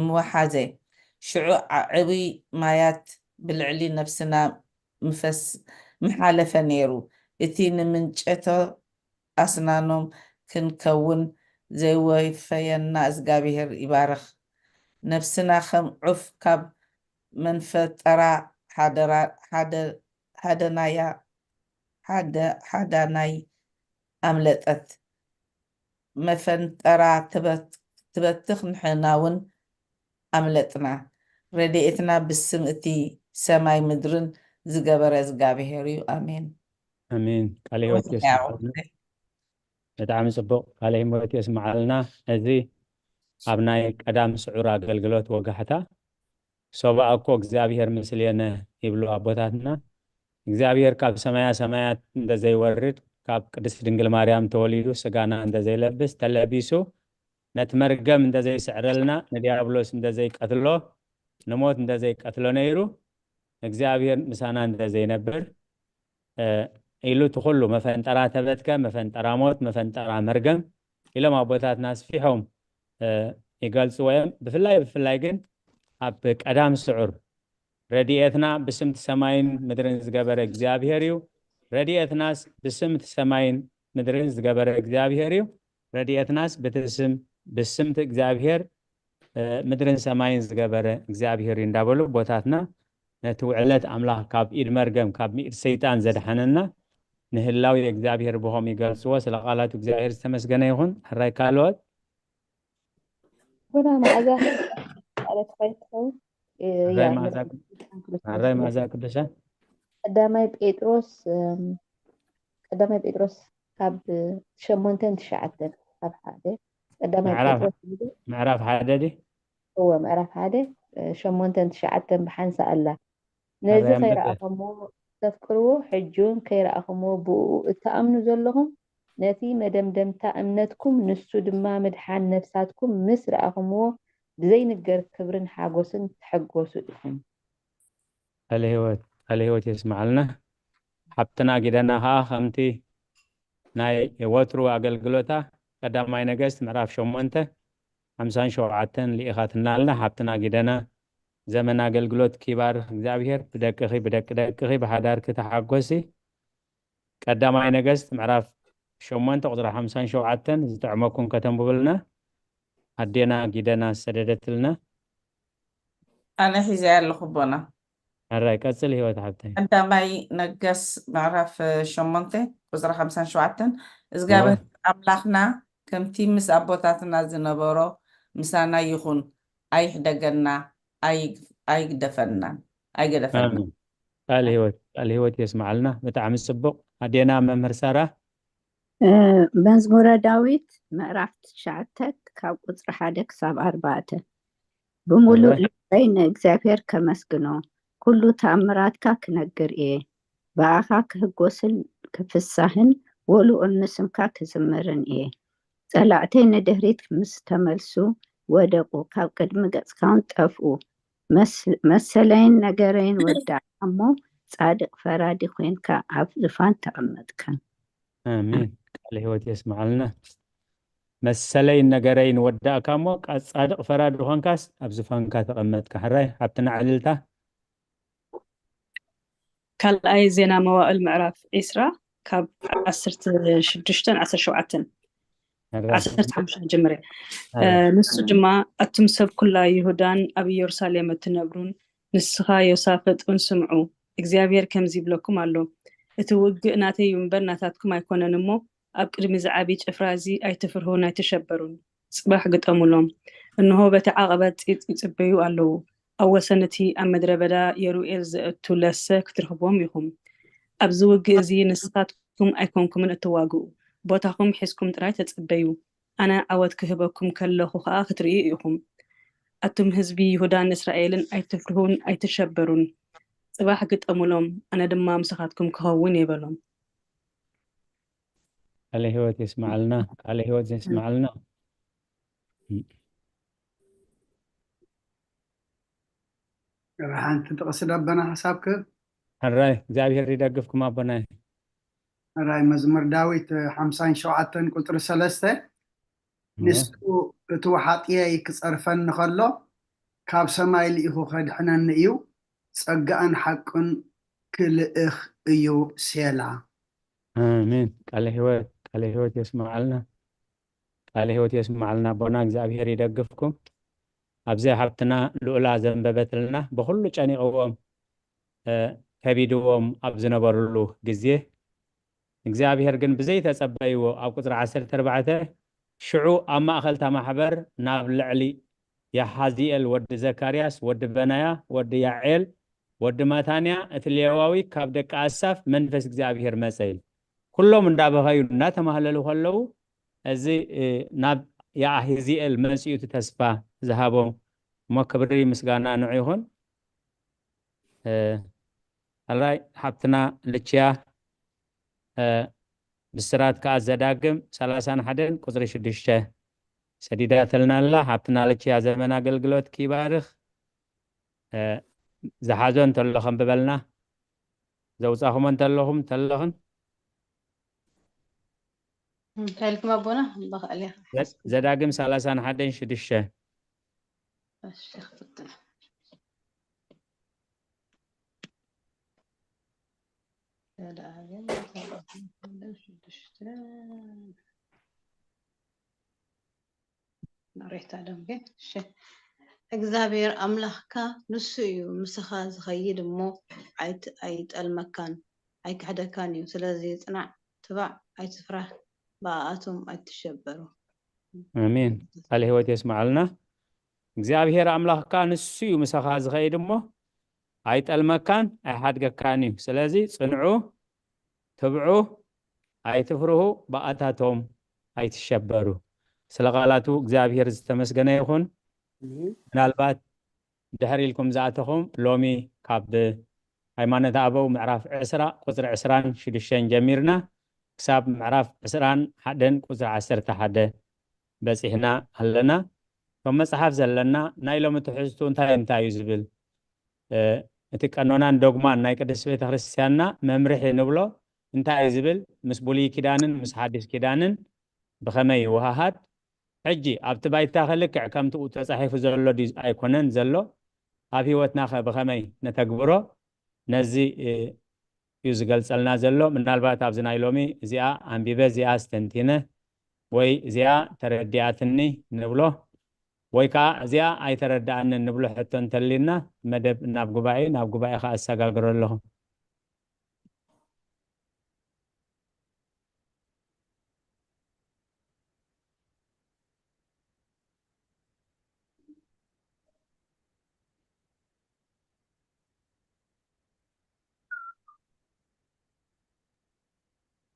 ምወሓዘ ሽዑ ዓዕብይ ማያት ብልዕሊ ነፍስና ምሓለፈ ነይሩ እቲ ንምንጨቶ ኣስናኖም ክንከውን ዘይወፈየና እዝጋብሄር ይባርኽ። ነፍስና ከም ዑፍ ካብ መንፈጠራ ሓደናያ ሓዳናይ ኣምለጠት። መፈንጠራ ትበትኽ ንሕናውን ኣምለጥና። ረድኤትና ብስም እቲ ሰማይ ምድርን ዝገበረ እዝጋብሄር እዩ። ኣሜን። ኣሜን። ቃለ ህይወት የስምዓልና። ብጣዕሚ ጽቡቕ ቃለ ህይወት የስምዓልና። እዚ ኣብ ናይ ቀዳም ስዑር ኣገልግሎት ወጋሕታ ሶባ እኮ እግዚኣብሔር ምስሌነ ይብሉ ኣቦታትና። እግዚኣብሔር ካብ ሰማያ ሰማያት እንተዘይወርድ ካብ ቅድስት ድንግል ማርያም ተወሊዱ ስጋና እንተዘይለብስ ተለቢሱ ነቲ መርገም እንተዘይስዕረልና ንዲያብሎስ እንተዘይቀትሎ ንሞት እንተዘይቀትሎ ነይሩ እግዚኣብሔር ምሳና እንተዘይነብር ኢሉ እቲ ኩሉ መፈንጠራ ተበትከ፣ መፈንጠራ ሞት፣ መፈንጠራ መርገም ኢሎም ኣቦታትና ኣስፊሖም ይገልፅዎ እዮም። ብፍላይ ብፍላይ ግን ኣብ ቀዳም ስዑር ረድኤትና ብስምቲ ሰማይን ምድርን ዝገበረ እግዚኣብሔር እዩ። ረድኤትናስ ብስምቲ ሰማይን ምድርን ዝገበረ እግዚኣብሔር እዩ። ረድኤትናስ ብቲ ስም ብስምቲ እግዚኣብሔር ምድርን ሰማይን ዝገበረ እግዚኣብሔር እዩ እንዳበሉ ኣቦታትና ነቲ ውዕለት ኣምላኽ ካብ ኢድ መርገም ካብ ኢድ ሰይጣን ዘድሓነና ንህላዊ እግዚኣብሔር ብኸም ይገልፅዎ። ስለ ቃላቱ እግዚኣብሔር ዝተመስገነ ይኹን። ሕራይ ካልኦት ጎና መዓዛ ማለት ኳይ ትኸውን ሕራይ መዓዛ ቅዱሳን ቀዳማይ ጴጥሮስ ቀዳማይ ጴጥሮስ ካብ ሸሞንተን ትሽዓተን ካብ ሓደ ቀዳማይ ምዕራፍ ጴጥሮስ ሒደ ምዕራፍ ሓደ ድዩ? እወ ምዕራፍ ሓደ እ፣ ሸሞንተን ትሽዓተን ብሓንሳእ ኣላ። ነዚ ኣረ ኣንብበ። ከይረኣኹምዎ ተፍቅርዎ ሕጂ እውን ከይረኣኹምዎ ብእኡ እትኣምኑ ዘለኹም ነቲ መደምደምታ እምነትኩም ንሱ ድማ ምድሓን ነፍሳትኩም ምስ ረኣኹምዎ ብዘይንገር ክብርን ሓጎስን ትሕጎሱ ኢኹም። ቃለ ህይወት ቃለ ህይወት የስምዓልና። ሓብትና ጊደና ኸዓ ከምቲ ናይ ወትሩ ኣገልግሎታ ቀዳማይ ነገስት ምዕራፍ ሸሞንተ ሓምሳን ሸውዓተን ልኢኻትና ኣላ። ሓብትና ጊደና ዘመን ኣገልግሎት ኪባር እግዚኣብሔር ብደቅኺ ብደቂ ደቅኺ ብሓዳርኪ ተሓጎሲ። ቀዳማይ ነገስት ምዕራፍ ሸሞንተ ቁፅሪ ሓምሳን ሸውዓተን ዝጥዕመኩም ከተንብብልና ኣዴና ጊደና ዝሰደደትልና። ኣነ ሒዘ ኣለኹ ኣቦና። ሕራይ ቀፅል ህይወት ሓብተይ። ቀዳማይ ነገስ ምዕራፍ ሸሞንተ ቁፅሪ ሓምሳን ሸውዓተን እግዚኣብሔር ኣምላኽና ከምቲ ምስ ኣቦታትና ዝነበሮ ምሳና ይኹን፣ ኣይሕደገና፣ ኣይግ- ኣይግደፈናን ኣይገደፈና። ኣሜን። ቃል ህይወት ቃል ህይወት የስምዓልና። ብጣዕሚ ፅቡቕ ኣዴና መምህር ሳራ። እ፣ መዝሙረ ዳዊት ምዕራፍ ትሽዓተ ካብ ቁፅሪ ሓደ ክሳብ ኣርባዕተ። ብምሉእ ሕራይ ልበይ ንእግዚኣብሔር ከመስግኖ፣ ኩሉ ተኣምራትካ ክነግር እየ። ብኣኻ ክህጎስን ክፍሳህን፣ ወልኡን ንስምካ ክዝምርን እየ። ጸላእተይ ንድሕሪት ምስ ተመልሱ ወደቁ፣ ካብ ቅድሚ ገጽካውን ጠፍኡ። መስ- መሰለይን ነገረይን ወዳእካ እሞ፣ ጻድቕ ፈራዲ ኮይንካ ኣብ ዝፋን ተቐመጥካ። ኣሜን። ቃል ህይወት የስምዓልና። መሰለይን ነገረይን ወዳእካ እሞ፣ ቃ- ጻድቕ ፈራዲ ኾንካስ ኣብ ዝፋንካ ተቐመጥካ። ሕራይ ሓብትና ዕልልታ። ካልኣይ ዜና መዋእል ምዕራፍ ዒስራ ካብ ዓሰርተ ሽዱሽተን ዓሰርተ ሸውዓተን ሕራይ ዓሰርተ ሓሙሽተ ጀምረ። ሕራይ ንሱ ድማ ኣቱም ሰብ ኩላ ይሁዳን ኣብ ኢየሩሳሌም እትነብሩን ንስኻ ዮሳፈጥ እውን ስምዑ፣ እግዚኣብሔር ከምዚ ይብለኩም ኣሎ፣ እቲ ውግእ ናተይ እዩ እምበር ናታትኩም ኣይኮነን እሞ ኣብ ቅድሚ ዝዓቢ ጭፍራ እዚ ኣይትፍርሁን ኣይትሸበሩን። ጽባሕ ግጠሙሎም፣ እንሆ በቲ ዓቐበት ጺጽ ይጽበዩ ኣለዉ፣ ኣብ ወሰን እቲ ኣብ ምድረ በዳ የሩኤል ዘእቱ ለሰ ክትረኽብዎም ኢኹም። ኣብዚ ውግእ እዚ ንስኻትኩም ኣይኮንኩምን እትዋግኡ፣ ቦታኹም ሒዝኩም ጥራይ ተጸበዩ። ኣነ ዓወት ክህበኩም ከለኹ ኸኣ ክትርእዩ ኢኹም። ኣቱም ህዝቢ ይሁዳን እስራኤልን ኣይትፍርሁን ኣይትሸበሩን። ጽባሕ ግጠሙሎም፣ ኣነ ድማ ምሳኻትኩም ክኸውን እየ በሎም። ቃለ ህይወት የስምዓልና። ቃለ ህይወት የስምዓልና። ሓንቲ ጥቕሲ ደበና ሓሳብ ክህብ። ሕራይ እግዚኣብሔር ይደግፍኩም ኣቦናይ። ሕራይ መዝሙር ዳዊት ሓምሳን ሸውዓተን ቁፅሪ ሰለስተ። እወ። ንሱ እቲ ውሓጥየይ ክጸርፈኒ ከሎ ካብ ሰማይ ልኢኹ ከድሕነኒ እዩ፣ ጸጋእን ሓቅን ክልእኽ እዩ። ሴላ። ኣሜን። ቃለ ህይወት ቃለ ህይወት የስምዓልና። ቃለ ህይወት የስምዓልና ኣቦና እግዚኣብሔር ይደግፍኩም። ኣብዚ ሓብትና ልኡላ ዘንበበትልና ብኩሉ ጨኒቕዎም እ፣ ከቢድዎም ኣብ ዝነበርሉ ግዜ እግዚኣብሔር ግን ብዘይተጸበይዎ ኣብ ቁጽሪ ዓሰርተ ኣርባዕተ ሽዑ ኣብ ማእኸልታ ማሕበር ናብ ልዕሊ ያሓዝኤል ወዲ ዘካርያስ ወዲ በናያ ወዲ ያዔል ወዲ ማታንያ እቲ ሌዋዊ ካብ ደቂ ኣሳፍ መንፈስ እግዚኣብሔር መጸ ኢሉ። ኩሎም እንዳበኸዩ እናተማህለሉ ከለዉ እዚ እ፣ ናብ ያሕዝኤል መጺኡ እቲ ተስፋ ዝሃቦም እሞ ክብሪ ምስጋና ንዑ ይኹን። እ፣ ኣራይ ሓብትና ልችያ እ፣ ብስራት ከኣ ዘዳግም ሰላሳን ሓደን ቁጽሪ ሽዱሽተ ሰዲዳተልና ኣላ። ሓብትና ልችያ ዘመን ኣገልግሎት ይባርኽ። እ፣ ዝሓዞ እንተሎ ከንብበልና ዘውጻኹሞ እንተለኹም እንተለኽን እንታይ ኢልኩም ኣቦና? በኽእል እያ። ዘ- ዘዳግም ሰላሳን ሓደን ሽዱሽተ። እሺ፣ ክፍትን። ዘዳግም ሰላሳን ሓደን ሽዱሽተ። ናሬታ ደንጌ። እሺ። እግዚኣብሔር ኣምላኽካ ንሱ እዩ፣ ምስኻ ዝኸይድ እሞ ኣይት-፣ ኣይጠልመካን፣ ኣይክሕደካን እዩ። ስለዚ ጽናዕ፣ ትባዕ፣ ኣይትፍራህ፣ ብኣኣቶም ኣይትሸበሩ። ኣሜን። ቃለ ህይወት የስምዓልና። እግዚኣብሔር ኣምላኽካ ንሱ እዩ ምሳኻ ዝኸይድ እሞ ኣይጠልመካን ኣይሓድገካን እዩ። ስለዚ ጽንዑ፣ ትብዑ፣ ኣይትፍርሁ፣ ብኣታቶም ኣይትሸበሩ። ስለ ቃላቱ እግዚኣብሔር ዝተመስገነ ይኹን። ምናልባት ድሕር ኢልኩም ዝኣተኹም ሎሚ ካብ ሃይማኖት ኣበው ምዕራፍ ዕስራ ቁፅሪ ዕስራን ሽዱሽተን ጀሚርና ክሳብ ምዕራፍ ዕስራን ሓደን ቁፅሪ ዓሰርተ ሓደ በፂሕና ኣለና። እቶም መፅሓፍ ዘለና ናይ ሎሚ ትሕዝቱ እንታይ እንታይ እዩ ዝብል እቲ ቀኖናን ዶግማን ናይ ቅድስት ቤተክርስትያንና መምርሒ ንብሎ እንታይ እዩ ዝብል ምስ ብሉይ ኪዳንን ምስ ሓዲስ ኪዳንን ብኸመይ ይወሃሃድ? ሕጂ ኣብቲ ባይታ ከልክዕ ከምትኡ ተጻሒፉ ዘሎ ድዩ ኣይኮነን ዘሎ? ኣብ ህይወትናኸ ብኸመይ ነተግብሮ? ነዚ እዩ ዝገልጸልና ዘሎ። ምናልባት ኣብዚ ናይ ሎሚ እዚኣ ኣንቢበ እዚኣ ኣስተንቲነ ወይ እዚኣ ተረዲኣትኒ ንብሎ ወይ ከዓ እዚኣ ኣይተረድኣንን ንብሎ ሕቶ እንተሊና መደብ ናብ ጉባኤ ናብ ጉባኤ ከዓ ኣሰጋግሮ ኣለኹ።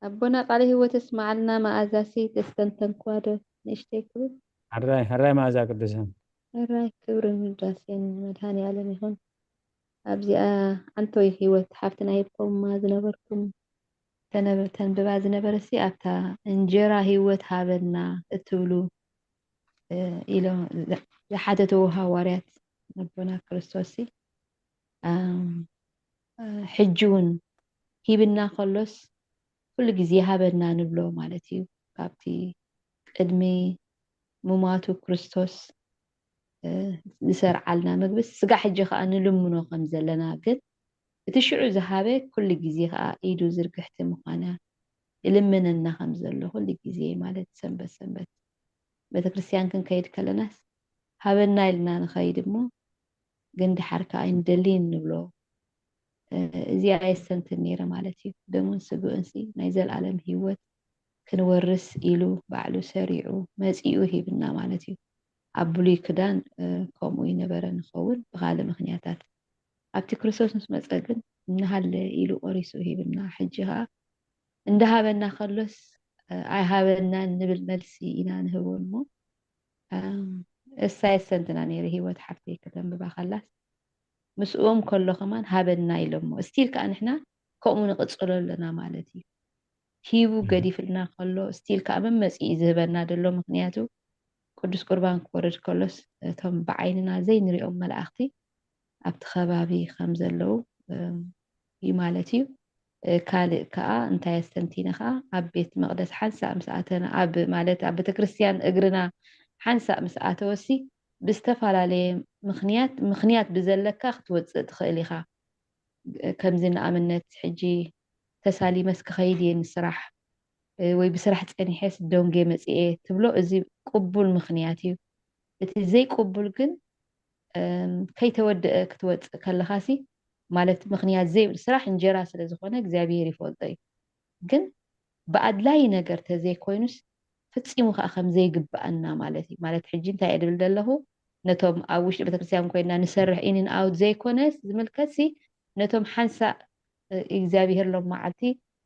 ኣቦና ቃለ ህይወት እስማዓልና። መኣዛሲ ተስተንተንክዋ ዶ ንእሽተይ ክብል? ሕራይ ሕራይ መኣዛ ቅዱሳን። ሕራይ ክብርን ውዳሴን ንመድሃኔ ዓለም ይኹን። ኣብዚኣ ዓንቶይ ህይወት ሓፍትና ሂብኩማ ዝነበርኩም ተነበ- ተንብባ ዝነበረሲ ኣብታ እንጀራ ህይወት ሃበና እትብሉ ኢሎም ዝሓተትዎ ሃዋርያት ኣቦና ክርስቶስ ሕጂ እውን ሂብና ከሎስ ኩሉ ግዜ ሃበና ንብሎ ማለት እዩ። ካብቲ ቅድሚ ምማቱ ክርስቶስ ዝሰርዓልና ምግቢ ስጋ ሕጂ ከዓ ንልምኖ ከም ዘለና ግን እቲ ሽዑ ዝሃበ ኩሉ ግዜ ከዓ ኢዱ ዝርግሕቲ ምዃና ይልምነና ከም ዘሎ ኩሉ ግዜ ማለት ሰንበት ሰንበት ቤተክርስትያን ክንከይድ ከለናስ ሃበና ኢልና ንኸይድ እሞ ግን ድሓር ከዓ ኣይንደልይን ንብሎ። እዚ ኣየስተንትን ነይረ ማለት እዩ። ደሙን ስግኡንሲ ናይ ዘለኣለም ህይወት ክንወርስ ኢሉ ባዕሉ ሰሪዑ መፂኡ ሂብና ማለት እዩ። ኣብ ብሉይ ክዳን ከምኡ ይነበረ ንኸውን ብካልእ ምክንያታት ኣብቲ ክርስቶስ ምስ መፀ ግን እናሃለ ኢሉ ቆሪሱ ሂብና። ሕጂ ከዓ እንዳሃበና ከሎስ ኣይሃበናን ንብል መልሲ ኢና ንህቦ እሞ እሳ የሰንትና ነይሩ ህይወት ሓፍተይ ከተንብባ ከላስ ምስኦም ከሎ ከማን ሃበና ኢሎሞ ስቲል ከዓ ንሕና ከምኡ ንቅፅሎ ኣለና ማለት እዩ። ሂቡ ገዲፍልና ከሎ ስቲል ከዓ መመፂ እዩ ዝህበና ዘሎ። ምክንያቱ ቅዱስ ቁርባን ክወርድ ከሎስ እቶም ብዓይንና ዘይንሪኦም መላእክቲ ኣብቲ ከባቢ ከም ዘለዉ እዩ ማለት እዩ። ካልእ ከዓ እንታይ ኣስተንቲነ ከዓ ኣብ ቤት መቅደስ ሓንሳእ ምስ ኣተና ኣብ ማለት ኣብ ቤተክርስትያን እግርና ሓንሳእ ምስ ኣተወሲ ብዝተፈላለየ ምክንያት ምክንያት ብዘለካ ክትወፅእ ትኽእል ኢኻ። ከምዚ ንኣብነት ሕጂ ተሳሊመስ ክኸይድ እየ ንስራሕ ወይ ብስራሕ ፀኒሐስ ደንጌ መፅኤ ትብሎ እዚ ቅቡል ምክንያት እዩ። እቲ ዘይቅቡል ግን ከይተወደአ ክትወፅእ ከለኻሲ ማለት ምክንያት ዘይብል ስራሕ እንጀራ ስለዝኾነ እግዚኣብሔር ይፈልጦ እዩ። ግን ብኣድላይ ነገር ተዘይኮይኑስ ፈፂሙ ከዓ ከም ዘይግብኣና ማለት እዩ። ማለት ሕጂ እንታይ እየ ድብል ዘለኹ ነቶም ኣብ ውሽጢ ቤተክርስትያን ኮይና ንሰርሕ ኢንን ኣውት ዘይኮነስ ዝምልከትሲ ነቶም ሓንሳእ እግዚኣብሔር ሎም መዓልቲ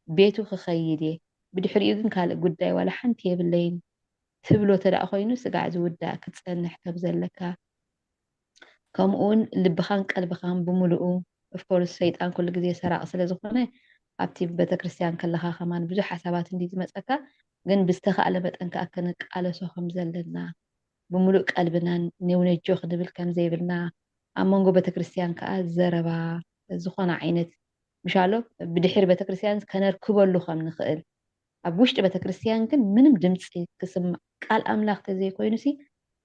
ቤቱ ክኸይድ እየ ብድሕሪኡ ግን ካልእ ጉዳይ ዋላ ሓንቲ የብለይን ትብሎ ተደኣ ኮይኑ ስጋዕ ዝውዳእ ክትፀንሕ ከም ዘለካ ከምኡ እውን ልብኻን ቀልብኻን ብምሉኡ ኦፍኮርስ ሰይጣን ኩሉ ግዜ ሰራቂ ስለ ዝኾነ ኣብቲ ቤተክርስትያን ከለኻ ከማን ብዙሕ ሓሳባት እንዲ ዝመፀካ ግን ብዝተኻእለ መጠን ከዓ ክንቃለሶ ከም ዘለና ብምሉእ ቀልብና ኔውነጆ ክንብል ከም ዘይብልና ኣብ መንጎ ቤተክርስትያን ከዓ ዘረባ ዝኾነ ዓይነት ምሻሎ ብድሕሪ ቤተክርስትያን ከነርክበሉ ከም ንኽእል ኣብ ውሽጢ ቤተክርስትያን ግን ምንም ድምፂ ክስማዕ ቃል ኣምላኽ ተዘይኮይኑሲ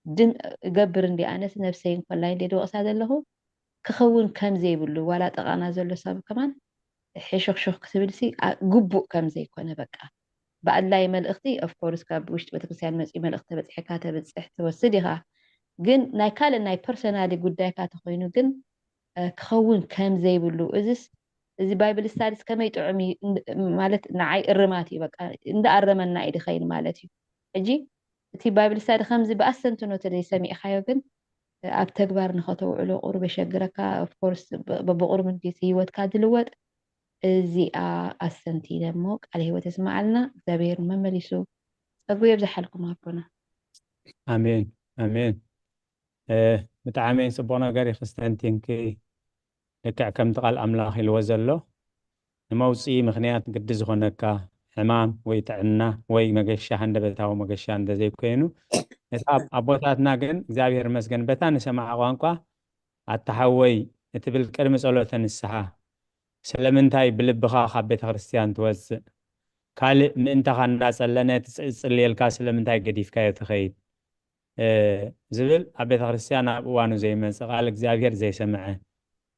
ድም እገብር እንዲ ኣነስ ነብሰይ እንኮላይ እንደ ድወቕሳ ዘለኹ ክኸውን ከም ዘይብሉ ዋላ ጠቓና ዘሎ ሰብ ከማን ሕሹኽሹኽ ክትብልሲ ግቡእ ከም ዘይኮነ በቃ ብኣድላይ መልእኽቲ ኦፍኮርስ ካብ ውሽጢ ቤተክርስትያን መፅኡ መልእኽቲ ተበፅሐካ ተብፅሕ ትወስድ ኢኻ ግን ናይ ካልእ ናይ ፐርሰናሊ ጉዳይካ ተኮይኑ ግን ክኸውን ከም ዘይብሉ እዚስ እዚ ባይብል ስታዲስ ከመይ ጥዑም ማለት ንዓይ እርማት እዩ በቃ እንዳኣረመና እዩ ድኸይን ማለት እዩ ሕጂ እቲ ባይብል ስታዲ ከምዚ ብኣስተንትኖ ተዘይሰሚዕካዮ ግን ኣብ ተግባር ንኸተውዕሎ ቁሩብ የሸግረካ ኦፍኮርስ በብቁሩብ እንዲ ህይወትካ ዝልወጥ እዚኣ ኣስተንቲነ እሞ ቃለ ህይወት የስምዓልና እግዚኣብሔር መመሊሱ ጸጉ የብዝሓልኩም ኣቦና ኣሜን ኣሜን። ብጣዕሚ ጽቡቕ ነገር እዩ። ክስተንቲንኪ ልክዕ ከምቲ ቃል ኣምላኽ ኢልዎ ዘሎ፣ ንመውፅኢ ምኽንያት ግዲ ዝኾነካ ሕማም ወይ ጥዕና ወይ መገሻ፣ ሃንደበታዊ መገሻ እንተዘይኮይኑ፣ እቲ ኣብ ኣቦታትና ግን እግዚኣብሔር ይመስገን በታ ንሰምዓ ቋንቋ፣ ኣታ ሓወይ እትብል ቅድሚ ጸሎተ ንስሓ ስለምንታይ ብልብኻ ካብ ቤተ ክርስቲያን ትወፅእ? ካልእ ምእንታኻ እንዳጸለነ ትጽ- ዝጽልየልካ ስለምንታይ ገዲፍካዮ ትኸይድ? ዝብል ኣብ ቤተ ክርስቲያን ኣብ እዋኑ ዘይመጽእ፣ ቃል እግዚኣብሔር ዘይሰምዐ፣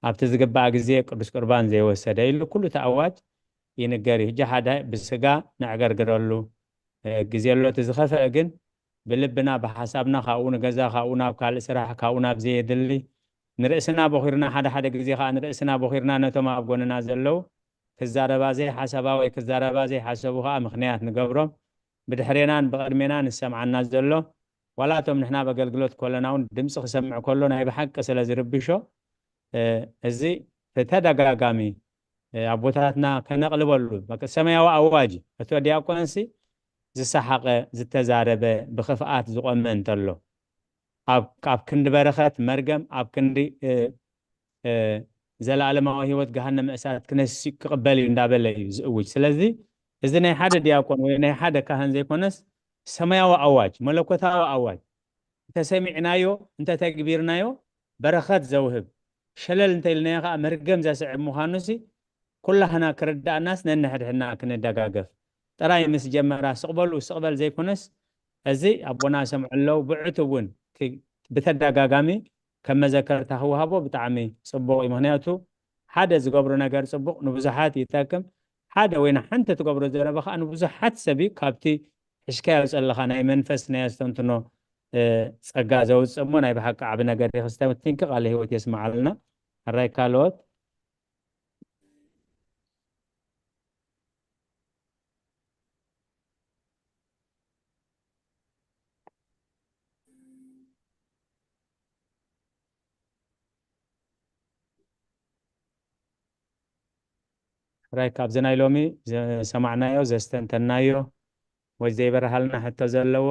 ኣብቲ ዝግባእ ግዜ ቅዱስ ቁርባን ዘይወሰደ ኢሉ ኩሉ እቲ ኣዋጅ ይንገር እዩ። ሕጂ ሓደ ብስጋ ነዕገርግረሉ ግዜ ኣሎ። እቲ ዝኸፍአ ግን ብልብና ብሓሳብና ካብኡ ንገዛ ካብኡ ናብ ካልእ ስራሕ ካብኡ ናብ ዘየድሊ ንርእስና ቦኺርና ሓደ ሓደ ግዜ ከዓ ንርእስና ቦኺርና ነቶም ኣብ ጎንና ዘለዉ ክዛረባ ዘይሓሰባ ወይ ክዛረባ ዘይሓሰቡ ከዓ ምኽንያት ንገብሮም። ብድሕሬናን ብቐድሜና ንሰምዓና ዘሎ ዋላ እቶም ንሕና ኣብ ኣገልግሎት ከለና እውን ድምፂ ክሰምዕ ከሎ ናይ ብሓቂ ስለ ዝርብሾ እዚ ብተደጋጋሚ ኣቦታትና ከነቕልበሉ ሰማያዊ ኣዋጅ እቲ ዲያቆንሲ ዝሰሓቐ ዝተዛረበ ብክፍኣት ዝቆመ እንተሎ ኣብ ክንዲ በረኸት መርገም ኣብ ክንዲ ዘለኣለማዊ ህይወት ገሃነመ እሳት ክነሲ ክቕበል እዩ እንዳበለ እዩ ዝእውጅ። ስለዚ እዚ ናይ ሓደ ዲያቆን ወይ ናይ ሓደ ካህን ዘይኮነስ ሰማያዊ ኣዋጅ፣ መለኮታዊ ኣዋጅ እንተሰሚዕናዮ እንተተግቢርናዮ በረኸት ዘውህብ፣ ሸለል እንተኢልናዮ ከዓ መርገም ዘስዕብ ምዃኑሲ ኩላህና ክርዳእናስ ነንሕድሕድና ክንደጋገፍ ጥራይ ምስ ጀመራ ስቕበሉ ስቕበል ዘይኮነስ እዚ ኣቦና ሰምዑ ኣለዉ ብዕቱብ እውን ብተደጋጋሚ ከም መዘከርታ ክወሃቦ ብጣዕሚ ጽቡቕ እዩ። ምክንያቱ ሓደ ዝገብሮ ነገር ጽቡቕ ንብዙሓት ይጠቅም፣ ሓደ ወይ ንሓንቲ ትገብሮ ዘረባ ከዓ ንብዙሓት ሰብ እዩ ካብቲ ሒዝካዮ ዘለኻ ናይ መንፈስ ናይ ኣስተንትኖ ጸጋ ዘውፅእ እሞ ናይ ብሓቂ ዓቢ ነገር እዩ። ክስተንቲንኪ ቃለ ህይወት የስምዓልና። ሕራይ ካልኦት ሕራይ ካብዚ ናይ ሎሚ ዝሰማዕናዮ ዘስተንተናዮ ወይ ዘይበርሃልና ሕቶ ዘለዎ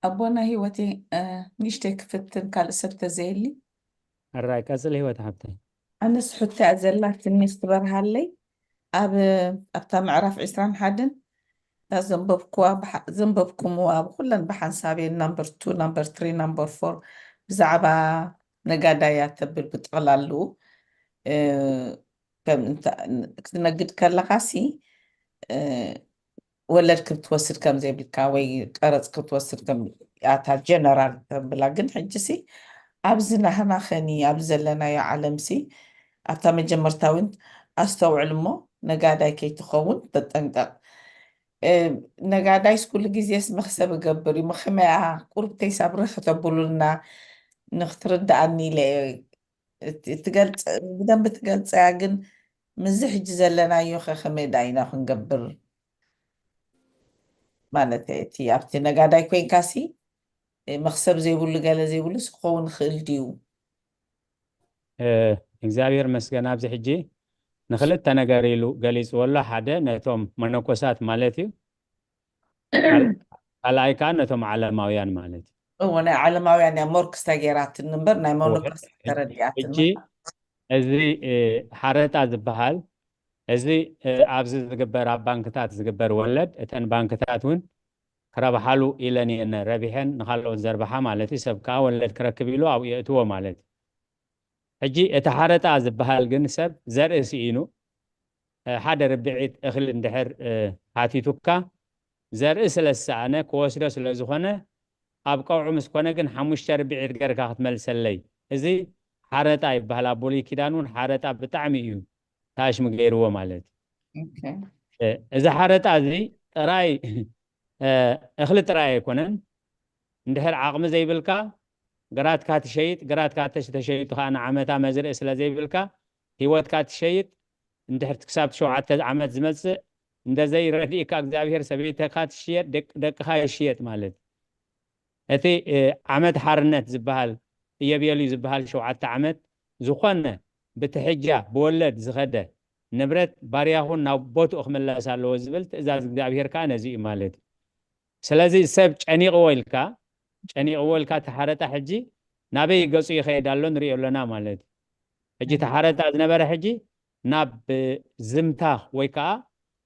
ኣቦና ህይወቴ፣ ንእሽተይ ክፍትን ካልእ ሰብ ተዘየሊ። ሕራይ ቀፅል ህይወት ሓብተይ። ኣነስ ሕቶ እያ ዘላትኒ ክትበርሃለይ። ኣብ ኣብታ ምዕራፍ ዕስራን ሓደን እታ ዘንበብኩዋ ዘንበብኩምዋ ብኩለን ብሓንሳብ እየን ናምበር ቱ ናምበር ትሪ ናምበር ፎር ብዛዕባ ነጋዳያ ተብል ብጥቕላሉ ክትነግድ ከለኻሲ ወለድ ክትወስድ ከም ዘይብልካ ወይ ቀረፅ ክትወስድ ከም ኣታ ጀነራል ተብላ ግን ሕጂ ሲ ኣብዚ ናህና ኸኒ ኣብ ዘለናዮ ዓለም ሲ ኣብታ መጀመርታ እውን ኣስተውዕል እሞ ነጋዳይ ከይትኸውን ተጠንቀቕ። ነጋዳይስ ኩሉ ግዜስ መኽሰብ እገብር እዩ። መኸመያ ቁርብተይ ሳብሪ ከተብሉልና ንክትርድኣኒ ኢለ እየ። እቲ- እቲ ገልጸ ብደንብ ትገልጸያ ግን ምዚ ሕጂ ዘለናዮ ከ ከመይ ዳ ኢና ክንገብር ማለት እቲ ኣብቲ ነጋዳይ ኮይንካሲ መክሰብ ዘይብሉ ገለ ዘይብሉስ ክኸውን ይኽእል ድዩ? እግዚኣብሔር መስገን ኣብዚ ሕጂ ንክልተ ነገር ኢሉ ገሊፅዎ ኣሎ። ሓደ ነቶም መነኮሳት ማለት እዩ። ካልኣይ ከዓ ነቶም ዓለማውያን ማለት እዩ። እዎ ናይ ዓለማውያን እያ ሞር ክስታይ ገይራትኒ እምበር ናይ መነኮሳት ተረዲኣትኒ። ሕጂ እዚ ሓረጣ ዝበሃል እዚ ኣብዚ ዝግበር ኣብ ባንክታት ዝግበር ወለድ እተን ባንክታት እውን ክረብሓሉ ኢለን እየን ረቢሐን ንካልኦት ዘርብሓ ማለት እዩ። ሰብ ከዓ ወለድ ክረክብ ኢሉ ኣብኡ የእትዎ ማለት እዩ። ሕጂ እቲ ሓረጣ ዝበሃል ግን ሰብ ዘርኢ ስኢኑ ሓደ ርብዒት እኽሊ እንድሕር ሓቲቱካ ዘርኢ ስለ ዝሰኣነ ክወስዶ ስለ ዝኾነ ኣብ ቀውዒ ምስ ኮነ ግን ሓሙሽተ ርብዒት ገርካ ክትመልሰለይ። እዚ ሓረጣ ይበሃል። ኣብ ብሉይ ኪዳን እውን ሓረጣ ብጣዕሚ እዩ ታሽሚ ገይርዎ ማለት እዩ። እዚ ሓረጣ እዚ ጥራይ እኽሊ ጥራይ ኣይኮነን። እንድሕር ዓቕሚ ዘይብልካ ግራትካ ትሸይጥ፣ ግራትካ ተሽ- ተሸይጡ ከዓ ንዓመታ መዝርኢ ስለ ዘይብልካ ህይወትካ ትሸይጥ፣ እንድሕር ክሳብ ሸውዓተ ዓመት ዝመጽእ እንደ ዘይረድእካ እግዚኣብሔር ሰበይተካ ትሽየጥ፣ ደቅ-፣ ደቅኻ ይሽየጥ ማለት። እቲ፣ እ፣ ዓመት ሓርነት ዝበሃል እየብየልዩ ዝበሃል ሸውዓተ ዓመት ዝኾነ ብትሕጃ ብወለድ ዝኸደ ንብረት ባርያኹን ናብ ቦትኡ ክምለስ ኣለዎ ዝብል ትእዛዝ እግዚኣብሔር ከኣ ነዚ እዩ ማለት እዩ። ስለዚ ሰብ ጨኒቕዎ ኢልካ፣ ጨኒቕዎ ኢልካ ተሓረጣ ሕጂ ናበይ ገጹ ይኸይድ ኣሎ ንሪኦ ኣለና ማለት እዩ። ሕጂ ተሓረጣ ዝነበረ ሕጂ ናብ ዝምታ ወይ ከኣ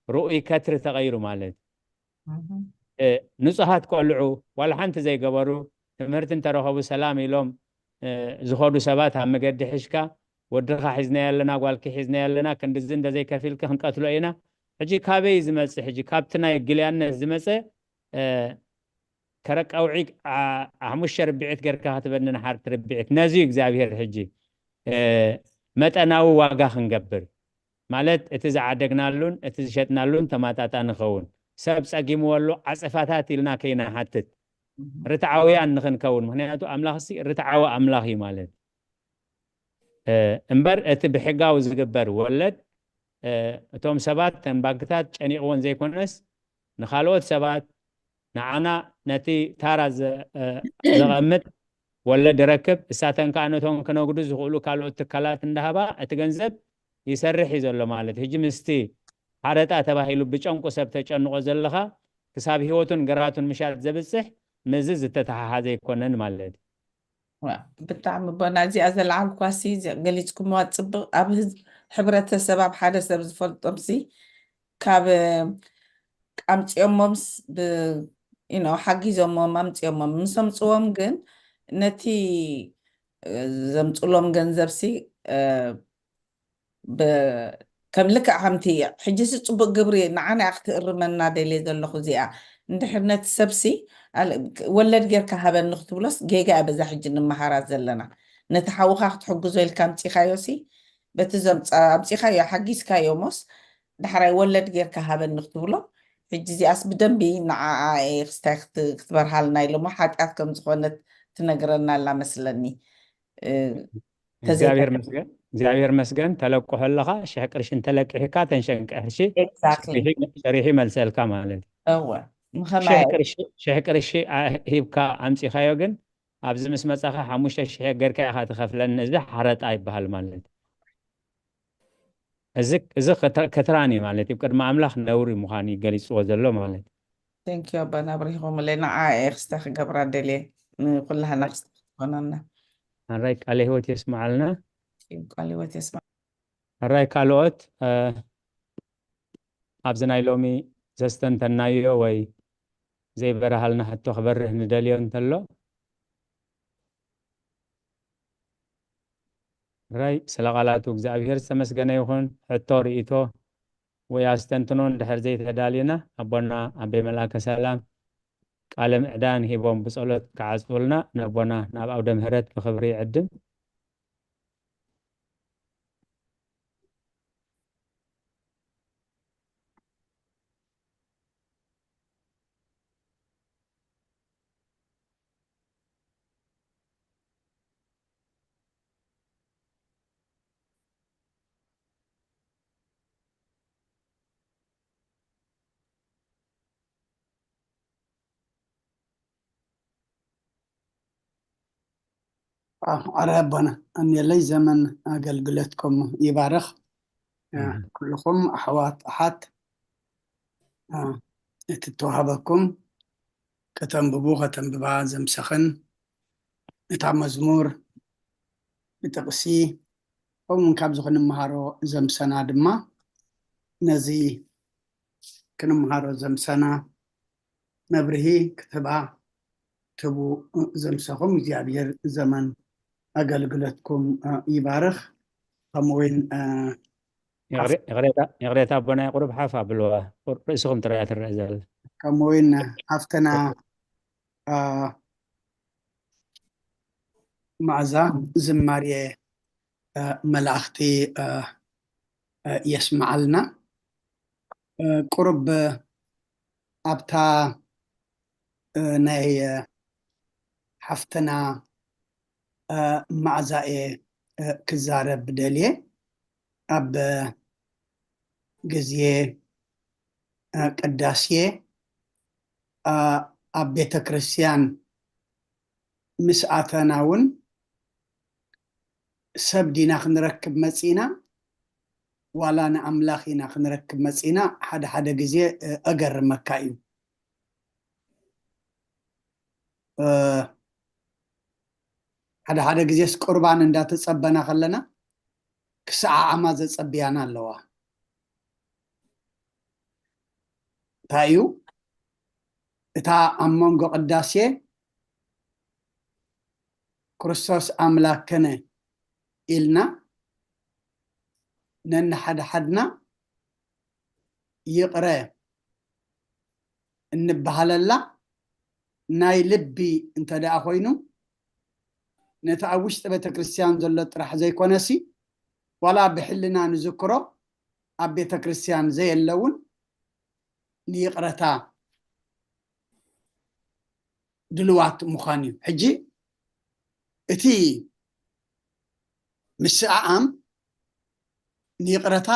ርኡይ ከትሪ ተቐይሩ ማለት እዩ። እ፣ ንጹሃት ቆልዑ ዋላ ሓንቲ ዘይገበሩ ትምህርቲ እንተረኸቡ ሰላም ኢሎም፣ እ፣ ዝኸዱ ሰባት ኣብ መገዲ ሒዝካ፣ "ወድኻ ሒዝናዮ ኣለና፣ ጓልኪ ሒዝናዮ ኣለና፣ ክንድዚ እንተዘይከፊልኪ ክንቀትሎ ኢና።" ሕጂ ካበይ ዝመጽእ? ሕጂ ካብቲ ናይ ግልያነት ዝመጸ፣ እ፣ ከረቃውዒ ዓ-፣ ሓሙሽተ ርብዒት ጌርካ ክትበኒ ንሓርቲ ርብዒት። ነዚ እዩ እግዚኣብሔር ሕጂ፣ እ፣ መጠናዊ ዋጋ ክንገብር ማለት እቲ ዝዓደግናሉን እቲ ዝሸጥናሉን ተማጣጣኒ ክኸውን፣ ሰብ ጸጊምዎ ኣሎ ዓጸፋታት ኢልና ከይንሓትት፣ ርትዓውያን ንኽንከውን። ምኽንያቱ ኣምላኽሲ ርትዓዊ ኣምላኽ እዩ ማለት። እ፣ እምበር እቲ ብሕጋዊ ዝግበር ወለድ፣ እ፣ እቶም ሰባት፣ እተን ባንክታት ጨኒቕዎን ዘይኮነስ ንኻልኦት ሰባት፣ ንዓና ነቲ ታራ ዘ-፣ እ፣ ዘቐምጥ ወለድ ይረክብ። እሳተን ከኣ ነቶም ክነግዱ ዝኽእሉ ካልኦት ትካላት እንዳሃባ እቲ ገንዘብ ይሰርሕ እዩ ዘሎ ማለት። ሕጂ ምስቲ ሓረጣ ተባሂሉ ብጨንቁ ሰብ ተጨንቆ ዘለኻ ክሳብ ህይወቱን ግራቱን ምሻጥ ዘብጽሕ ምስዚ ዝተተሓሓዘ ኣይኮነን ማለት። ዋ፣ ብጣዕሚ ቦና እዚኣ ዘለዓልኳሲ ገሊጽኩምዋ ጽብቕ። ኣብ ህዝ-፣ ሕብረተሰብ ኣብ ሓደ ሰብ ዝፈልጦምሲ ካብ ኣምጺኦሞምስ ብ-፣ you know፣ ሓጊዞሞም ኣምጺኦሞም። ምስ ኣምጽዎም ግን ነቲ፣ እ፣ ዘምጽሎም ገንዘብሲ፣ እ፣ ብ-፣ ከም ልክዕ ከምቲ ሕጂሲ ጽቡቕ ግብሪ ንዓና እያ ክትእርመና ደልየ ዘለኹ እዚኣ። እንድሕር ነቲ ሰብሲ ኣል-፣ ወለድ ጌርካ ሃበኒ ክትብሎስ ጌጋ እያ በዛ ሕጂ ንመሃራ ዘለና። ነቲ ሓውኻ ክትሕግዞ ኢልካ ኣምጺኻዮሲ በቲ ዘምጻ-፣ ኣምጺኻዮ ሓጊዝካዮ እሞስ ዳሕራይ ወለድ ጌርካ ሃበኒ ክትብሎ፣ ሕጂ እዚኣስ ብደንቢ ንዓኣ እየ ክስታይ ክት-፣ ክትበርሃልና ኢሎሞ ሓጢኣት ከም ዝኾነት ትነግረና ኣላ መስለኒ። እ፣ እግዚኣብሔር ተዘይካ- መስገን፣ እግዚኣብሔር መስገን፣ ተለቅሖ ኣለኻ፣ ሽሕ ቅርሺ እንተለቂሕካ፣ ተን ሸንቀ ሕርሺ Exactly። ሸሪሑ፣ ሸሪሑ ይመልሰልካ ማለት እዩ። እወ፣ ሽሕ ምኸማይ ቅርሺ፣ ሽሕ ቅርሺ ኣ-፣ ሂብካ ኣምጺኻዮ ግን፣ ኣብዚ ምስ መጻኻ ሓሙሽተ ሽሕ ጌርካ ኢኻ ትኸፍለኒ፣ እዚ ሓረጣ ይበሃል ማለት እዩ። እዚ፣ እዚ ከተ-፣ ከትራን እዩ ማለት እዩ። ቅድሚ ኣምላኽ ነውሪ ምዃኑ እዩ ገሊጽዎ ዘሎ ማለት እዩ። Thank you ኣባና ኣብሪኹምለይ። ንዓ እየ ክስተ ክገብራ ደልየ። ንኩላህና ክስተ ክትኾነና። ኣራይ ቃለ ህይወት የስምዓልና። ቃለ ህይወት የስምዓ። ኣራይ ካልኦት፣ እ፣ ኣብዚ ናይ ሎሚ ዘስተንተናዮ ወይ ዘይበረሃልና ሕቶ ክበርህ ንደልዮ እንተሎ? ራይ ስለ ቃላቱ እግዚኣብሔር ዝተመስገነ ይኹን። ሕቶ፣ ርእይቶ ወይ ኣስተንትኖ እንድሕር ዘይተዳልየና ኣቦና ኣቤ መልኣከ ሰላም ቃለ ምዕዳን ሂቦም ብጸሎት ክዓጽውልና ነቦና ናብ ኣውደ ምህረት ብኽብሪ ይዕድም። ኣረ ኣቦና ኣንየለይ ዘመን ኣገልግሎትኩም ይባርኽ። ኩልኹም ኣሕዋት ኣሓት፣ እቲ እተዋህበኩም ከተንብቡ ከተንብባ ዘምሰኽን፣ እታ መዝሙር ብጥቕሲ ከምኡውን ካብዚ ክንምሃሮ ዘምሰና ድማ ነዚ ክንምሃሮ ዘምሰና መብርሂ ክትህባ ትቡ ዘምሰኹም እግዚኣብሔር ዘመን ኣገልግሎትኩም ይባርኽ። ከምኡውን ይቕሬታ ኣቦናይ ቁሩብ ሓፍ ኣብልዋ፣ ርእስኹም ጥራያ ትረአ ዘላ። ከምኡውን ሓፍትና መዓዛ ዝማሬ መላእኽቲ የስምዓልና። ቁሩብ ኣብታ ናይ ሓፍትና መዓዛ እየ ክዛረብ ደልየ። ኣብ ግዜ ቅዳሴ ኣብ ቤተ ክርስቲያን ምስ ኣተና እውን ሰብ ዲና ክንረክብ መፂና ዋላ ንኣምላኽ ኢና ክንረክብ መፂና ሓደ ሓደ ግዜ እገርመካ እዩ። ሓደ ሓደ ግዜስ ቁርባን እንዳተፀበና ከለና ክሰዓዓማ ዘፀብያና ኣለዋ። እንታይ እዩ እታ ኣብ መንጎ ቅዳሴ ክርስቶስ ኣምላክ ከነ ኢልና ነንሓድሓድና ይቕረ እንበሃለላ ናይ ልቢ እንተ ደኣ ኮይኑ ነቲ ኣብ ውሽጢ ቤተ ክርስቲያን ዘሎ ጥራሕ ዘይኮነሲ ዋላ ብሕልና ንዝክሮ ኣብ ቤተ ክርስቲያን ዘየለ እውን ንይቕረታ ድልዋት ምዃን እዩ። ሕጂ እቲ ምስኣኣም ንይቕረታ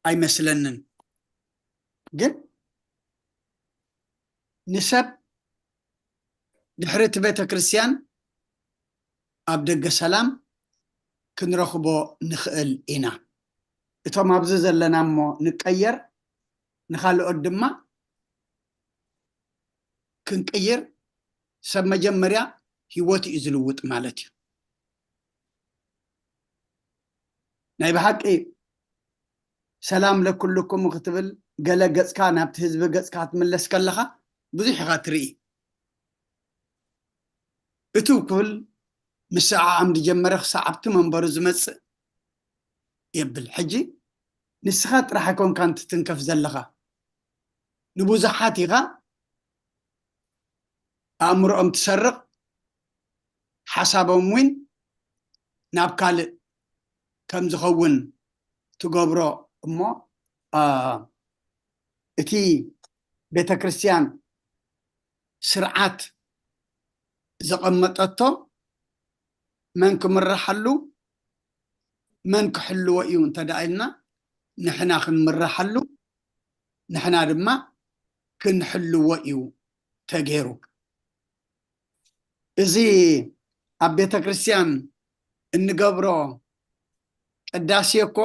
ኣይመስለንን፣ ግን ንሰብ ድሕሪ እቲ ቤተ ክርስቲያን ኣብ ደገ ሰላም ክንረኽቦ ንኽእል ኢና። እቶም ኣብዚ ዘለና እሞ ንቀየር፣ ንኻልኦት ድማ ክንቅይር ሰብ መጀመርያ ህይወት እዩ ዝልውጥ ማለት እዩ። ናይ ብሓቂ ሰላም ለኩልኩም ክትብል ገለ ገጽካ ናብቲ ህዝቢ ገጽካ ክትምለስ ከለኻ ብዙሕ ኢኻ ትርኢ። እትው ክብል ምስዓዓም ዝጀመረ ክሳዕ ኣብቲ መንበሩ ዝመጽእ የብል። ሕጂ ንስኻ ጥራሕ ኣይኮንካን ትትንከፍ ዘለኻ፣ ንብዙሓት ኢኻ ኣእምሮኦም ትሰርቕ፣ ሓሳቦም እውን ናብ ካልእ ከም ዝኸውን ትገብሮ እሞ እቲ ቤተ ክርስቲያን ስርዓት ዘቐመጠቶ መን ክምርሓሉ መን ክሕልዎ እዩ እንተ ደኣ ኢልና ንሕና ክንምርሓሉ ንሕና ድማ ክንሕልዎ እዩ ተገይሩ። እዚ ኣብ ቤተ ክርስቲያን እንገብሮ ቅዳሴ እኮ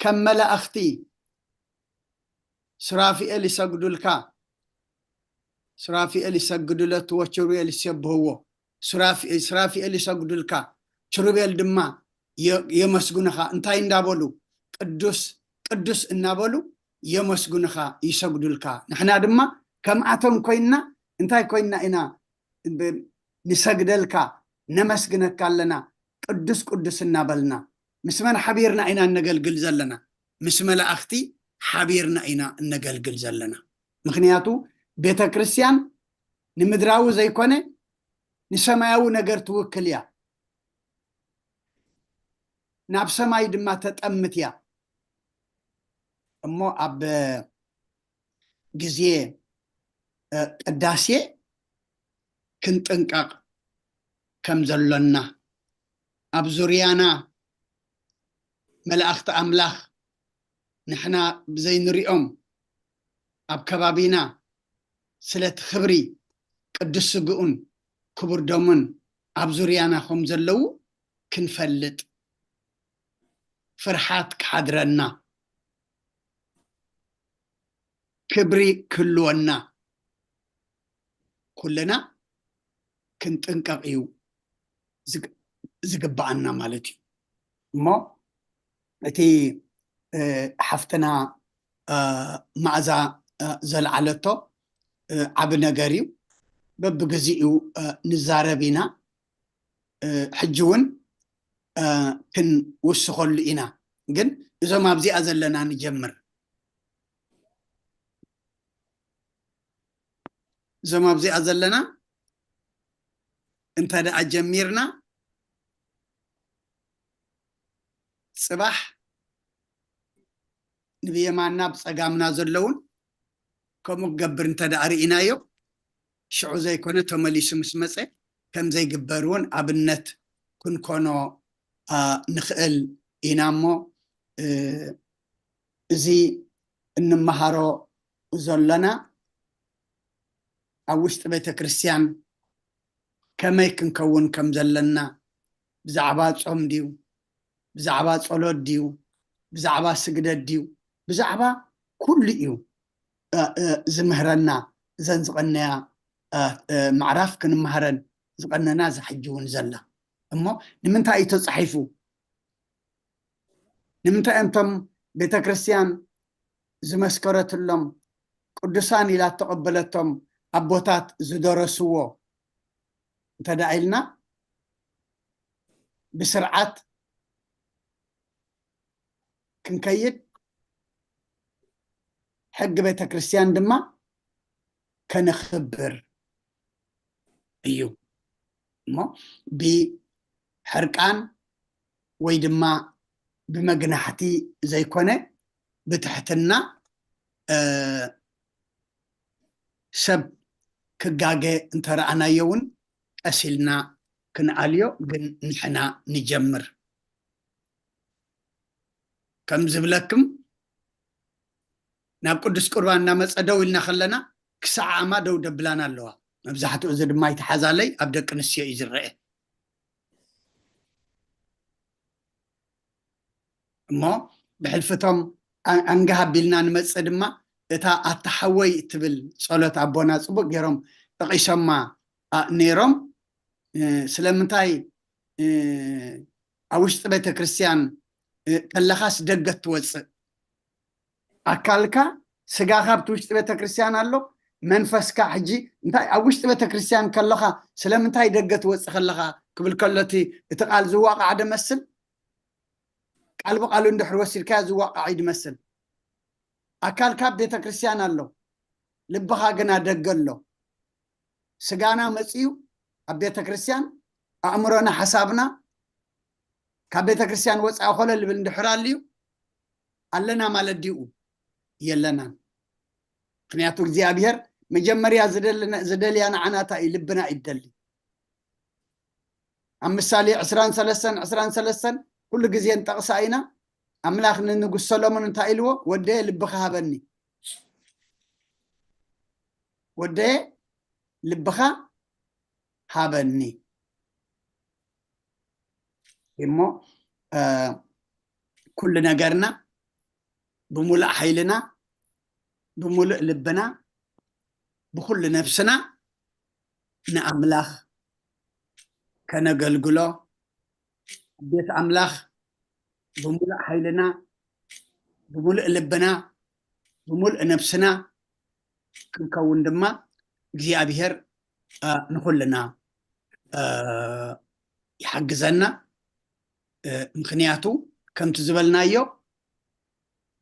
ከም መላእኽቲ ሱራፊኤል ይሰግዱልካ፣ ሱራፊኤል ይሰግዱ ለትዎ ኪሩቤል ይሴብህዎ፣ ሱራፊኤል ይሰግዱልካ፣ ኪሩቤል ድማ የመስግኑኻ። እንታይ እንዳበሉ? ቅዱስ ቅዱስ እናበሉ የመስግኑኻ፣ ይሰግዱልካ። ንሕና ድማ ከምኣቶም ኮይንና እንታይ ኮይንና ኢና ንሰግደልካ፣ ነመስግነካ ኣለና ቅዱስ ቅዱስ እናበልና? ምስ መን ሓቢርና ኢና እነገልግል ዘለና? ምስ መላእኽቲ ሓቢርና ኢና እነገልግል ዘለና። ምኽንያቱ ቤተ ክርስቲያን ንምድራዊ ዘይኮነ ንሰማያዊ ነገር ትውክል እያ፣ ናብ ሰማይ ድማ ተጠምት እያ። እሞ ኣብ ግዜ ቅዳሴ ክንጥንቀቕ ከም ዘሎና፣ ኣብ ዙርያና መላእኽቲ ኣምላኽ ንሕና ብዘይንሪኦም ኣብ ከባቢና ስለቲ ክብሪ ቅዱስ ስግኡን ክቡር ደሙን ኣብ ዙርያና ከም ዘለዉ ክንፈልጥ፣ ፍርሓት ክሓድረና፣ ክብሪ ክህልወና ኩልና ክንጥንቀቕ እዩ ዝግባኣና ማለት እዩ። እሞ እቲ ሓፍትና መኣዛ ዘልዓለቶ ዓቢ ነገር እዩ። በብግዚኡ ንዛረብ ኢና። ሕጂ እውን ክንውስኸሉ ኢና። ግን እዞም ኣብዚኣ ዘለና ንጀምር። እዞም ኣብዚኣ ዘለና እንተ ደኣ ጀሚርና፣ ጽባሕ ንብየማንና ብጸጋምና ዘለውን ከምኡ ክገብር እንተ ደኣ ርኢናዮ፣ ሽዑ ዘይኮነ ተመሊሱ ምስ መጸ ከም ዘይግበር እውን ኣብነት ክንኮኖ ንኽእል ኢና እሞ፣ እዚ እንመሃሮ ዘሎና ኣብ ውሽጢ ቤተ ክርስቲያን ከመይ ክንከውን ከም ዘለና፣ ብዛዕባ ጾም ድዩ፣ ብዛዕባ ጸሎት ድዩ፣ ብዛዕባ ስግደት ድዩ፣ ብዛዕባ ኩሉ እዩ ዝምህረና። እዘን ዝቐነያ ምዕራፍ ክንመሃረን ዝቐነና እዛ ሕጂ እውን ዘላ። እሞ ንምንታይ እዩ ተጻሒፉ? ንምንታይ እዮም እቶም ቤተ ክርስቲያን ዝመስከረትሎም ቅዱሳን ኢላ እተቐበለቶም ኣቦታት ዝደረስዎ እንተዳ ኢልና፣ ብስርዓት ክንከይድ፣ ሕጊ ቤተ ክርስቲያን ድማ ከነኽብር እዩ። እሞ ብሕርቃን ወይ ድማ ብመግናሕቲ ዘይኮነ፣ ብትሕትና፣ ሰብ ክጋገ እንተረኣናዮ እውን ቀስ ኢልና ክንኣልዮ፣ ግን ንሕና ንጀምር። ከም ዝብለክም፣ ናብ ቅዱስ ቁርባን እናመጸ ደው ኢልና ከለና ክሳዓማ ደው ደብላና ኣለዋ። መብዛሕትኡ እዚ ድማ ይተሓዛለይ ኣብ ደቂ ኣንስትዮ እዩ ዝረአ። እሞ ብሕልፍቶም ኣንጋህ ኣቢልና ንመጽእ ድማ እታ ኣታ ሓወይ እትብል ጸሎት ኣቦና ጽቡቅ ገይሮም ጠቒሶማ ነይሮም። ስለምንታይ ኣብ ውሽጢ ቤተ ክርስቲያን ከለኻስ ደገ ትወፅእ? ኣካልካ፣ ስጋኻ ኣብቲ ውሽጢ ቤተ ክርስቲያን ኣሎ፣ መንፈስካ ሕጂ እንታይ ኣብ ውሽጢ ቤተ ክርስቲያን ከለኻ ስለምንታይ ደገ ትወፅእ ከለኻ ክብል ከሎ እቲ ቃል ዝዋቃዕ ደመስል፣ ቃል ብቃሉ እንድሕር ወሲድካዮ ዝዋቃዕ እዩ ድመስል። ኣካልካ ኣብ ቤተ ክርስቲያን ኣሎ፣ ልብኻ ግና ደገ ኣሎ። ስጋና መፅዩ ኣብ ቤተ ክርስቲያን፣ ኣእምሮና ሓሳብና ካብ ቤተ ክርስቲያን ወፃኢ ኮለል ልብል እንድሕር ኣልዩ ኣለና ማለት ድዩ? የለናን። ምክንያቱ እግዚኣብሔር መጀመርያ ዝደልነ- ዝደልያ ንዓና እንታይ እዩ? ልብና እዩ ደሊ። ኣብ ምሳሌ ዕስራን ሰለስተን ዕስራን ሰለስተን ኩሉ ግዜ ንጠቕሳ ኢና። ኣምላኽ ንንጉስ ሰሎሞን እንታይ ኢልዎ? ወደየ ልብኻ ሃበኒ፣ ወደየ ልብኻ ሃበኒ እሞ ኩሉ ነገርና ብሙሉእ ሓይልና ብሙሉእ ልብና ብኩሉ ነፍስና ንኣምላኽ ከነገልግሎ ቤት ኣምላኽ ብሙሉእ ሓይልና ብሙሉእ ልብና ብሙሉእ ነፍስና ክንከውን ድማ እግዚኣብሔር ንኩልና ይሓግዘና። ምክንያቱ ከምቲ ዝበልናዮ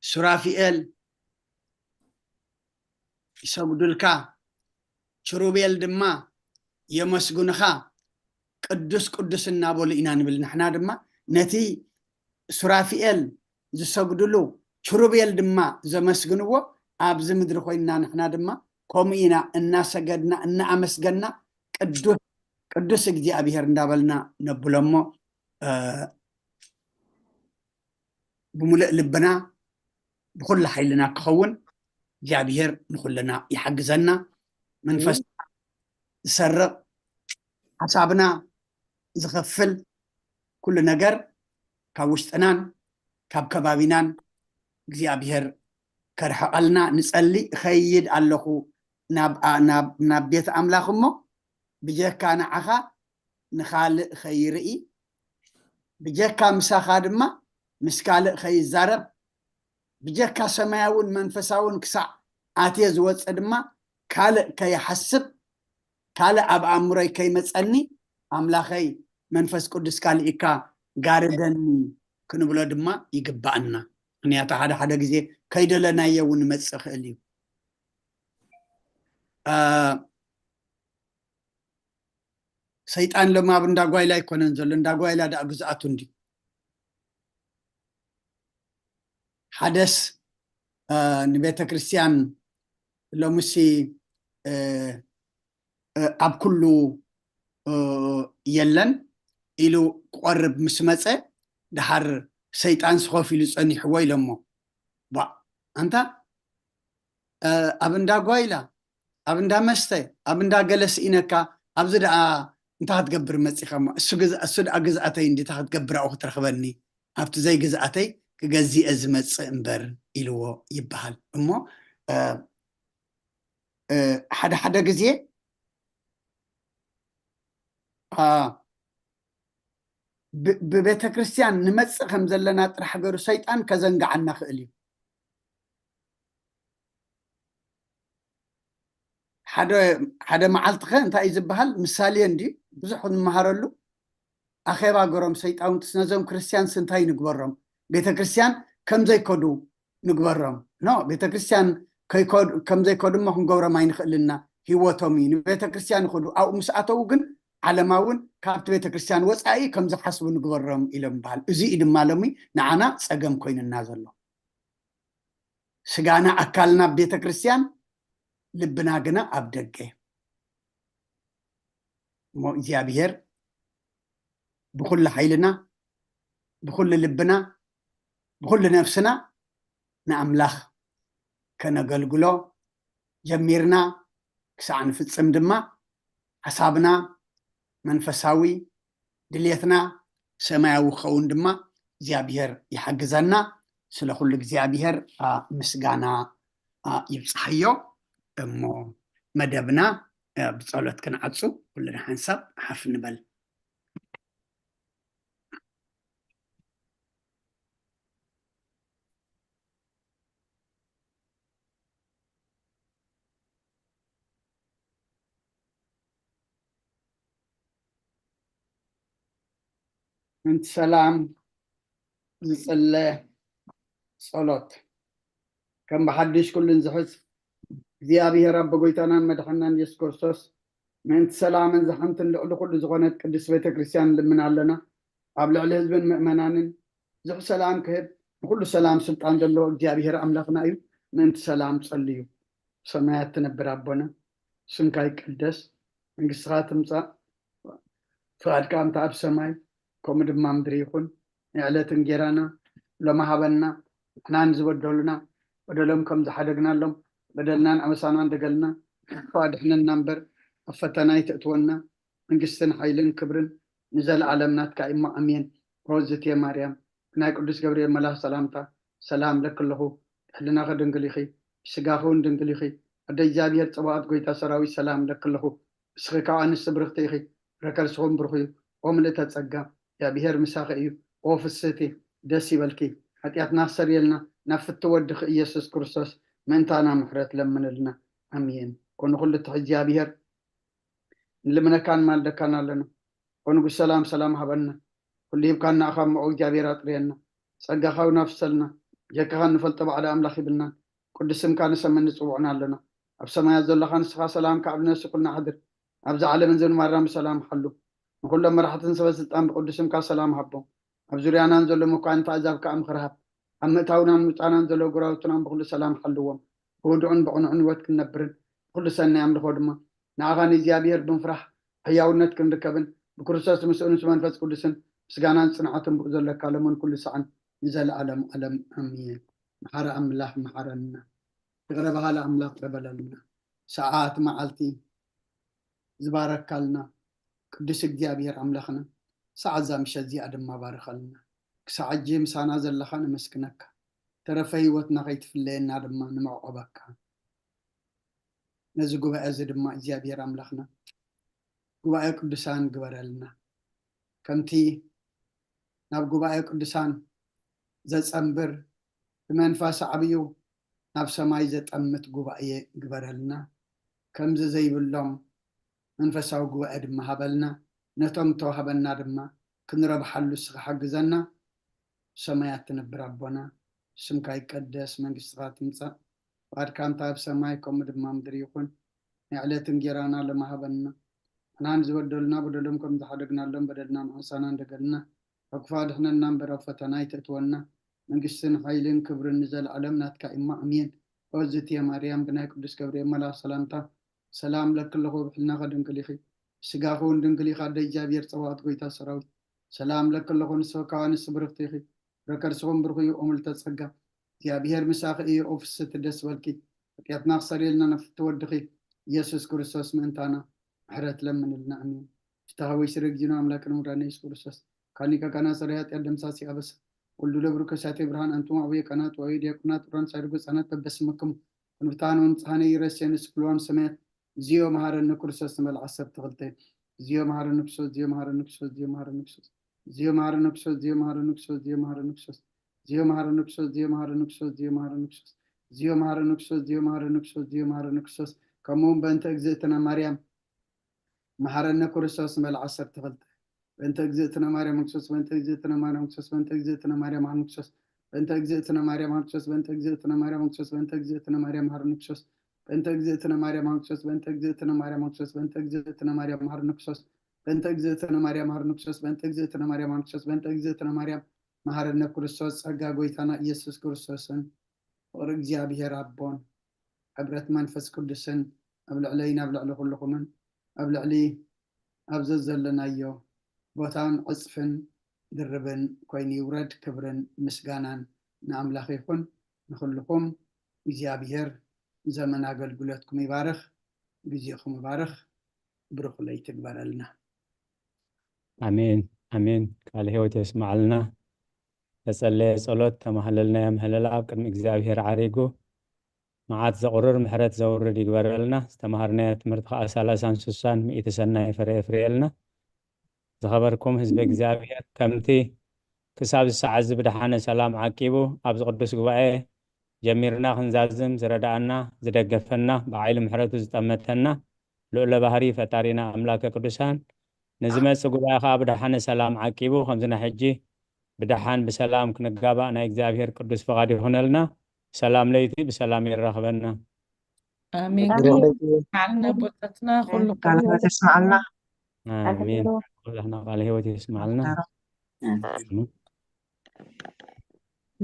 ሱራፊኤል ይሰግዱልካ፣ ኪሩቤል ድማ የመስግኑኻ፣ ቅዱስ ቅዱስ እናበሉ ኢና ንብል። ንሕና ድማ ነቲ ሱራፊኤል ዝሰግድሉ ኪሩቤል ድማ ዘመስግንዎ ኣብዚ ምድሪ ኮይንና ንሕና ድማ ከምኡ ኢና እናሰገድና እናኣመስገና ቅዱስ ቅዱስ እግዚኣብሔር እንዳበልና ነብሎ እሞ ብሙሉእ ልብና ብኩሉ ሓይልና ክኸውን እግዚኣብሔር ንኩልና ይሓግዘና። መንፈስ ዝሰርቕ ሓሳብና ዝኸፍል ኩሉ ነገር ካብ ውሽጥናን ካብ ከባቢናን እግዚኣብሔር ከርሕቐልና ንጸሊ። እኸይድ ኣለኹ ናብ ናብ ናብ ቤት ኣምላኽ እሞ ብጀካ ንዓኻ ንኻልእ ኸይርኢ፣ ብጀካ ምሳኻ ድማ ምስ ካልእ ኸይዛረብ፣ ብጀካ ሰማያውን መንፈሳውን ክሳዕ ኣትየ ዝወፅእ ድማ ካልእ ከይሓስብ ካልእ ኣብ ኣእምሮይ ከይመፀኒ ኣምላኸይ መንፈስ ቅዱስካ ልኢካ ጋርደኒ ክንብሎ ድማ ይግባኣና። ምክንያቱ ሓደ ሓደ ግዜ ከይደለናዮ እውን ይመፅእ ይኽእል እዩ። ሰይጣን ሎም ኣብ እንዳጓይላ ኣይኮነን ዘሎ፣ እንዳጓይላ ዳኣ ግዝኣቱ እንዲ ሓደስ ንቤተ ክርስቲያን ሎምሲ ኣብ ኩሉ የለን ኢሉ ክቆርብ ምስ መፀ ደሓር ሰይጣን ስኾፍ ኢሉ ጸኒሕዎ ኢሎሞ። ባ ኣንታ ኣብ እንዳ ጓይላ፣ ኣብ እንዳ መስተ፣ ኣብ እንዳ ገለ ስኢነካ፣ ኣብዚ ደኣ እንታይ ክትገብር መጺኻ እሞ? እሱ ግዝ- እሱ ደኣ ግዝኣተይ እንዲ እንታይ ክትገብር ኣብኡ ክትረኽበኒ? ኣብቲ ዘይግዝኣተይ ክገዝእ እየ ዝመጽእ እምበር ኢልዎ ይበሃል። እሞ እ፣ እ፣ ሓደ ሓደ ግዜ አ፣ ብ- ብቤተ ክርስቲያን ንመጽእ ከም ዘለና ጥራሕ ገሩ ሰይጣን ከዘንግዓና ክእል እዩ። ሓደ ሓደ መዓልቲ ኸ እንታይ እዩ ዝበሃል? ምሳሌ እንዲ ብዙሕ ንመሃረሉ። ኣኼባ ገሮም ሰይጣውንትስ ነዞም ክርስቲያንስ እንታይ ንግበሮም? ቤተ ክርስቲያን ከም ዘይከዱ ንግበሮም። ኖ ቤተ ክርስቲያን ከይከዱ- ከም ዘይከዱ እሞ ክንገብሮም ኣይንኽእልና። ህይወቶም እዩ ንቤተ ክርስቲያን ይኸዱ። ኣብኡ ምስ ኣተዉ ግን ዓለማውን ካብቲ ቤተ ክርስቲያን ወፃኢ ከም ዝሓስቡ ንግበሮም ኢሎም ይበሃል። እዚ እዩ ድማ ሎሚ ንዓና ፀገም ኮይኑና ዘሎ። ስጋና ኣካልና ኣብ ቤተ ክርስቲያን፣ ልብና ግና ኣብ ደገ። እሞ እግዚኣብሔር ብኩሉ ሓይልና፣ ብኩሉ ልብና፣ ብኩሉ ነፍስና ንኣምላኽ ከነገልግሎ ጀሚርና ክሳዕ ንፍጽም ድማ ሓሳብና መንፈሳዊ፣ ድልየትና ሰማያዊ ክኸውን ድማ እግዚኣብሔር ይሓግዘና። ስለ ኩሉ እግዚኣብሔር አ፣ ምስጋና አ፣ ይብጽሓዮ። እሞ መደብና አ፣ ብጸሎት ክንዓጹ ኩልና ሓንሳብ ሓፍ ንበል። ምእንቲ ሰላም ዝጽለ ጸሎት። ከም ብሓድሽ ኩሉ ንዝሕዝ እግዚኣብሔር ኣቦ ጎይታናን መድሓናን የሱስ ክርስቶስ፣ ምእንቲ ሰላምን ዝሓንትን ልዕሊ ኩሉ ዝኾነት ቅድስት ቤተ ክርስቲያን ንልምን ኣለና። ኣብ ልዕሊ ህዝብን ምእመናንን ብዙሕ ሰላም ክህብ፣ ንኩሉ ሰላም ስልጣን ዘለዎ እግዚኣብሔር ኣምላኽና እዩ። ምእንቲ ሰላም ጸልዩ። ሰማያት ትነብር ኣቦና፣ ስምካ ይቀደስ፣ መንግስትኻ ትምጻእ፣ ፍቓድካ እንተ ኣብ ሰማይ ከምኡ ድማ ምድሪ ይኹን። ናይ ዕለት እንጌራና ሎሚ ሃበና፣ ንሕናን ዝበደሉና በደሎም ከም ዝሓደግናሎም በደልናን ኣበሳናን ደገልና ኣድሕነና እምበር ኣብ ፈተና ኣይተእትወና። መንግስትን ሓይልን ክብርን ንዘለኣለም ናትካ እሞ ኣሜን። ሮዝትየ ማርያም ብናይ ቅዱስ ገብርኤል መልኣኽ ሰላምታ ሰላም ለኪ ኣለኹ፣ ሕልናኺ ድንግል ኢኺ፣ ስጋኺ እውን ድንግል ኢኺ። ኣደ እግዚኣብሔር ጸባኦት ጎይታ ሰራዊት ሰላም ለኪ ኣለኹ፣ እስኺ ካብ ኣንስቲ ብርኽቲ ኢኺ፣ ፍረ ከርስኹም ብሩኽ እዩ። ኦ ምልእተ ጸጋ፣ እግዚኣብሔር ምሳኺ እዩ። ኦ ፍስህቲ፣ ደስ ይበልኪ፣ ሓጢኣትና ክሰርየልና ናብ ፍቲ ወድኺ ኢየሱስ ክርስቶስ ምእንታና ምሕረት ለምንልና። ኣሜን። ኮኑ ኩሉ ትሕ እግዚኣብሔር ንልምነካን ማልደካን ኣለና። ኦ ንጉስ ሰላም ሰላም ሃበና። ኩሉ ሂብካና እኻ እሞ ኦ እግዚኣብሔር ኣጥርየና። ጸጋኻ እውን ኣፍሰልና። ጀካኻ እንፈልጦ ባዕዳ ኣምላኽ ይብልናን። ቅዱስ ስምካ ንሰምን ንጽውዕን ኣለና። ኣብ ሰማያት ዘለኻ ንስኻ ሰላምካ ኣብ ነፍሲ ኩልና ኣሕድር። ኣብዚ ዓለምን ዝንባርና ብሰላም ሓሉ። ንኹሎም መራሕትን ሰበ ስልጣን ብቅዱስ ስምካ ሰላም ሃቦም። ኣብ ዙርያናን ዘሎ መኳንንቲ ኣዛብ ከኣ ምኽሪ ሃብ። ኣብ ምእታውናን ምውጻእናን ዘሎ ጎረባብትናን ብኹሉ ሰላም ሓልዎም። ብህዱእን ብቕኑዕን ህይወት ክንነብርን ብኹሉ ሰናይ ኣምልኾ ድማ ንኣኻ ንእግዚኣብሔር ብምፍራሕ ሕያውነት ክንርከብን ብክርስቶስ ምስኡን ምስ መንፈስ ቅዱስን ምስጋናን ጽንዓትን ብኡ ዘለካ ሎምን ኩሉ ሰዓን ንዘለኣለም ዓለም ኣሜን። መሓሪ ኣምላኽ መሓረና። ይቕረ በሃሊ ኣምላኽ ይቕረ በለልና። ሰዓት መዓልቲ ዝባረካልና ቅዱስ እግዚኣብሔር ኣምላኽና ሰዓት እዛ ምሸት እዚኣ ድማ ባርኸልና። ክሳዕ ሕጂ ምሳና ዘለኻ ነመስግነካ። ተረፈ ህይወትና ከይትፍለየና ድማ ንመዕቆበካ። ነዚ ጉባኤ እዚ ድማ እግዚኣብሔር ኣምላኽና ጉባኤ ቅዱሳን ግበረልና። ከምቲ ናብ ጉባኤ ቅዱሳን ዘጸንብር ብመንፈስ ዓብዩ ናብ ሰማይ ዘጠምት ጉባኤ ግበረልና። ከምዚ ዘይብሎም መንፈሳዊ ጉባኤ ድማ ሃበልና። ነቶም ተዋህበና ድማ ክንረብሓሉ እስኻ ሓግዘና። ሰማያት ትነብር ኣቦና፣ ስምካ ይቀደስ፣ መንግስትኻ ትምጻእ፣ ፍቓድካ እንተ ኣብ ሰማይ ከምኡ ድማ ምድሪ ይኹን። ናይ ዕለት እንጌራና ሎሚ ሃበና። ንሕና ንዝበደሉና በደሎም ከም ዝሓደግናሎም በደልና ንሓሳና እንደገልና። ካብ ክፉእ ኣድሕነና እምበር ኣብ ፈተና ኣይተእትወና። መንግስትን ሓይልን ክብርን ንዘለኣለም ናትካ እሞ ኣሜን። ኦ ዝትየ ማርያም ብናይ ቅዱስ ገብርኤል መልኣኽ ሰላምታ ሰላም ለኪ ኣለኹ፣ ብሕልናኺ ድንግል ኢኺ፣ ስጋኺ እውን ድንግል ኢኻ፣ ኣደ እግዚኣብሔር ጸባኦት ጎይታ ሰራዊት ሰላም ለኪ ኣለኹ፣ ንስኺ ከኣ ንሱ ብርኽቲ ኢኺ። ፍረ ከርስኹም ብሩኽ እዩ፣ እሙልተ ጸጋ። እግዚኣብሔር ምሳኺ እዩ፣ ኦ ፍስሕቲ ደስ በልኪ። ሓጢኣትና ክሰርየልና ነፍቲ ወድኺ ኢየሱስ ክርስቶስ ምእንታና ምሕረት ለምንልና። ኣሜን። ፍትሐ ወይ ስረ ጊዜና ኣምላክን ሙዳነ ኢየሱስ ክርስቶስ ካኒቀ ቀና ጸረ ኃጢአት ደምሳሲ አበሳ ወልዱ ለብሩ ከሳቴ ብርሃን አንቱም አቡየ ቀናት ወአዩ ዲያቆናት ኡራን ሳይርጉ ህጻናት በበስምክሙ ክንፍታን ወንጽሃነ ይረሴን ስክልዋን ሰማያት እዚዮ መሃረነ ክርስቶስ ንበል ዓሰርተ ክልተ እዚዮ መሃረነ ክርስቶስ እዚዮ መሃረነ ክርስቶስ እዚዮ መሃረነ ክርስቶስ እዚዮ መሃረነ ክርስቶስ እዚዮ መሃረነ ክርስቶስ እዚዮ መሃረነ ክርስቶስ እዚዮ መሃረነ ክርስቶስ እዚዮ መሃረነ ክርስቶስ እዚዮ መሃረነ ክርስቶስ እዚዮ መሃረነ ክርስቶስ እዚዮ መሃረነ ክርስቶስ እዚዮ መሃረነ ክርስቶስ ከምኡውን በእንተ እግዝእትነ ማርያም መሃረነ ክርስቶስ ንበል ዓሰርተ ክልተ በእንተ እግዝእትነ ማርያም ክርስቶስ በእንተ እግዝእትነ ማርያም ክርስቶስ በእንተ እግዝእትነ ማርያም ክርስቶስ በእንተ እግዝእትነ ማርያም ክርስቶስ በእንተ እግዝእትነ ማርያም ክርስቶስ በእንተ እግዝእትነ ማርያም መሃረነ ክርስቶስ በእንተ እግዝእትነ ማርያም ክርስቶስ በእንተ እግዝእትነ ማርያም ክርስቶስ በእንተ እግዝእትነ ማርያም መሃረነ ክርስቶስ በእንተ እግዝእትነ ማርያም መሃረነ ክርስቶስ በእንተ እግዝእትነ ማርያም መሃረነ ክርስቶስ በእንተ እግዝእትነ ማርያም መሃረነ ክርስቶስ ጸጋ ጎይታና ኢየሱስ ክርስቶስን ፍቕሪ እግዚኣብሔር ኣቦን ሕብረት መንፈስ ቅዱስን ኣብ ልዕለይን ኣብ ልዕሊ ኩልኹምን ኣብ ልዕሊ ኣብ ዘዘለናዮ ቦታን ዕጽፍን ድርብን ኮይኑ ይውረድ። ክብርን ምስጋናን ንኣምላኽ ይኹን። ንኹልኹም እግዚኣብሔር ዘመን ኣገልግሎትኩም ይባርኽ፣ ግዜኹም ይባርኽ። ብሩኽ ለይቲ ግበረልና። ኣሜን ኣሜን። ቃለ ሕይወት የስማዓልና። ተጸለየ ጸሎት ተማህለልናዮ ምህለላ ኣብ ቅድሚ እግዚኣብሔር ዓሪጉ መዓት ዘቑርር ምሕረት ዘውርድ ይግበረልና። ዝተማሃርናዮ ትምህርቲ ከዓ ሰላሳን ስሳን ሚእቲ ሰናይ ፍረ የፍርየልና። ዝኸበርኩም ህዝቢ እግዚኣብሔር ከምቲ ክሳብ ዝሰዓት እዚ ብደሓነ ሰላም ዓቂቡ ኣብዚ ቅዱስ ጉባኤ ጀሚርና ክንዛዝም ዝረዳኣና ዝደገፈና ብዓይሊ ምሕረቱ ዝጠመተና ልዑለ ባህሪ ፈጣሪና ኣምላከ ቅዱሳን ንዝመጽእ ጉባኤ ከዓ ብደሓነ ሰላም ዓቂቡ ከምዚ ናይ ሕጂ ብደሓን ብሰላም ክንጋባእ ናይ እግዚኣብሔር ቅዱስ ፍቓድ ይኹነልና። ሰላም ለይቲ ብሰላም የራኽበና። ኣሜን። ዓልና ቦታትና ኩሉ ቃለ ሕይወት የስማዓልና። ኣሜን። ኩላህና ቃለ ሕይወት የስማዓልና።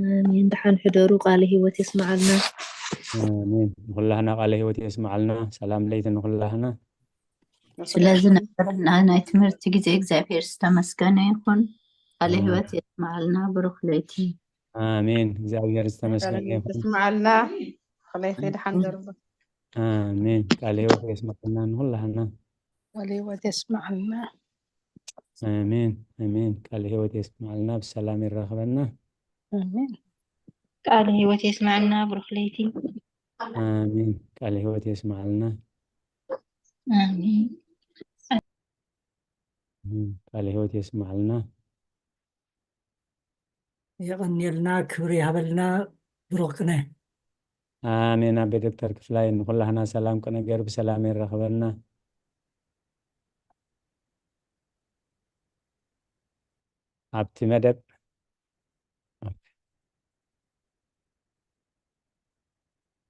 ኣሜን። ደሓን ሕደሩ። ቃለ ሕይወት የስማዓልና። ኣሜን። ንኩላህና ቃለ ሕይወት የስማዓልና። ሰላም ለይቲ ንኩላህና። ስለዚ ነበረና ናይ ትምህርቲ ግዜ እግዚኣብሔር ዝተመስገነ ይኹን። ቃለ ሕይወት የስማዓልና። ብሩኽ ለይቲ። ኣሜን። እግዚኣብሔር ዝተመስገነ ይኹን። ተስማዓልና። ኸለይኺ ደሓን ደርቦ። ኣሜን። ቃለ ሕይወት የስማዓልና ንኩላህና። ቃለ ሕይወት የስማዓልና። ኣሜን ኣሜን። ቃለ ሕይወት የስማዓልና፣ ብሰላም የራኽበና። ኣሜን። ቃለ ሕይወት የስማዓልና። ብሩኽ ለይቲ። ኣሜን። ቃለ ሕይወት የስማዓልና። ኣሜን። ኣሜን። ቃለ ሕይወት የስማዓልና። የቐንየልና፣ ክብሪ ይሃበልና። ብሩኽ ቅነ። ኣሜን። ኣቤ ዶክተር ክፍላይ ንኩላህና ሰላም ቅነ ገይሩ ብሰላም የራኽበና። ኣብቲ መደብ